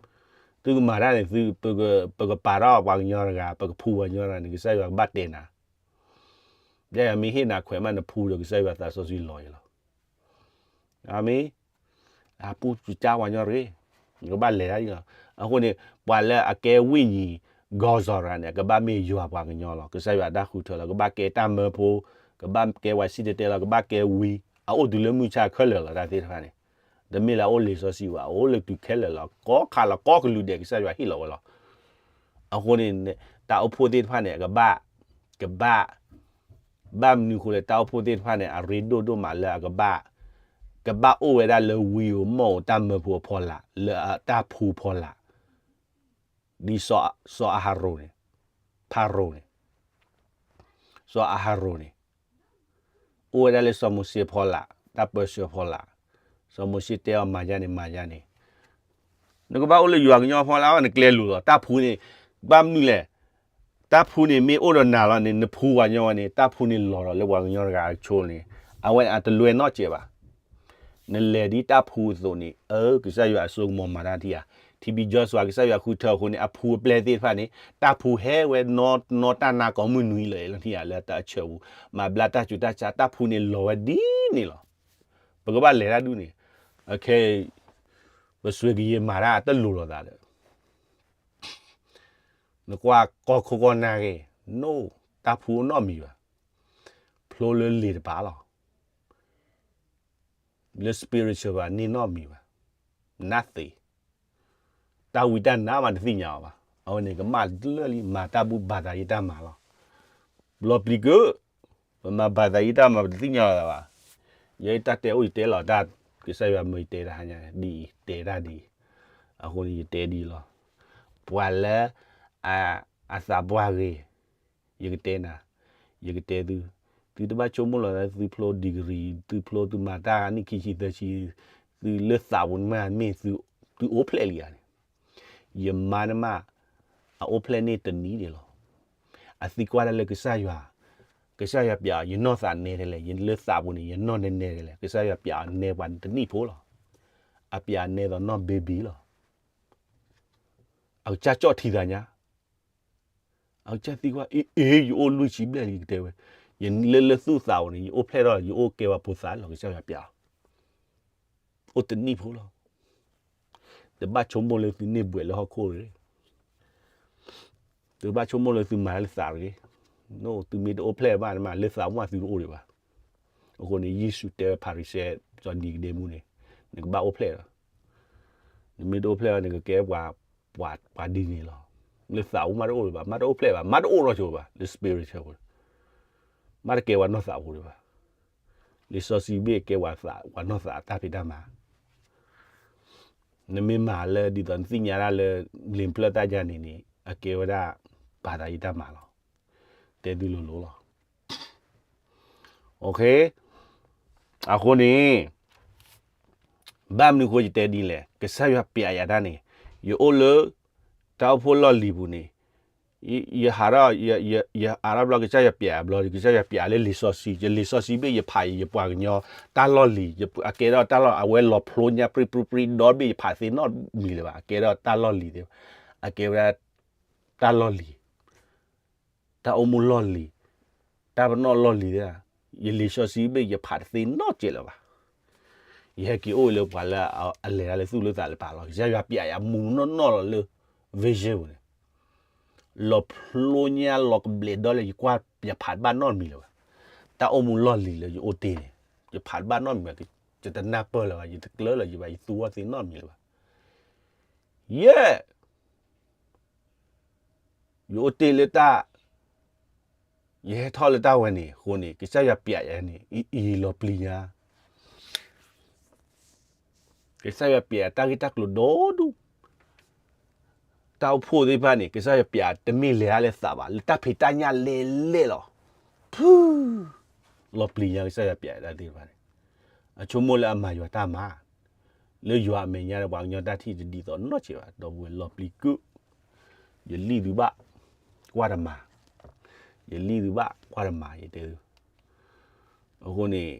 သုကမၤတၢ်န့ၣ် သု ပကပာ်ထီၣ်ပှၤကညီတဂၤ ပကဖှူပှၤကညီတဂၤန့ၣ် ကစၢ်ယွၤကဘၣ်တဲနၤ ယမ့ၢ်ဟ့ၣ်နၤခွဲးမး နဖှူဒီးကစၢ်ယွၤသးစီဆှံလီၤအံၤလီၤ. အမ့ၢ် အပူၤစကၢ်ဝါညီတဂ့ၤ, နကဘၣ်လဲၤတၢ်ဒ်လီၤ. အဃိန့ၣ် ပှၤလၢအကဲဝိညာဉ် ဂီၤစီၤရၤန့ၣ် ကဘၣ်မ့ၢ်ယွၤပှၤကညီလီၤ. ကစၢ်ယွၤတၢ်ဃုထၢလီၤ. ကဘၣ်ကဲတၢ်မၢဖိ, ကဘၣ်ကဲဝဲစံၣ်တဲၤတဲလီၤ, ကဘၣ်ကဲဝံ, အအိၣ်တုၤလၢမုၢ်ဆါခဲလၢာ်လီၤ တၢ်သ့ၣ်တဖၣ်န့ၣ်. တမ့ၢ်လၢအအိၣ်လံာ်စီဆှံဘၣ်, အအိၣ်လၢတုၤခဲလၢာ်လီၤ. ကိးခါလီၤ ကိးကလုာ်ဒဲး ကစၢ်ယွၤဟ့ၣ်လီၤဝဲလီၤ. အဃိန့ၣ် တၢ်အိၣ်ဖှိၣ်သ့ၣ်တဖၣ်န့ၣ် ကဘၣ်, ကဘၣ် ဘၣ်မနုၤအဃိလဲၣ် တၢ်အိၣ်ဖှိၣ်သ့ၣ်တဖၣ်န့ၣ် အရ့ဒိၣ်ဒိၣ်မးလၢအကဘၣ်, ကဘၣ်အိၣ်ဝဲဒၣ်လၢဝံဧိၤမီၣ်ဧိၤ တၢ်မၢဖိအဖီလာ် လၢတၢ်ဖှူအဖီလာ်, ဒ်စီၤအၤဟရိၣ်န့ၣ်, ဖၤရိၣ်န့ၣ်, စီၤအၤဟရိၣ်န့ၣ် အိၣ်ဝဲဒၣ်လၢစီၤမိၤၡ့အဖီလာ်, တၢ်ပၢဆှၢအဖီလာ်, စီၤမိၤၡ့တဲအီၤမၤယါန့ၣ် မၤယါန့ၣ်, နကဘၣ်အိၣ်လၢယွၤကညီအဖီလာ် နကျဲလိၤလီၤ. တၢ်ဖှူန့ၣ် ဘၣ်မနုၤလဲၣ်, တၢ်ဖှူန့ၣ်မ့ၢ်အိၣ်ဒီးနၤလီၤန့ၣ် နဖှူပှၤကညီဝဲန့ၣ် တၢ်ဖှူန့ၣ်လီၤဒီးလၢပှၤကညီတဂၤအဆိန့ၣ် အဝဲအတလွဲနီတစဲးဘၣ်. နလဲၤဒ်တၢ်ဖှူအသိးန့ၣ် အၢ ကစၢ်ယွၤအစိကမီၤမၤတၢ်ထံဧါ. ထံဘံယီၤစွၤ ကစၢ်ယွၤဃုထၢအဃိန့ၣ် အဖှူအပျဲၢ်သ့ၣ်တဖၣ်န့ၣ် တၢ်ဖှူဟဲဝဲနီၢ်နီၢ်တၢ်နါကိးမုၢ်နွံလၢာ်လီၤထံဧါ လၢတၢ်အဆၢပူၤ မၤဘျါတၢ်ဆူးတၢ်ဆါ တၢ်ဖှူန့ၣ်လီၤဝဲဒ်န့ၣ်လီၤ. ပကဘၣ်လဲၤတၢ်ဒ်န့ၣ်, အခဲအံၤ ပစွ့ၤကယဲၢ်မၤတၢ်တလိၤလိာ်သးဒီး နကွၢ်ကီၢ်ခိၣ်ကီၢ်နၢ်ဂ့ၤ, နိၣ်, တၢ်ဖှူအိၣ်နီတမံၤဘၣ်. ဖျိလၢလံာ်တပၤလီၤ. လၢ spiritual ဘၣ်န့ၢ်နီတမံၤဘၣ်. nothing. တၢ်ဝံတၢ်နါမးတသ့ၣ်ညါအီၤဘၣ်. အဝဲန့ၣ်ကမၣ်လၢာ်လံ မၤတၢ်ဘူၣ်ဘၣ်သးယံာ်တၢ်မၤလီၤ. ဘျီပျံၤက့ၤ, ပမၤဘၣ်သးယံာ်တၢ်မၤပတသ့ၣ်ညါအီၤဘၣ်. ယဲတၢ်တဲအိၣ်ယတဲလီၤတၢ်, ကစၢ်ယွၤမၢယတဲတၢ်ဟါညါ ဒ်အံၤ တဲတၢ်ဒ်အံၤ, အဃိန့ၣ်ယတဲဒ်အံၤလီၤ. ပှၤလၢ အသးပှၢ်ဂ့ၤ, ယကတဲနၤ, ယကတဲသု, သုတဘၣ်ဆိကမိၣ်လီၤသး သုဖျိ degree, သုဖျိသုမၤတၢ်နံၣ်ခံဆံသၢဆံ, သုလၢသးပူၤန့ၣ်မ့ၢ် သုအိၣ်ဖျဲၣ်လံဧါန့ၣ်, ယမါန့ၣ်မး အအိၣ်ဖျဲၣ်န့ၢ်တနံၣ်န့ၣ်လီၤ. အသံကွၢ်ဒၣ်လၢကစၢ်ယွၤ, ကစၢ်ယွၤပျးအီၤ ယနီၢ်သးနဲဒ်လဲၣ်, ယလၢသးပူၤန့ၣ် ယနီၢ်နဲနဲဒ်လဲၣ်, ကစၢ်ယွၤပျးအီၤနဲပှၤတနံၣ်ဖိလီၤ. အပျးအီၤနဲသိးနီၢ် baby လီၤ. အကစၢ်ကၠီၣ်ထံသးညါ အကစၢ်သံကွၢ် အ့ အ့ ယအိၣ်လွံၢ်ဆံဘျဲၣ်လံ ကတဲဝဲ, ယလၢလၢသူၣ်သးပူၤန့ၣ် ယအိၣ်ဖျဲၣ်ထီၣ် ယအိၣ်ကဲဝဲဖိသၣ်လီၤ ကစၢ်ယွၤပျးအီၤ, အိၣ်တနံၣ်ဖိလီၤ. တဘၣ်ဆိကမိၣ်လၢသုန့ၢ်ဘှဲးလၢဟီၣ်ခိၣ်တဂ့ၤ, တဘၣ်ဆိကမိၣ်လၢသုမၤတၢ်လၢသးတဂ့ၤ, သုမ့ၢ်တအိၣ်ဖျဲၣ်ဘၣ်န့ၣ်မး လၢသးပူၤမးသုတအိၣ်ဒံးဘၣ်. အဃိန့ၣ် ယ့ၣ်ၡူးတဲဝဲဖၤရံၤၡဲ စီၤနံၤကဒ့မူန့ၣ်, နကဘၣ်အိၣ်ဖျဲၣ်လီၤ. နမ့ၢ်တအိၣ်ဖျဲၣ်ဘၣ် နကကဲပှၤ, ပှၤဒ်န့ၣ်လီၤ. လၢသးပူၤမးတအိၣ်ဒံးဘၣ်, မးတအိၣ်ဖျဲၣ်ဘၣ်, မးတအိၣ်နီတစိၤဘၣ်, လၢ spiritual ပူၤ, မးတကဲပှၤနီၢ်သးပူၤဒံးဘၣ်. လံာ်စီဆှံဘ့ၣ်ကဲပှၤသး, ပှၤနီၢ်သးတၢ်ဖံးတၢ်မၤ နမ့ၢ်မၤလၢဒ်သိးနသ့ၣ်ညါဒၣ်လၢ လံာ်ပျၢၢ်တၢ်ယါန့ၣ်န့ၣ် အကဲဝဲဒၣ် ဘၣ်သးယံာ်တၢ်မၤလီၤ. တဲသုလိၤလိၤလီၤ. အဃိန့ၣ် ဘၣ်မနုၤဃိယတဲဒ်လဲၣ်, ကစၢ်ယွၤပျဲယၤတၢ်န့ၣ်, ယအိၣ်လၢ တၢ်အိၣ်ဖှိၣ်လီၢ်လံၤပူၤန့ၣ်, ယဟးထီၣ်, ယဟးထီၣ်ဘျီ ကစၢ်ယွၤပျဲယၤဘျီဒီး ကစၢ်ယွၤပျဲလၢလံာ်စီဆှံ, ယလံာ်စီဆှံဘ့ၣ်ယဖးအံၤ ယပှၤကညီတၢ်လီၢ်လံၤ, အကဲထီၣ်တၢ်လီၢ် အဝဲလီၤဖျိညါပြံပြံပြံဒီဘ့ၣ် ယဖးသ့နီတမံၤလၢၤဘၣ်, အကဲထီၣ်တၢ်လီၢ်လံၤသ့ၣ်, အကဲဝဲဒၣ် တၢ်လီၢ်လံၤ, တၢ်အိၣ်မူလီၢ်လံၤ, တၢ်ပနီၣ်လီၢ်လံၤသ့ၣ်, ယလံာ်စီဆှံဘ့ၣ်ယဖးတသ့နီတစဲးလၢၤဘၣ်. ယဟဲက့ၤအိၣ်လၢပှၤလၢအလဲၤတၢ်လၢသူၣ်လၢသးလၢပာ်လီၤ, ကစၢ်ယွၤပျဲယၤမူနီၢ်နီၢ်လီၤလၢ vision ပူၤန့ၣ်, လီၤဖျိညါလီၤကဘျဲးဒီလၢယကွၢ် ယဖးတဘၣ်နီတမံၤလၢၤဘၣ်. တၢ်အိၣ်မူလီၢ်လံၤလၢယအိၣ်တ့ၢ်န့ၣ်, ယဖးတဘၣ်နီတမံၤဘၣ်, ယတနၢ်ပၢၢ်လၢၤဘၣ်, ယတကျၢလၢၤယဘၣ်, ယသူအီၤသ့နီတမံၤလၢၤဘၣ်. ယဲၢ် ယအိၣ်တ့ၢ်လၢတၢ်, ယဟဲထီၣ်လၢတၢ်ဝဲန့ၣ်အဃိန့ၣ် ကစၢ်ယွၤပျဲယၤန့ၣ် အံၤအံၤလီၤပျံၤညါ, ကစၢ်ယွၤပျဲတၢ်ဂ့ၢ်တၢ်ကျိၤဒီဒူၣ်, တၢ်အိၣ်ဖှိၣ်သ့ၣ်တဖၣ်န့ၣ် ကစၢ်ယွၤပျဲတမ့ၢ်လဲၤတၢ်လၢသးဘၣ်, လၢတၢ်ဖံးတၢ်ညၣ်လဲၤလဲၤလီၤ. လီၤပျံၤညါ ကစၢ်ယွၤပျဲတၢ်သ့ၣ်တဖၣ်န့ၣ်, အဆိကမိၣ်လၢအမၤယွၤတၢ်မၤ, လၢယွၤအမဲာ်ညါဒီးပှၤကညီတၢ်ထံၣ်တဒ်သိးနီတစဲးဘၣ်, ဒီပုၢ်ဝဲၢ်လီၤပျံၤကုၣ်, ယလံၣ်သုဘၣ်, ကွၢ်တမၤ, ယလံၣ်သုဘၣ် ကွၢ်တမၤ ယတဲသု, အဃိန့ၣ်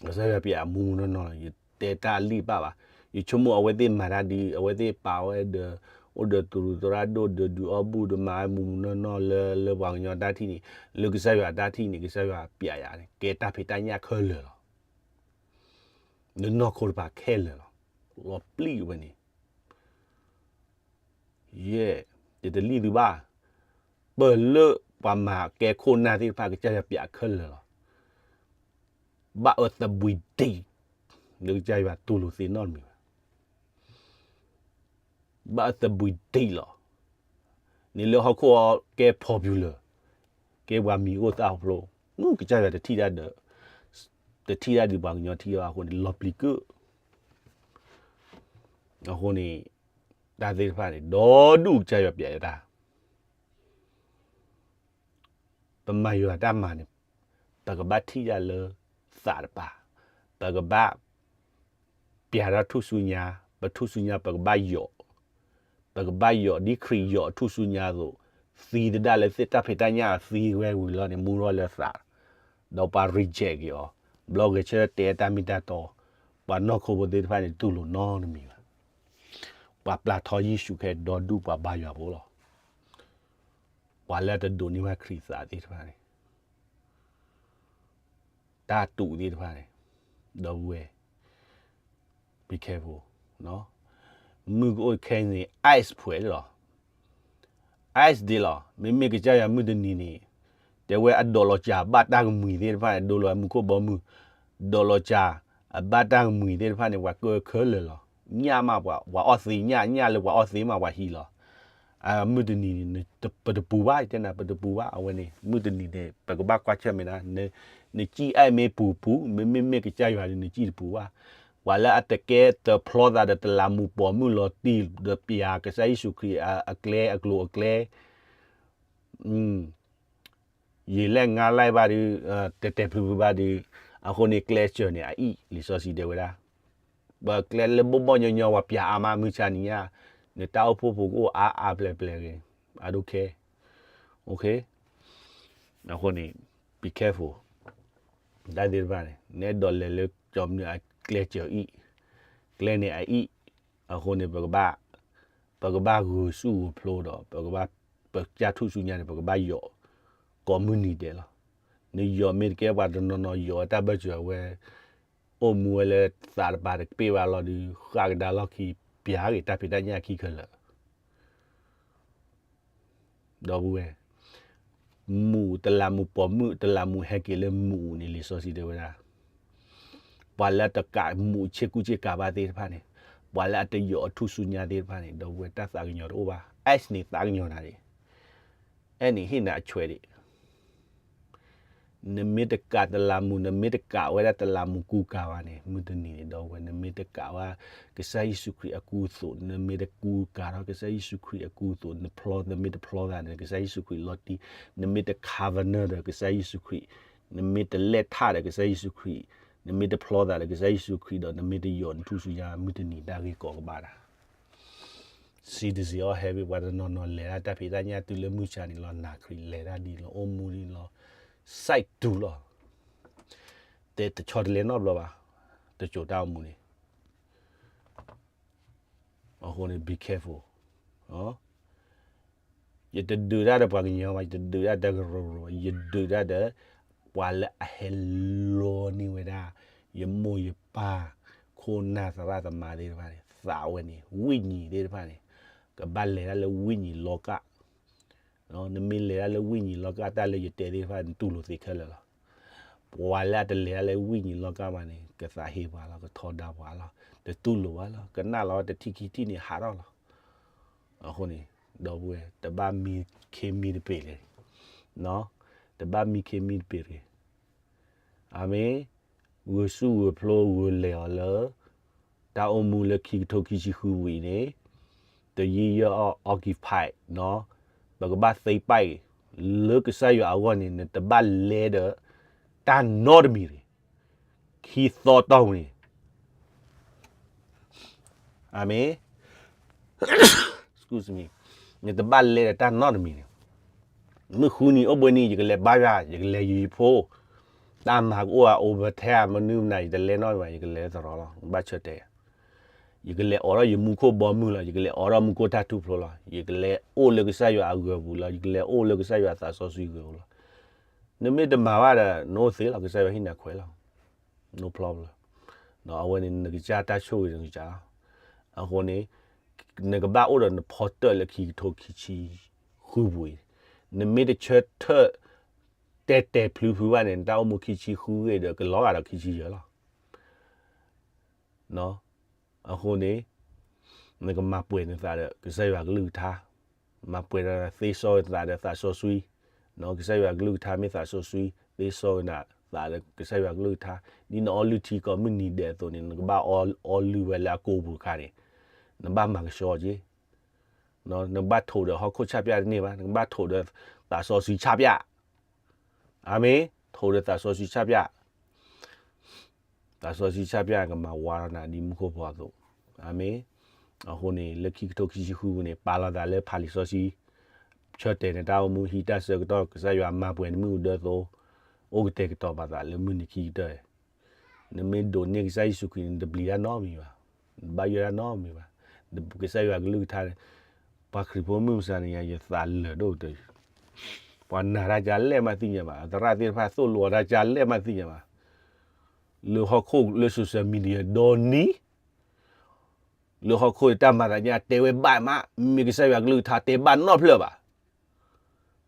ကစၢ်ယွၤပျဲမူမူနီၢ်နီၢ်လီၤ, ယတဲတၢ်လံၣ်ဘၣ်ဘၣ်, ယဆိကမိၣ်အဝဲသ့ၣ်မၤတၢ်ဒ် အဝဲသ့ၣ်ပာ်ဝဲဒီး အိၣ်ဒီးသရူးသရၣ်ဒိၣ်ဒီးဒုးအီၣ်ဘူၣ်ဒီးမၤဝဲမူမူနီၢ်နီၢ်လၢ လၢပှၤကညီတၢ်ထံၣ်န့ၣ်, လၢကစၢ်ယွၤတၢ်ထံၣ်န့ၣ် ကစၢ်ယွၤပျဲယၤန့ၣ် ကဲတၢ်ဖံးတၢ်ညၣ်ခဲလၢာ်လီၤ, လၢနီၢ်ခိတဖၣ်ခဲလၢာ်လီၤ, လီၤပျံၤဝဲန့ၣ် ယဲၢ်, ယတလံၣ်သုဘၣ်, ပၢၢ်လၢပှၤမၤကဲခိၣ်နၢ်သ့ၣ်တဖၣ် ကစၢ်ယွၤပျဲခဲလၢာ်လီၤ, ဘၣ်အၢသဘှံးဒံး, လၢကစၢ်ယွၤတူၢ်လိာ်သ့နီတမံၤဘၣ်, ဘၣ်အၢသဘှံးဒံးလီၤ, န့ၣ်လၢဟီၣ်ခိၣ်အီၤကဲ popular, ကဲပှၤမံၤအိၣ်သၣ်အိၣ်ဖျိ, ကစၢ်ယွၤတထံၣ်တၢ်ဒီး, တထံၣ်တၢ်ဒ်ပှၤကညီထံၣ်ဘၣ်အဃိန့ၣ် လီၤပျံၤကုၣ် အဃိန့ၣ် တၢ်သ့ၣ်တဖၣ်န့ၣ် ဒီဒူၣ်ကစၢ်ယွၤပျဲတၢ်, ပမၤယွၤတၢ်မၤန့ၣ် ပကဘၣ်ထံၣ်တၢ်လၢသးတပၤ, ပကဘၣ် ပျၢ်ထီၣ်ထူၣ်စုညါ, ပထူၣ်စုညါ ပကဘၣ်ယိး, ပကဘၣ်ယိးဒ်ခရံာ်ယိးအထူၣ်စုညါအသိး, သံသဒၣ်လၢသ့ၣ်တၢ်ဖံးတၢ်ညၣ် သံဝဲဝံၤလီၤန့ၣ် မူထီၣ်လၢသး, ဒီးပှၤ reject က့ၤအီၤ, ဘျီဂဲၤဆၢထၢၣ်တဲတၢ်မ့ၢ်တၢ်တီ, ပှၤနီၢ်ခိဖိသ့ၣ်တဖၣ်န့ၣ် တူၢ်လိာ်နီတမံၤဘၣ်, ပှၤပျၢ်ထီယ့ၣ်ၡူးခဲဒီဒူၣ်ပှၤဘါယွၤဖိလီၤ, ပှၤလၢအတဒိးန့ၢ်ဘၣ်ခရံာ်သးသ့ၣ်တဖၣ်န့ၣ် တၢ်တူာ်သ့ၣ်တဖၣ်န့ၣ်, ဒီပုၢ်ဝဲၢ်, be careful, မုၢ်ကအိၣ်ခဲအံၤန့ၣ် ice ဖှဲးလီၤ, ice ဒ်လီၤ, မ့မ့ၢ်ကစၢ်ယွၤမုၢ်တနံၤန့ၣ်, တဲဝဲအဒိးလီၤစၢ်ဘၣ်တၢ်ကမှံၤသ့ၣ်တဖၣ်န့ၣ် ဒိလီၤမူခိၣ်ဘီမုၢ်, ဒိးလီၤစၢ်အဘၣ်တၢ်ကမှံၤသ့ၣ်တဖၣ်န့ၣ် ပှၤကၢခဲလၢာ်လီၤ, ညၣ်မးပှၤ, ပှၤအီၣ်သ့ညၣ်, ညၣ်လၢပှၤအီၣ်သ့မးပှၤဟံးလီၤ အမုၢ်တနံၤန့ၣ် ပတပူၤဘၣ်, ယတဲနၤ ပတပူၤဘၣ်, အဝဲန့ၣ် မုၢ်တနံၤန့ၣ် ပကဘၣ်ကွၢ်ဆၢၣ်မဲာ်ဒၣ်, နစံၣ်အဲၣ်မ့ၢ်ပူၤပူၤ, မ့မ့ၢ်မ့ၢ်ကစၢ်ယွၤဒီး နစံၣ်တပူၤဘၣ်, ပှၤလၢအတကဲတဖျီသးဒီးတလးမူးပိာ်မုၣ်လီၤတံၢ်ဒီးပျၢ်ကစၢ်ယ့ၣ်ၡူးခရံာ်အကျဲအကျိၤအကျဲ ယလဲၢ်ငါလဲၢ်ဘၣ်ဒီး, တဲတဲဖုဖုဘၣ်ဒီး, အဃိန့ၣ် ကျဲစၢၤန့ၣ်အအံၣ်, လံာ်စီဆှံတဲဝဲဒၣ်, ပကျဲလၢဘိၣ်ဘီၣ်ညီညီ ပှၤပျၢ်အါမးမုၢ်ဆါနံၤညါ, နတၢ်အိၣ်ဖှိၣ်ဖိကအိၣ်အါအါပျဲၤပျဲၤဂ့ၤ, I don't care, okay, အဃိန့ၣ် be careful, တၢ်သ့ၣ်တဖၣ်န့ၣ် နအဲၣ်ဒိးလဲၤလၢကၠီမနုၤအကျဲစၢၤအံၣ်, ကျဲန့ၣ်အအံၣ်, အဃိန့ၣ် ပကဘၣ်ဂုာ်ဆူၣ်ဂုာ်ဖျိဒီး ပကဘၣ်, ပကစၢ်ထူၣ်စုညါန့ၣ် ပကဘၣ်ယိး, ကိးမုၢ်နံၤဒဲးလီၤ, နယိးမ့ၢ်တကဲပှၤတနီၤနီၤယိးဝဲတၢ်ဘၢၣ်စၢၤဝဲ, အိၣ်မူဝဲလၢသးတပၤတကပ့ၢ်ဘၣ်လီၤဒီး ဃၣ်ကဒါလီၢ်ခံ, ပျၢ်ဂ့ၤတၢ်ဖံးတၢ်ညၣ်ခံခဲလၢာ် ဒီပုၢ်ဝဲၢ်, မူးတလးမူးပိာ်မုၣ် တလးမူးဟဲက့ၤလၢမူးန့ၣ် လံာ်စီဆှံတဲဝဲဒၣ်, ပှၤလၢအတကးမူးဆ့ကူဆ့ကၤဘၣ်သ့ၣ်တဖၣ်န့ၣ်, ပှၤလၢအတယိးအထူၣ်စုညါသ့ၣ်တဖၣ်န့ၣ် ဒီပုၢ်ဝဲၢ် တၢ်သးကညီၤတအိၣ်ဘၣ်, အဲၣ်န့ၣ်သးကညီၤနၤဒံး, အဲၣ်န့ၣ်ဟ့ၣ်နၤအဆွဲးဒံး နမ့ၢ်တကးတလးမူး, နမ့ၢ်တကးဝဲဒၣ်တလးမူးကူကၤဘၣ်န့ၣ် မုၢ်တနံၤန့ၣ် ဒီပုၢ်ဝဲၢ် နမ့ၢ်တကးဝဲ ကစၢ်ယ့ၣ်ၡူးခရံာ်အကူအသိး, နမ့ၢ်တကူကၤထီၣ်ကစၢ်ယ့ၣ်ၡူးခရံာ်အကူအသိး, နဖျီ, နမ့ၢ်တဖျီသးန့ၣ် ကစၢ်ယ့ၣ်ၡူးခရံာ်လီၤတံၢ်, နမ့ၢ်တ covenant ဒီးကစၢ်ယ့ၣ်ၡူးခရံာ်, နမ့ၢ်တလဲၢ်ထၣ်ဒီးကစၢ်ယ့ၣ်ၡူးခရံာ်, နမ့ၢ်တဖျီသးဒီးကစၢ်ယ့ၣ်ၡူးခရံာ်ဒီး နမ့ၢ်တယိးနထူၣ်စုညါ မုၢ်တနံၤတၢ်ဂ့ၢ်ကီကဘၣ်တၢ် Citizen of Heaven ပှၤတနီၤနီၤလဲၤဒၣ်တၢ်ဖံးတၢ်ညၣ်တုၤလၢမုၢ်ဆါန့ၣ်လီၤ နၢ်ခရံာ်လဲၤတၢ်ဒ်လီၤ အိၣ်မူဒ်လီၤ စဲးတူာ်လီၤ တဲတဆီတလဲနီတဘျီဘၣ် တစိၤတၢ်အိၣ်မူန့ၣ် အဃိန့ၣ် be careful ယတဒုးတၢ်ဒီးပှၤကညီဘၣ် ယတဒုးတၢ်ဒီးကရူၢ်ကရူၢ်ဘၣ် ယဒုးတၢ်ဒီး ပှၤလၢအဟဲလီန့ၢ်ဝဲဒၣ် ယမိၢ်ယပၢ် ခိၣ်နၢ်သရၣ်သမါသ့ၣ်တဖၣ်န့ၣ် သးဝဲန့ၣ် ဝိညာဉ်သ့ၣ်တဖၣ်န့ၣ် ကဘၣ်လဲၤတၢ်လၢ ဝိညာဉ်လောက နမ့ၢ်လဲၤတၢ်လၢ ဝိညာဉ်လောက တၢ်လၢယတဲသ့ၣ်တဖၣ် နတူၢ်လိာ်သ့ခဲလၢာ်လီၤ. ပှၤလၢအတလဲၤတၢ်လၢ ဝိညာဉ်လောက ဘၣ်န့ၣ် ကသးဟ့ပှၤလီၤ ကထီဒါပှၤလီၤ တတူၢ်လိာ်ဘၣ်လီၤ ကနၣ်လီၤ တထံၣ်ခံထံၣ်န့ၣ် ဟးထီၣ်လီၤ. အဃိန့ၣ် ဒီပုၢ်ဝဲၢ် တဘၣ်မံခ့မံတပ့ၤတဂ့ၤ, တဘၣ်မံခ့မံတပ့ၤတဂ့ၤ. အၤမ့ၣ်. ဂုာ်ဆူၣ်ဂုာ်ဖျိဂုာ်လဲၤအီၤလၢ တၢ်အိၣ်မူလၢခံကထိခံဆံဃုဝံၤန့ၣ် တယံာ်ယီၣ်အီၣ် occupy နီၤ, ပကဘၣ်သ့ပာ်အံၤ လၢကစၢ်ယွၤအဂီၢ်န့ၣ် နတဘၣ်လဲဒီး တၢ်နီတမံၤတဂ့ၤ, ခံသီတီၢ်ပူၤန့ၣ် အၤမ့ၣ်. နတဘၣ်လဲဒီးတၢ်နီတမံၤန့ၣ်, မုၢ်ဃုနံၤအိၣ်ဘှံးနံၤ ယကလဲၤဘါယွၤ, ယကလဲၤယံၤယဖိ, တၢ်မၤကအိၣ်ဧါ အိၣ်ဘၣ်ထဲဧါ မနုၤမနုၤ ယတလဲနီတမံၤဘၣ်, ယကလဲၤသရိာ်လီၤ, ဘၣ်ဆၢတဲာ်, ယကလဲၤအိးထီၣ်ယမူခိၣ်ဘီမုၢ်လီၤ, ယကလဲၤအိးထီၣ်မူခိၣ်တၢ်ထူၣ်ဖျိလီၤ, ယကလဲၤအိၣ်လၢကစၢ်ယွၤအဂၢၤပူၤလီၤ, ယကလဲၤအိၣ်လၢကစၢ်ယွၤသးစီဆှံဂၢၤပူၤလီၤ. နမ့ၢ်တမၤဘၣ်ဒီး နအိၣ်သ့လီၤ, ကစၢ်ယွၤဟံၣ်နၤခွဲးလီၤ. နီဖျီလီၤ. အဝဲန့ၣ် နကစၢ်တၢ်ဆိၣ်ဂ့ၤနကစၢ်လီၤ. အဃိန့ၣ် နကဘၣ်အိၣ်ဒီးနဖီတၢၣ်လၢခံကထိခံဆံဃုပူၤအံၤ, နမ့ၢ်တဆၢထၢၣ် တဲာ်တဲာ်ဖျုဖျုဘၣ်န့ၣ် နတၢ်အိၣ်မူခံဆံဃုဂ့ၤဒီး ကလီၤဂာ်ဒီးခံဆံယဲၢ်လီၤ. အဃိန့ၣ် နကမၤပှဲၤနသးဒီး ကစၢ်ယွၤကလုၢ်ကထါ, မၤပှဲၤနသးသ့စီဝဲသးဒီးသးစီဆှံ, ကစၢ်ယွၤကလုၢ်ကထါ မ့ၢ်သးစီဆှံ, သ့စီဝဲနသးဒီးကစၢ်ယွၤကလုၢ်ကထါ, ဒ်နအီလုၢ်ထံကီၢ်မုၢ်နံၤဒဲးအသိးန့ၣ် နကဘၣ်အီလုၢ်ဝဲလၢအကိာ်ပူၤတခါန့ၣ်, နဘၣ်မၤကဆှီက့ၤ နကဘၣ်ထိးဒီးဟီၣ်ခိၣ်ဆၣ်ပျၢ်တန့ၢ်ဘၣ်, နကဘၣ်ထိးဒီးသးစီဆှံဆၣ်ပျၢ်, အၤမ့ၣ်, ထိးဒီးသးစီဆှံဆၣ်ပျၢ်, သးစီဆှံဆၣ်ပျၢ်ကမၤဝါထီၣ်နၤဒ်မူခိၣ်ဖီအသိး, အၤမ့ၣ်. အဃိန့ၣ် လၢခံကထိခံဆံဃုပူၤန့ၣ် ပာ်လီၤသးလၢဖးလံာ်စီဆှံ, ဆၢတဲာ်နတၢ်အိၣ်မူ ဟံးတၢ်ဆၢကတီၢ် ကစၢ်ယွၤမၤပှဲၤနမုၢ်အဒၢအသိး, အိၣ်ကတဲာ်ကတီၤပာ်သးလၢမုၢ်နံၤခံကတၢၢ် နမ့ၢ်ဒိးန့ၢ်ကစၢ်ယ့ၣ်ၡူးခရံာ်န့ၣ် နတပျံၤတၢ်နီတမံၤဘၣ်, နဘၣ်ယိၣ်တၢ်နီတမံၤဘၣ်, ကစၢ်ယွၤကလုၢ်ကထါန့ၣ်, ပှၤခရံာ်ဖိမုၢ်မဆါန့ၣ်ညါ ယသးလၢာ်ဒိၣ်ကတၢၢ်, ပှၤနာ်တၢ်ကလဲၣ်မးသ့ၣ်ညါဘၣ်, သရၣ်သ့ၣ်တဖၣ်သိၣ်လိအီၤတၢ်ကလဲၣ်မးသ့ၣ်ညါဘၣ်, လၢဟီၣ်ခိၣ်လၢ social media ဒီနံၤ လၢဟီၣ်ခိၣ်တၢ်မၤသးညါတဲဝဲဘၣ်မး, မ့ၢ်ကစၢ်ယွၤကလုၢ်ကထါတဲဘၣ်နီတဖျၢၣ်ဘၣ်.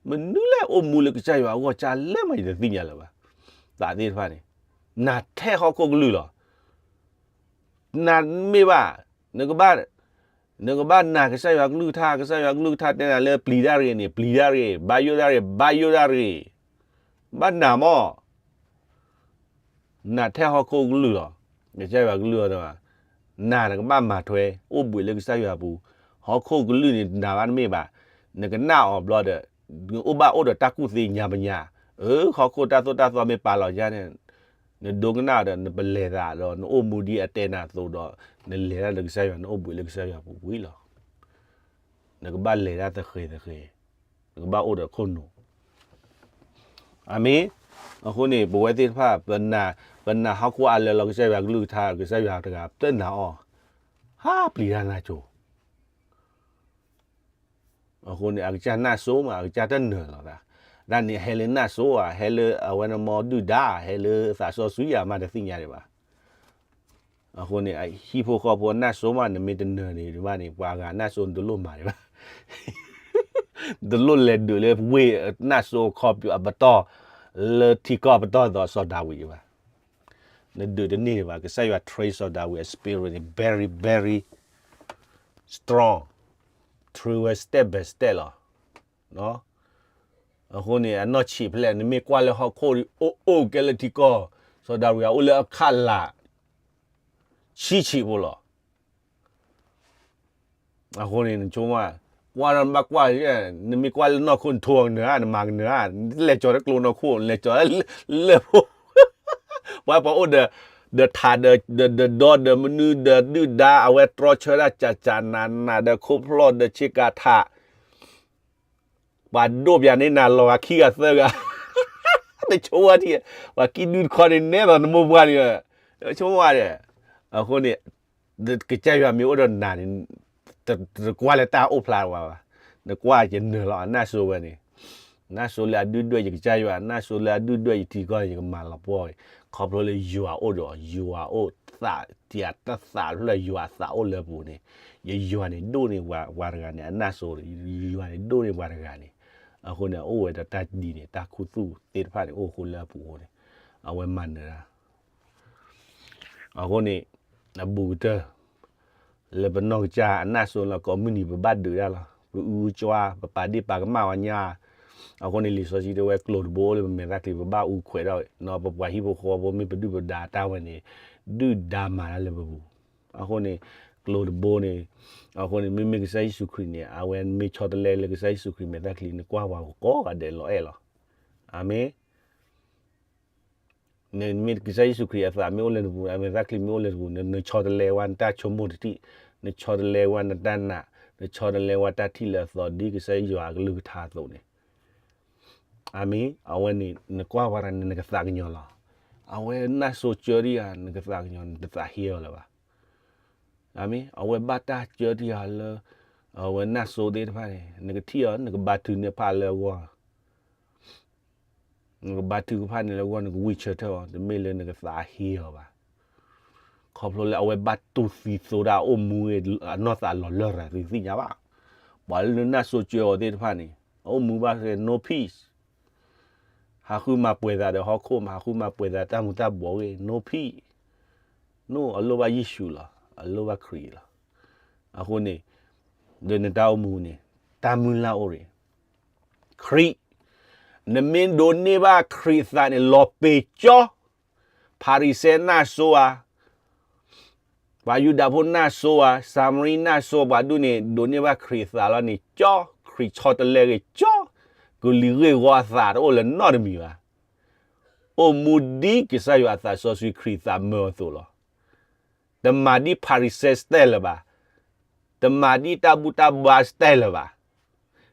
မနုၤလဲၣ်အိၣ်မူလၢကစၢ်ယွၤအဂီၢ်ကလဲၣ်မး ယတသ့ၣ်ညါလၢၤဘၣ်. သးသ့ၣ်တဖၣ်န့ၣ် နၤထဲဟီၣ်ခိၣ်ကလုၢ်လီၤ. နမ့ၢ်ဘၣ်, နကဘၣ်, နကဘၣ်နာ်ကစၢ်ယွၤကလုၢ်ကထါ, ကစၢ်ယွၤကလုၢ်ကထါတဲနၤလၢပျံၤတၢ်တဂ့ၤန့ၣ် ပျံၤတၢ်တဂ့ၤ, ဘၣ်ယိၣ်တၢ်တဂ့ၤ, ဘၣ်ယိၣ်တၢ်တဂ့ၤ, ဘၣ်နာ်မး နၤထဲဟီၣ်ခိၣ်ကလုၢ်လီၤ. ကစၢ်ယွၤကလုၢ်အီၤတမး, နၤနကဘၣ်မၤထွဲ, အိၣ်ဘှံးလၢကစၢ်ယွၤအပူၤ, ဟီၣ်ခိၣ်ကလုၢ်န့ၣ် နၤဘၣ်တမ့ၢ်ဘၣ်, နကနၣ်အီၤဘျီဒီး, နအိၣ်ဘၣ်အိၣ်ဒီးတၢ်ကူၣ်သ့ညါပညါ, အၢ ဟီၣ်ခိၣ်တၢ်သိၣ်တၢ်သီမ့ၢ်ပာ်လီၤယါန့ၣ်, နဒိကနၣ်ဒီး နပလဲၤသးဒီး နအိၣ်မူဒ်အတဲနၤအသိးဒီး, နလဲၤတၢ်လၢကစၢ်ယွၤ နအိၣ်ဘှံးလၢကစၢ်ယွၤပူၤဝံၤလီၤ. နကဘၣ်လဲၤတၢ်သဃဲၤသဃဲၤ, နကဘၣ်အိၣ်ဒီးခိၣ်နူာ် အၤမ့ၣ်. အဃိန့ၣ် ပဝဲသ့ၣ်တဖၣ် ပနာ်, ပနာ်ဟီၣ်ခိၣ်အါလၢလီၤ ကစၢ်ယွၤကလုၢ်ကထါ ကစၢ်ယွၤတဂၤတနာ်အီၤ, ဟးပျံၤတၢ်နၢ်ကၠိ. အဃိန့ၣ် အကစၢ်နၢ်စိမး အကစၢ်တနၢၤလီၤသး, တၢ်န့ၣ်ဟဲလၢနၢ်စိဧါ, ဟဲလၢအဝဲန့ၣ်မီဒုၣ်ဒါ, ဟဲလၢသးစီဆှံဧါ မးတသ့ၣ်ညါဒံးဘၣ်. အဃိန့ၣ် ဟံၣ်ဖိဃီဖိနၢ်စိမး နမ့ၢ်တနၢၤန့ၣ်ဒံးဘၣ်န့ၣ် ပှၤဂၤနၢ်စိနတလိၣ်မၤဒံးဘၣ် တလိၣ်လဲၤဒုးလၢဝ့ၢ်နၢ်စိခီပူၤအပတီၢ်, လၢထံကီၢ်ပတီၢ်သိးစီၤဒၤဝံးဘၣ်. နဒုးတန့ၢ်ဒံးဘၣ်. ကစၢ်ယွၤ train စီၤဒၤဝံးအ spirit န့ၣ် very very strong, train ဝဲ step by step လီၤ. အဃိန့ၣ် အနီၢ်ဆံးဖဲလဲၣ် နမ့ၢ်ကွၢ်လၢဟီၣ်ခိၣ်အိၣ်အိၣ်ကဲလၢထံကီၢ်, စီၤဒၤဝံးအအိၣ်လၢအခးလး ဆံးဆံးဖိလီၤ. အဃိန့ၣ် နဆိကမိၣ်, ကွၢ်ဒီးနဘၣ်ကွၢ်, နမ့ၢ်ကွၢ်လၢနီၢ်ခိၣ် နထိကနၢၤဧါ, နမၤကနၢၤဧါ, လဲၤကၠီၤတၢ်ကျိနီၢ်ခိၣ်, လဲၤကၠီၤလၢဖိ ပှၤပှၤအိၣ်ဒီး ဒီးထးဒီး ဒီးဒီဒီဒီးမနုၤဒီးဒုၣ်ဒါ အဝဲတြီဆၢတၢ်ကၠးကၠးနးနးဒီးခိၣ်ဖျီၣ်ဒီးဆ့ကၤထး ပှၤဒိၣ်ပၠးန့ၢ်နၤလီၤဂာ်ခံဂၤသၢဂၤ နဆိဝဲထံၣ် ပှၤကံၣ်ဒုတခီန့ၣ်နဲသိးနမိၢ်ပှၢ်န့ၣ် ဆိဝဲဒၣ် အဃိန့ၣ် ကစၢ်ယွၤမ့ၢ်အိၣ်ဒီးနၤန့ၣ် တကွၢ်လၢတၢ်အိၣ်ဖျါဝဲဘၣ်, နကွၢ်ယနၢၤလီၤ အနၢ်စိဝဲန့ၣ်, နၢ်စိလၢအဒုၣ်ဒွဲၣ်ယကစၢ်ယွၤ, နၢ်စိလၢအဒုၣ်ဒွဲၣ်ယထံကီၢ်န့ၣ် ယကမၤလီၤပှီၢ်, ခီဖျိလၢယွၤအိၣ်ဒီး ယွၤအိၣ်သးတံာ်တသးဖျၢၣ် ယွၤအသးအိၣ်လၢအပူၤန့ၣ်, ယယွၤန့ၣ်ဒိၣ်န့ၢ်ပှၤတဂၤန့ၣ် အနၢ်စိ, ယွၤန့ၣ်ဒိၣ်န့ၢ်ပှၤတဂၤန့ၣ်, အဃိန့ၣ် အအိၣ်ဝဲဒီးတၢ်ဒ်န့ၣ် တၢ်ခူသူၣ်သ့ၣ်တဖၣ်န့ၣ် အိၣ်ဃိလၢအပူၤအဃိန့ၣ်, အဝဲမၤနၢၤတၢ် အဃိန့ၣ် အဘူးကတၢၢ် လၢပနီၢ်ကစၢ်အနၢ်စိလီၤ ကိးမုၢ်နံၤပဘၣ်ဒုးတၢ်လီၤ, ပအူကၠွါ ပပာ်ဒ့ၣ်ပာ်ကမၣ်ဝဲညါ, အဃိန့ၣ် လံာ်စီဆှံတဲဝဲကျိၤတဘိအိၣ်လၢပမဲာ်သၣ်ချံ ပဘၣ်အူခွဲးထီၣ်, ပပှၤဟံၣ်ဖိဃီဖိမ့ၢ်ပဒုၣ်ပဒါတၢ်ဝဲန့ၣ် ဒုၣ်ဒါမၤတၢ်လၢပပူၤ, အဃိန့ၣ် ကျိၤတဘိန့ၣ်, အဃိန့ၣ် မ့မ့ၢ်ကစၢ်ယ့ၣ်ၡူးခရံာ်န့ၣ် အဝဲမ့ၢ်ဆီတလဲလၢကစၢ်ယ့ၣ်ၡူးခရံာ်မဲာ်သၣ်ချံ နကွၢ်ပှၤကိးဂၤဒဲးလီၤအဲၣ်လီၤ, အၤမ့ၣ် နမ့ၢ်ကစၢ်ယ့ၣ်ၡူးခရံာ်အသးမ့ၢ်အိၣ်လၢနပူၤ အမဲာ်သၣ်ချံမ့ၢ်အိၣ်လၢနပူၤ နဆီတလဲဝဲနတၢ်ဆိကမိၣ်တထံၣ်, နဆီတလဲဝဲနတၢ်နာ်, နဆီတလဲဝဲတၢ်ထံၣ်လၢအသီ ဒ်ကစၢ်ယွၤအကလုၢ်ကထါအသိးန့ၣ်, အၤမ့ၣ် အဝဲန့ၣ် နကွၢ်ဝဲဒၣ်န့ၣ် နကသးကညီၤလီၤ, အဝဲနၢ်စိကၢတံၢ်ဧါ နကသးကညီၤ နတသးဟ့အီၤလၢၤဘၣ်, အၤမ့ၣ် အဝဲဘၣ်တၢ်ကၢတံၢ်ဧါလၢ အဝဲနၢ်စိသ့ၣ်တဖၣ်န့ၣ် နကထံၣ်အီၤ နကဘါထုးန့ၢ်ဖးလၢအဂီၢ် နကဘါထုကဖၣ်န့ၣ်လၢအဂီၢ် နကဝံၢ်ဆၢထၢၣ်အီၤ တမ့ၢ်လၢနကသးဟ့အီၤဘၣ်. ခီဖျိလၢအဝဲဘၣ်တူၢ်သံသိဒၣ်အအိၣ်မူဂ့ၤ အနီၢ်သးလီၤလၢၢ်ရၤ သုသ့ၣ်ညါဘၣ်. ပှၤလၢနၢ်စိကၢအီၤသ့ၣ်တဖၣ်န့ၣ် အအိၣ်မူဘၣ်ဂ့ၤ no peace. ဟးဃုမၤပှဲၤသးဒီးဟီၣ်ခိၣ် ဟးဃုမၤပှဲၤသးတၢ်မူၤတၢ်ဘှီးဂ့ၤ no peace. နအိၣ်အလိၣ်ဘၣ်ယ့ၣ်ၡူးလီၤ အလိၣ်ဘၣ်ခရံာ်လီၤ. အဃိန့ၣ် ဒီးနတၢ်အိၣ်မူန့ၣ် တၢ်မုၢ်လၢ်အိၣ်ရ့ၣ် ခရံာ်, နမ့ၢ်ဒိးန့ၢ်ဘၣ်ခရံာ်အသးန့ၣ် လီၤပ့ၤကၠီ, ဖၤရံၤၡဲနၢ်စိဧါ, ပှၤယူဒၤဖိနၢ်စိဧါ, စၤမရံနၢ်စိ ပှၤဒူၣ်န့ၣ် ဒိးန့ၢ်ဘၣ်ခရံာ်အသးလီၤန့ၣ် ကၠီ, ခရံာ်ဆီတလဲဂ့ၤကၠီ, ကလုာ်ဂ့ၢ်ဝီအသးတအိၣ်လၢၤနီတမံၤဘၣ်. အိၣ်မူဒ်ကစၢ်ယွၤအသးစီဆှံခရံာ်သးမၢအသိးလီၤ. တမၤဒ်ဖၤရံၤၡဲ style လၢၤဘၣ်. တမၤဒ်တၢ်ဘူၣ်တၢ်ဘါ style လၢၤဘၣ်.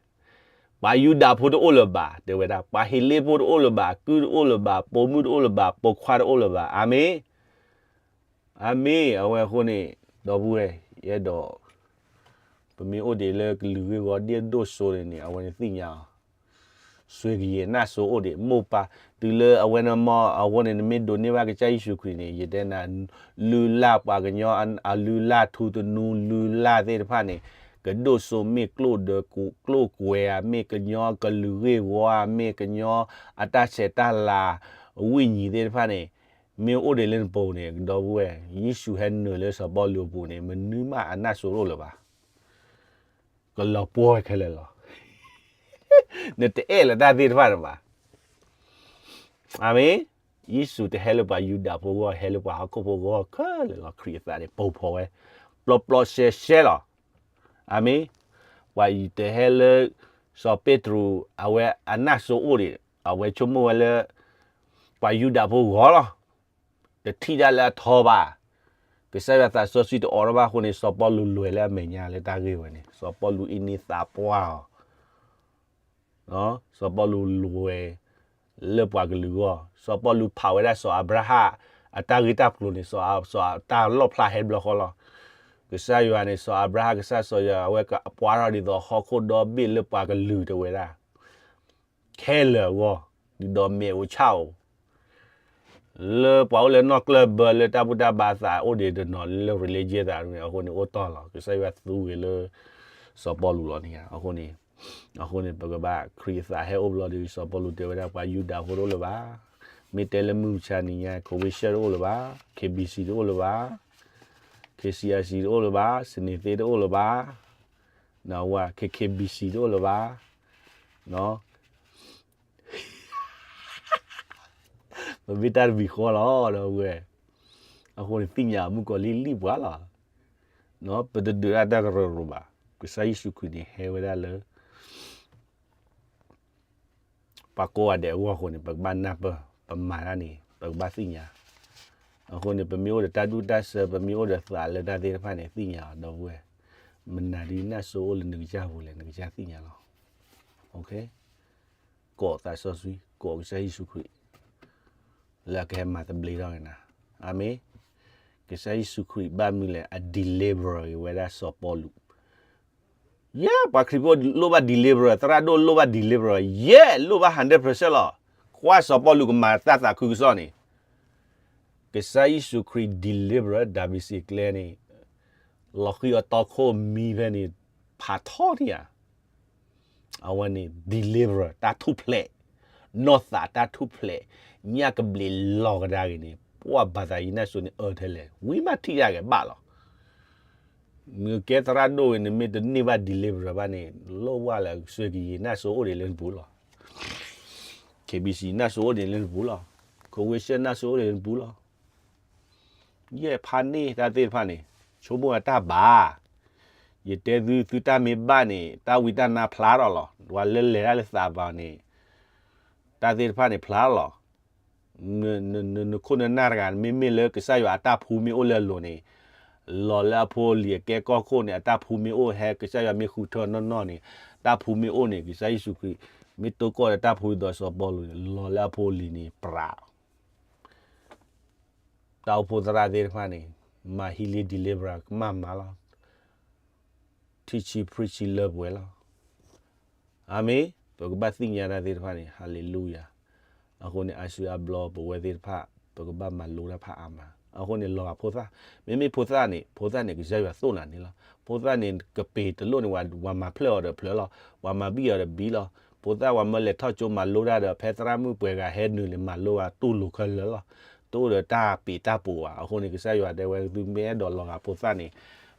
ပှၤယူဒၤဖိတအိၣ်လၢၤဘၣ် တဲဝဲဒၣ်, ပှၤဟ့းလ့ၣ်ဖိတအိၣ်လၢၤဘၣ်, ကုၢ်တအိၣ်လၢၤဘၣ်, ပိာ်မုၣ်တအိၣ်လၢၤဘၣ်, ပိာ်ခွါတအိၣ်လၢၤဘၣ်. အၤမ့ၣ်, အၤမ့ၣ်. အဝဲအဃိန့ၣ် ဒီပုၢ်ဝဲၢ် ယအဲၣ်ဒိး ပမ့ၢ်အိၣ်ဒံးလၢကလုာ်ဂ့ၢ်ဝီဒ်အဒိၣ်စိန့ၣ်န့ၣ် အဝဲန့ၣ်သ့ၣ်ညါအီၤ စွ့ကယဲၢ်နၢ်စိအိၣ်ဒံး မိၢ်ပၢ်, တုၤလၢအဝဲန့ၣ်မ့ၢ်အဃိန့ၣ် နမ့ၢ်ဒိးန့ၢ်ဘၣ်ကစၢ်ယ့ၣ်ၡူးခရံာ်န့ၣ် ယတဲနၤ, လုၢ်လၢ်ပှၤကညီအလုၢ်လၢ် ထူသနူလုၢ်လၢ်သ့ၣ်တဖၣ်န့ၣ်, ကဒိၣ်စိမ့ၢ်ကျိၣ်ဒီးကျိၣ်ကွဲၤဧါ, မ့ၢ်ကညီကလုာ်ဂ့ၢ်ဝီဧါ, မ့ၢ်ကညီအတၢ်ဆဲးတၢ်လၤ ဝိညာဉ်သ့ၣ်တဖၣ်န့ၣ် မ့ၢ်အိၣ်ဒံးလၢနပူၤန့ၣ် ဒီပုၢ်ဝဲၢ်, ယ့ၣ်ၡူးဟဲနုာ်လၢစီၤပီလူးအပူၤန့ၣ် မနုၤမးအနၢ်စိတအိၣ်လၢၤဘၣ်. ကလီၤပှီၢ်ခဲလၢာ်လီၤ. နတအဲၣ်လၢၤတၢ်သ့ၣ်တဖၣ်န့ၣ်ဘၣ်. အၤမ့ၣ်. ယ့ၣ်ၡူးတဟဲလၢပှၤယူဒၤဖိဂီၢ်, ဟဲလၢပှၤဟီၣ်ခိၣ်ဖိဂီၢ်ခဲလၢာ်လီၤ. ခရံာ်အသးန့ၣ် ပိာ်ဖီၣ်ဝဲ ပျီပျီရှဲရှဲလီၤ. အၤမ့ၣ်. ပှၤတဟဲလၢ စီၤပ့းတရူး အဝဲအနၢ်စိအိၣ်ဒံး, အဝဲဆိကမိၣ်ဝဲလၢ ပှၤယူဒၤဖိဂီၢ်လီၤ. တထံၣ်တၢ်လၢအထီဘၣ်. ကစၢ်ယွၤသးစီဆှံတအိးထီၣ်ဘၣ်အဃိန့ၣ် စီၤပီလူးလဲၤလၢအမဲာ်ညါလၢတၢ်ဂ့ၢ်ဝဲန့ၣ် စီၤပီလူးအ့န့သးပှၢ်အီၤ စီၤပီလူးလဲၤ လၢပှၤကလုာ်ဂီၢ်, စီၤပီလူးဖးဝဲဒၣ်စီၤအၤဘြၤဟၣ် အတၢ်ဂ့ၢ်တၢ်ကျိၤန့ၣ် စီၤအၤ, စီၤအၤ, တၢ်လီၣ်ဖျါဟဲဘျီဃီလီၤ. ကစၢ်ယွၤန့ၣ် စီၤအၤဘြၤဟၣ် ကစၢ်စီၤယွၤ အဝဲကပှၤထီၣ်ဒ်သိးဟီၣ်ခိၣ်ဒီဘ့ၣ်လၢပှၤကလုာ်တဲဝဲဒၣ် ခဲလၢာ်အဂီၢ်, ဒ်သိးမဲာ်အိၣ်ဆၣ်အိၣ် လၢပှၤအိၣ်လၢနီၢ်ကျၢၢ်ဘၢလၢတၢ်ဘူၣ်တၢ်ဘါသးအိၣ်ဒံးတနီၤလၢ religion သးန့ၣ် အဃိန့ၣ်အိၣ်တီၢ်လီၤ. ကစၢ်ယွၤသူဝဲလၢ စီၤပီလူးလီၤန့ၣ်ဧါ. အဃိန့ၣ်, အဃိန့ၣ် ပကဘၣ်ခရံာ်အသးဟဲအိၣ်ဘျီဒီး စီၤပီလူးတဲဝဲဒၣ် ပှၤယူဒၤဖိတအိၣ်လၢၤဘၣ်. မ့ၢ်တဲလၢမုၢ်မဆါနံၤညါ Convention တအိၣ်လၢၤဘၣ်, KBC တအိၣ်လၢၤဘၣ်, KCRC တအိၣ်လၢၤဘၣ်, စန့ၤသ့တအိၣ်လၢၤဘၣ်, နဝဲ KKBC တအိၣ်လၢၤဘၣ်. ပမ့ၢ်တၢ်တမံၤဃီလီၤ ဒီပုၢ်ဝဲၢ်, အဃိန့ၣ်သ့ၣ်ညါမုၣ်ကီၤလံၢ်လံၢ်ပှၤလီၤ. ပတဒုးတၢ်တၢ်ကရၢကရိဘၣ်. ကစၢ်ယ့ၣ်ၡူးခရံာ်န့ၣ်ဟဲဝဲဒၣ်လၢ ပှၤကိးဂၤဒဲးအဂီၢ်အဃိန့ၣ် ပကဘၣ်နၢ်ပၢၢ်, ပမၤတၢ်န့ၣ် ပကဘၣ်သ့ၣ်ညါ အဃိန့ၣ် ပမ့ၢ်အိၣ်ဒီးတၢ်ဒူၣ်တၢ်ဆၢ ပမ့ၢ်အိၣ်ဒီးသးလၢတၢ်သ့ၣ်တဖၣ်န့ၣ် သ့ၣ်ညါလီၤ ဒီပုၢ်ဝဲၢ်, မနုၤဒ်နၢ်စိအိၣ်လၢနကစၢ်ပူၤလဲၣ် နကစၢ်သ့ၣ်ညါလီၤ. ကိးသးစီဆှံ ကိးကစၢ်ယ့ၣ်ၡူးခရံာ် လၢအကဟဲမၤသဘျ့ထီၣ်က့ၤနၤ. အၤမ့ၣ်. ကစၢ်ယ့ၣ်ၡူးခရံာ်ဘၣ်မနုၤလဲၣ် အ deliver က့ၤဝဲဒၣ်စီၤပီလူး. ယဲ ပှၤခရံာ်ဖိလိၣ်ဘၣ် deliver, သရၣ်ဒိၣ်လိၣ်ဘၣ် deliver, ယဲ လိၣ်ဘၣ် hundred percent လီၤ. ကွၢ်စီၤပီလူးကမၤတၢ်သးခုကစီၣ်န့ၣ်, ကစၢ်ယ့ၣ်ၡူးခရံာ် deliver ဒၤဝံးစံးကျဲန့ၣ်, လီၤဃံၤအီၤတီခိၣ်မံဖဲန့ၣ်, ဖးထီန့ၣ်ဧါ အဝဲန့ၣ် deliver တၢ်ထူၣ်ဖျဲး, နီၢ်သးတၢ်ထူၣ်ဖျဲး, ညၣ်ကဘျံးလီၤကဒါက့ၤန့ၣ် ပှၤဘၣ်သးယံၤနၢ်စိန့ၣ်အၢထဲလဲၣ် ဝံၤမးထံၣ်ယၤက့ၤဘၣ်လီၤ. နကဲသရၣ်ဒိၣ်ဝဲ နမ့ၢ်တန့ၢ်ဘၣ် deliver ဘၣ်န့ၣ် လိၣ်ဝဲလၢကစၢ်ကယံၤနၢ်စိအိၣ်ဒံးလၢနပူၤလီၤ. ခ့ဘံစံနၢ်စိအိၣ်ဒံးလၢနပူၤလီၤ. ခဝ့ၡဲၣ်နၢ်စိအိၣ်ဒံးလၢနပူၤလီၤ. ယဲၢ်ဖးန့ၢ်တၢ်သ့ၣ်တဖၣ်န့ၣ် ဆိကမိၣ်အတၢ်ဘၣ်. ယတဲသု သုတၢ်မ့ၢ်ဘၣ်န့ၣ် တၢ်ဝံတၢ်နါဖျါထီၣ်လီၤ. ပှၤလၢလဲၤတၢ်လၢသးဘၣ်န့ၣ် တၢ်သ့ၣ်တဖၣ်န့ၣ်ဖျါလီၤ. နခိၣ်နနၢ်တဂၤ မ့မ့ၢ်လၢကစၢ်ယွၤအတၢ်ဖှူမ့ၢ်အိၣ်လၢအလိၤန့ၣ်, လီၤလၢအဖိအလံၤအကဲကီၢ်ခိၣ်န့ၣ် အတၢ်ဖှူမ့ၢ်အိၣ် ဟဲကစၢ်ယွၤမ့ၢ်ဃုထၢနီၢ်နီၢ်န့ၣ်, တၢ်ဖှူမ့ၢ်အိၣ်န့ၣ် ကစၢ်ယ့ၣ်ၡူးခရံာ် မ့ၢ်တိၢ်ကီၢ်ဒီးတၢ်ဖှူဒ်သိးစီၤပီလူးန့ၣ် လီၤလၢအဖိအလံၤန့ၣ် ပြး တၢ်အိၣ်ဖှိၣ်သရၣ်သ့ၣ်တဖၣ်န့ၣ် မၤ healing deliverance ကမၣ်မၤလီၤ. teaching preaching လၢပှဲၤလီၤ. အၤမ့ၣ်. ပကဘၣ်သ့ၣ်ညါတၢ်သ့ၣ်တဖၣ်န့ၣ် ဟါလ့လူယၤ. အဃိန့ၣ် အါစုအါဘျီပဝဲသ့ၣ်တဖၣ် ပကဘၣ်မၤလိတၢ်ဖးအါမး. အဃိန့ၣ် လီၤဂာ်ဖိသၣ်, မ့မ့ၢ်ဖိသၣ်န့ၣ် ဖိသၣ်န့ၣ် ကစၢ်ယွၤသိၣ်နၤန့ၣ်လီၤ. ဖိသၣ်န့ၣ် ကပ့ၤတလိၣ်န့ၣ် ပှၤမၤဖျၢၣ်အီၤဒီးဖျၢၣ်လီၤ, ပှၤမၤဘံၣ်အီၤဒီးဘံၣ်လီၤ. ဖိသၣ်ပှၤမၢလဲၤထီၣ်ကၠိမၤလိတၢ်ဒီး ဖဲသရၣ်မုၣ်ပှဲၤဂၤဟဲနုာ်န့ၣ် မၤလိဂၤတူၢ်လိာ်ခဲလၢာ်လီၤ. တအိၣ်ဒီးတၢ်ပ့ၤတၢ်ပိာ်ဘၣ်. အဃိန့ၣ် ကစၢ်ယွၤတဲဝဲ သုမ့ၢ်အဲၣ်ဒိးလီၤဂာ်ဖိသၣ်န့ၣ်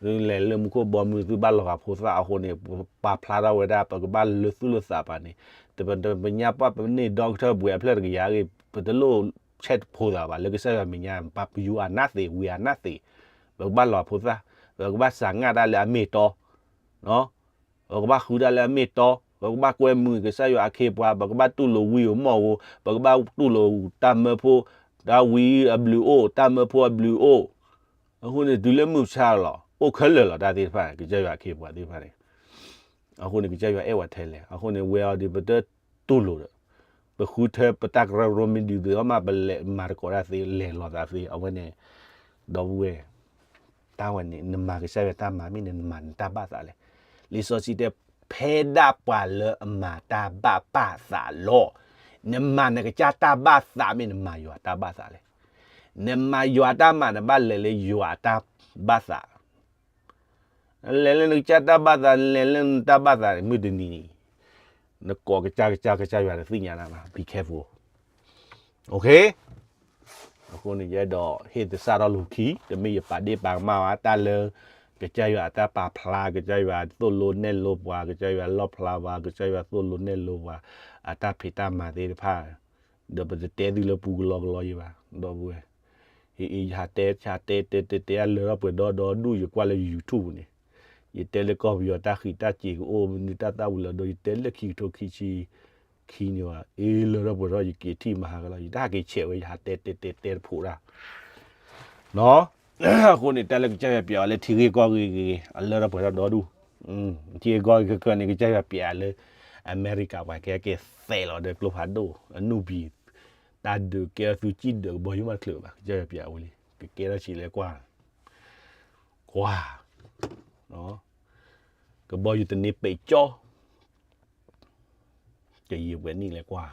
သုလဲၤလၢမူခိၣ်ဘီမုၢ် သုဘၣ်လီၤဂာ်ဖိသၣ်. အဃိန့ၣ် ပာ်ဖျါထီၣ်ဝဲဒၣ် ပကဘၣ်လၢသူၣ်လၢသးပာ်န့ၣ်, တပညါပှၢ်ပန့ၢ်ဒီကထၢၣ်ပှဲၤအဖျၢၣ်တကယၤဂ့ၤ ပတလိၣ်ဆဲးတဖိသးဘၣ် လၢကစၢ်ယွၤမဲာ်ညါ ပ you are nothing, we are nothing. ပကဘၣ်လီၤဂာ်ဖိသၣ်, ပကဘၣ်စးငၣ်တၢ်လၢအမ့ၢ်တီ ပကဘၣ်ဃုတၢ်လၢအမ့ၢ်တီ, ပကဘၣ်ကွဲမုာ်ကစၢ်ယွၤအခ့အပှၤ, ပကဘၣ်တူၢ်လိာ်ဝံဧိၤမီၢ်ဧိၤ, ပကဘၣ်တူၢ်လိာ်တၢ်မၢဖိ, တၢ်ဝံအဘျုးအိၣ်, တၢ်မၢဖိအဘျုးအိၣ်. အဃိန့ၣ် တုၤလၢမုၢ်မဆါလီၤ အိၣ်ခဲလၢာ်လီၤ တၢ်သ့ၣ်တဖၣ် ကစၢ်ယွၤအခ့အပှၤသ့ၣ်တဖၣ်န့ၣ်. အဃိန့ၣ် ကစၢ်ယွၤအဲၣ်ဝဲထဲလဲၣ်. အဃိန့ၣ် ဝဲအီၤဒ်ပတတူၢ်လိာ်ဒီး ပဃုထၢပတၢ်ကရၢကရိမ့ၢ်ဒုးသ့အီၤမး ပလဲၤမၤသကိးတၢ်သ့ လဲၤလီၤသးသ့ အဝဲန့ၣ် ဒီပုၢ်ဝဲၢ်, တၢ်ဝဲန့ၣ် နမၤကစၢ်ယွၤတၢ်မၤမ့ၢ်န့ၣ် နမၤနတၢ်ဘၣ်သးလဲၣ်. လံာ်စီဆှံတဲ ဖဲဒၣ်ပှၤလၢအမၤတၢ်ဘၣ်ပၢ်သးလီၤ. နမၤနကစၢ်တၢ်ဘၣ်သးမ့ၢ်နမၤယွၤတၢ်ဘၣ်သးလဲၣ်. နမၤယွၤတၢ်မၤ နဘၣ်လဲၤလၢယွၤအတၢ်ဘၣ်သး နလဲၤလၢနကစၢ်တၢ်ဘၣ်သး နလဲၤလၢနတၢ်ဘၣ်သးန့ၣ် မုၢ်တနံၤန့ၣ် နကိးကစၢ်ကစၢ်ကစၢ်ယွၤတသ့ၣ်ညါနၤဘၣ် be careful. အဃိန့ၣ် ယအဲၣ်ဒိးဟ့ၣ်သဆၣ်ထီၣ်လိာ်ခံ တမ့ၢ်ယပာ်ဒ့ၣ်ပာ်ကမၣ်ဘၣ် တၢ်လၢ ကစၢ်ယွၤအတၢ်ပာ်ဖျါ ကစၢ်ယွၤသိၣ်လိနဲၣ်လိပှၤ ကစၢ်ယွၤလီၣ်ဖျါပှၤ ကစၢ်ယွၤသိၣ်လိနဲၣ်လိပှၤ အတၢ်ဖံးတၢ်မၤသ့ၣ်တဖၣ် ဒီးပတတဲသုလၢပူကလီကလီယံၤဘၣ် ဒီပုၢ်ဝဲၢ်. အံၤ ယဟးတဲ ဟးတဲတဲတဲတဲ အလၢထီၣ်ပှဲၤဒီဒီဒူၣ် ယကွၢ်လၢ YouTube န့ၣ် ယတဲလၢကီၢ်ပယီၤတၢ်ဃံးတၢ်စ့ၤကအိၣ် မနုၤတၢ်သၣ်ဝံၤလီၤဒီး ယတဲလၢခံကထိခံဆံခံန့ၣ်ဘၣ် အ့ လၢထီၣ်ပှဲၤထီၣ် ယက့ၤထံၣ်မဟါကလီၤ ယတဟးက့ၤဆဲးဝဲ ယဟးတဲတဲတဲတဲတဖိးတၢ် အဃိန့ၣ် တၢ်လၢကစၢ်ယွၤပျဲအီၤလၢထံဂ့ၢ်ကီၢ်ဂ့ၢ်ဂ့ၤ အလၢထီၣ်ပှဲၤထီၣ်ဒီဒူၣ် ထံဂ့ၢ်ကီၢ်ဂ့ၢ်ခဲကၢန့ၣ် ကစၢ်ယွၤပျဲအီၤလၢ အမဲရကၤ ပှၤကဲက့ၤသဲးလီၤဒီးကျိဖးဒိၣ် အနူၢ်ဘံၤ တၢ်ဒုးကဲအီၤသုစံၣ်ဒၢးကဘီယူၤမးတချုးဘၣ် ကစၢ်ယွၤပျဲအီၤဝဲလံ ကကဲထီၣ်ဆံးလဲၤကွၢ် ကွၢ် ကဘီယူၤတန့ၢ်ပဲာ်ကၠီ ကယံာ်ပှဲၤနံၣ်လဲၤကွၢ်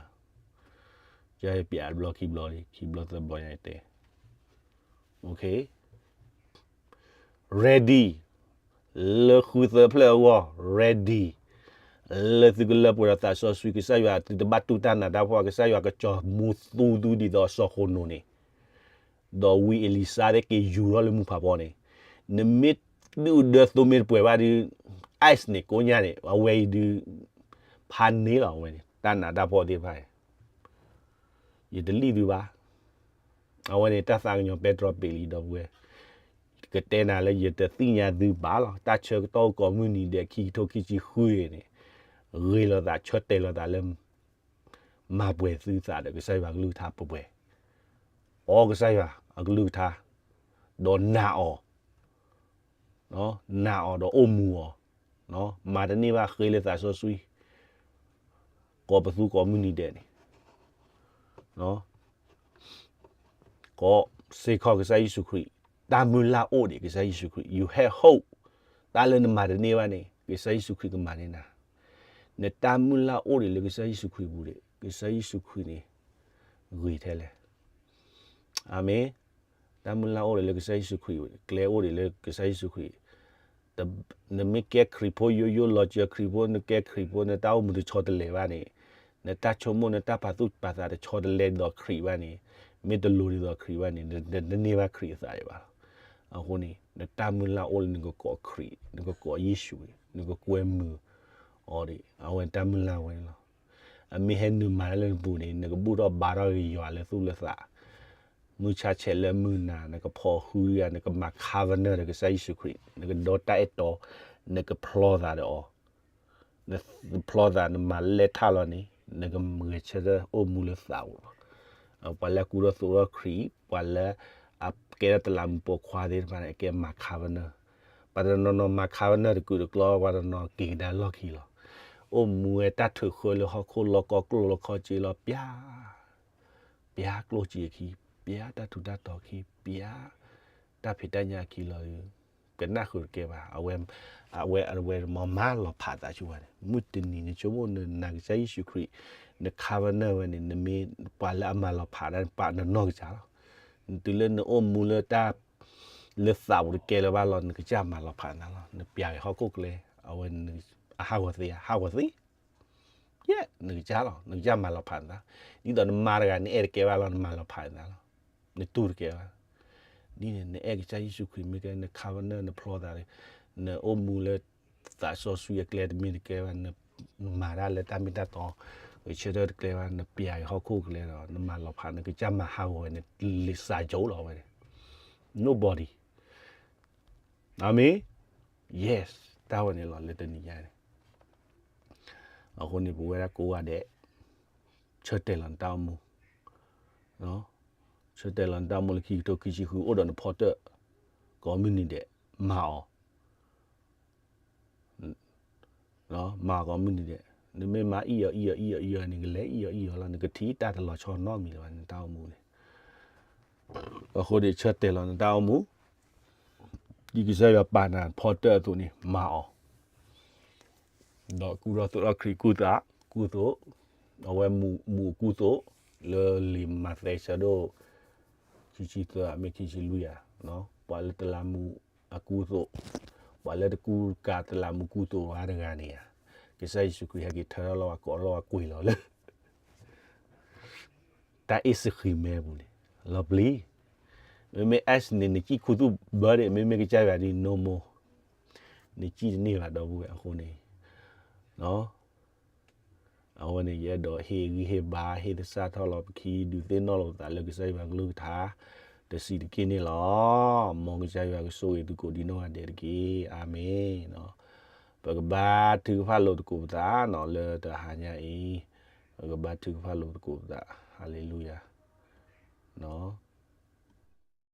ကစၢ်ယွၤပျဲအီၤတဘျီခံဘျီလံ ခံဘျီသၢဘျီညါတဲ ready လၢဃုသၢဖျၢၣ်အဂီၢ် ready လၢသုကလၢပှဲၤဒီးသးစီဆှံ ကစၢ်ယွၤသုတဘၣ်တူၢ်တၢ်နးတၢ်ဖှီၣ် ကစၢ်ယွၤကကၠီၤမူသူသုဒ်သိးစီၤဃနိာ်န့ၣ် ဒီးဝံအ့လံၤၡါသ့ၣ်က့ၤယူၤထီၣ်လၢမူဖးဖီန့ၣ် နမ့ၢ်ဒုၣ်ဒၢသိမ့ၢ်တပှဲၤဘၣ်ဒီး ice န့ၣ် ကိးညါန့ၣ် အဝဲအံၤဒုး ဖးန့ၢ်လီၤ အဝဲန့ၣ် တၢ်နးတၢ်ဖှီၣ်သ့ၣ်တဖၣ် ယတလံၣ်သုဘၣ် အဝဲန့ၣ် တၢ်သးကညီၤပဲတြီပ့ၤလံ ဒီပုၢ်ဝဲၢ် ကတဲနၤလၢယတသ့ၣ်ညါသုဘၣ်လီၤ တၢ်ဆၢကတီၢ်အိၣ်ကိးမုၢ်နံၤဒဲး ခံကထိခံဆံဃုန့ၣ် ဂ့ၤလိာ်သး ဆၢတဲာ်လိာ်သးလၢ မၤပှဲၤသုသးဒီးကစၢ်ယွၤကလုၢ်ကထါပှဲၤပှဲၤ အီ ကစၢ်ယွၤ အကလုၢ်ကထါ, ဒီးနာ်အီၤ, နာ်အီၤဒီးအိၣ်မူအီၤ, မၤတန့ၢ်ဘၣ်ဃ့လၢသးစီဆှံ, ကိးပသူကိးမုၢ်နံၤဒဲးန့ၣ် ကိးစ့ၢ်ကီးကစၢ်ယ့ၣ်ၡူးခရံာ်, တၢ်မုၢ်လၢ်အိၣ်ဒံးကစၢ်ယ့ၣ်ၡူးခရံာ်, you have hope, တၢ်လၢနမၤတန့ၢ်ဘၣ်န့ၣ် ကစၢ်ယ့ၣ်ၡူးခရံာ်ကမၤန့ၢ်နၤ, နတၢ်မုၢ်လၢ်အိၣ်ဒံးလၢကစၢ်ယ့ၣ်ၡူးခရံာ်ပူၤဒံး, ကစၢ်ယ့ၣ်ၡူးခရံာ်န့ၣ် ဂ့ၤထဲလဲၣ်. အၤမ့ၣ်. တၢ်မုၢ်လၢ်အိၣ်ဒံးလၢကစၢ်ယ့ၣ်ၡူးခရံာ်, ကျဲအိၣ်ဒံးလၢကစၢ်ယ့ၣ်ၡူးခရံာ်, နမ့ၢ်ကဲခရံာ်ဖိယိယိလီၤစၢၤခရံာ်ဖိ နကဲခရံာ်ဖိ နတၢ်အိၣ်မူတဆီတလဲၤဘၣ်န့ၣ်, နတၢ်ဆိကမိၣ် နတၢ်ပာ်သူၣ်ပာ်သးတဆီတလဲဒ်သိးခရံာ်ဘၣ်န့ၣ်, မ့ၢ်တလိၤဒ်သိးခရံာ်ဘၣ်န့ၣ် နတန့ၢ်ဘၣ်ခရံာ်အသးဒံးဘၣ်လီၤ. အဃိန့ၣ် နတၢ်မုၢ်လၢ်အိၣ်လၢနကကိးခရံာ်, နကကိးယ့ၣ်ၡူး, နကကွဲမုာ်အီၤဒံး, အဝဲတၢ်မုၢ်လၢ်ဝဲန့ၣ်လီၤ. အမ့ၢ်ဟဲနုာ်မၤတၢ်လၢနပူၤန့ၣ် နကဘူၣ်ထီၣ်ဘါထီၣ်က့ၤယွၤလၢသူၣ်လၢသး, မုၢ်ဆါဆဲးလၢမုၢ်နၤ နကဖီၣ်ဃုယၤ နကမၤ covenant ဒီးကစၢ်ယ့ၣ်ၡူးခရံာ်, နကဒီတၢ်အဲၣ်တီ, နကဖျီသးဒီးအီၤ, နဖျီသး နမၤလဲၢ်ထၣ်လီၤန့ၣ် နကဂဲၤဆၢထၢၣ်အိၣ်မူလၢသးပူၤလီၤ. ပှၤလၢအကူထီၣ်သိးထီၣ်ခရံာ်, ပှၤလၢအကဲထီၣ်တလးမူးပိာ်ခွါသ့ၣ်တဖၣ်န့ၣ် အကဲမၤ covenant, ပှၤတနီၤနီၤမၤ covenant တကုာ်တကျီ, ပှၤတနီၤက့ၤကဒါလီၢ်ခံလီၤ. အိၣ်မူဝဲတၢ်ထုးဃၢလၢဟီၣ်ခိၣ်လီၢ်ကီၢ်ကျိၣ်လီၢ်ခီၣ်စ့လီၤ, ပျၢ် ပျၢ်ကျိၣ်စ့အခံ, ပျၢ်တၢ်ထူးတၢ်တီၤအခံ, ပျၢ်တၢ်ဖံးတၢ်ညၣ်အခံလီၤ. ကနၣ်ဃုာ်တကဲဘၣ်, အဝဲ အဝဲ အဝဲမၤလီၤဖးသးဆူဝဲန့ၣ်, မုၢ်တနံၤနဆိကမိၣ် နနာ်ကစၢ်ယ့ၣ်ၡူးခရံာ်, န covenant ဝဲန့ၣ် နမ့ၢ်ပှၤလၢအမၤလီၤဖးဒၣ်ပာ်နနီၢ်ကစၢ်လီၤ. တုၤလၢနအိၣ်မူလၢတၢ် လၢသးပူၤတကဲလၢၤဘၣ်လီၤ, နကစၢ်မၤလီၤဖးနသးလီၤ. နပျးက့ၤဟီၣ်ခိၣ်ကျဲ, အဝဲ အဟးဂီၤသ့, ဟးဂီၤသ့ ယဲၢ် နကစၢ်လီၤ, နကစၢ်မၤလီၤဖးနသး, ဒ်သိးနမါတဂၤ နအဲၣ်တကဲဘၣ်လီၤ, နမၤလီၤဖးနသးလီၤ, နတူၢ်တကဲဘၣ်. ဒ်န့ၣ် နအဲၣ်ကစၢ်ယ့ၣ်ၡူးခရံာ်မ့ၢ်ကဲ, န covenant နဖျီသး, နအိၣ်မူလၢသးစီဆှံအကျဲတမ့ၢ်တကဲဘၣ်, နမၤတၢ်လၢတၢ်မ့ၢ်တၢ်တီ, ဂဲၤဆၢထၢၣ်တကျဲဘၣ်, နပျးက့ၤဟီၣ်ခိၣ်ကျဲဒီး နမၤလီၤဖး နကစၢ်မၤဟးဂီၤဝဲန့ၣ်, လံာ်စၢ်ကၠိလီၤဝဲန့ၣ်, nobody. အၤမ့ၣ်. Yes, တၢ်ဝဲန့ၣ်လီၤလၢတနံၤညါန့ၣ်. အဃိန့ၣ် ပဝဲဒၣ်ကိးဂၤဒဲး ဆၢတဲာ်လီၤနတၢ်အိၣ်မူ, ဆၢတဲာ်လီၤနတၢ်အိၣ်မူလၢခံကထိခံဆံဃု အိၣ်ဒီးနဖီတၢၣ်ကိးမုၢ်နံၤဒဲး, မၤအီၤ မၤကိးမုၢ်နံၤဒဲး, နမ့ၢ်မၤအံၣ်အီၤအံၣ်အီၤအံၣ်အီၤအံၣ်အီၤန့ၣ် ကလဲၤအံၣ်အီၤအံၣ်အီၤလီၤ, နကထံၣ်တၢ်တလီၤဆီနီတမံၤလၢၤဘၣ် နတၢ်အိၣ်မူန့ၣ်. အဃိန့ၣ် ဆၢတဲာ်လီၤနတၢ်အိၣ်မူ, ဒ်ကစၢ်ယွၤပာ်နၤဖီတၢၣ်အသိးန့ၣ် မၤအီၤ, ဒီးကူထီၣ်သိးထီၣ်ခရံာ်ကူၣ်သး, ကူၣ်သိး, အဝဲမူးအကူၣ်သိး, လၢလံာ်မးသဲဆၢဒိၣ် ခံဆံသၢ မ့ၢ်ခံဆံလွံၢ်ဧါ, ပှၤလၢတလးမူးအကူၣ်သိး, ပှၤလၢတကူကၤတလးမူးကူၣ်သိးဘၣ်တဂၤန့ၣ်ဧါ, ကစၢ်ယ့ၣ်ၡူးခရံာ်ဟဲက့ၤထၢထီၣ်လီၤဝဲကိးလီၤဝဲကွံာ်လီၤလၢ တၢ်အ့ၣ်စဃံးမဲပူၤန့ၣ်, လီၤပျံၤ. မ့မ့ၢ် X န့ၣ် နစံၣ်ခူသူၣ်ဘၢဒံး, မ့မ့ၢ်ကစၢ်ယွၤဒ် no more, နစံၣ်တန့ၢ်ဘၣ်ဒီပုၢ်ဝဲၢ်အဃိန့ၣ် အဝဲန့ၣ် ယအဲၣ်ဒိးဟ့ၣ်ဂံၢ်ဟ့ၣ်ဘါ ဟ့ၣ်သဆၣ်ထီၣ်လီၤပခံ ဒုးသ့ၣ်နီၣ်လိာ်ပသးလၢကစၢ်ယွၤကလုၢ်ကထါ တဆံးတက့ၢ်န့ၣ်လီၤ. မ်ကစၢ်ယွၤကဆိၣ်ဂ့ၤသုကိးဒံနီၢ်ဂၤဒဲးတက့ၢ်. အၤမ့ၣ်. ပကဘါထုကဖၣ်လိာ်သကိးပသးနီၤ လၢတဟါညါအံၤ, ပကဘါထုကဖၣ်လိာ်သကိးပသး, ဟါလ့လူယၤ, နီၤ.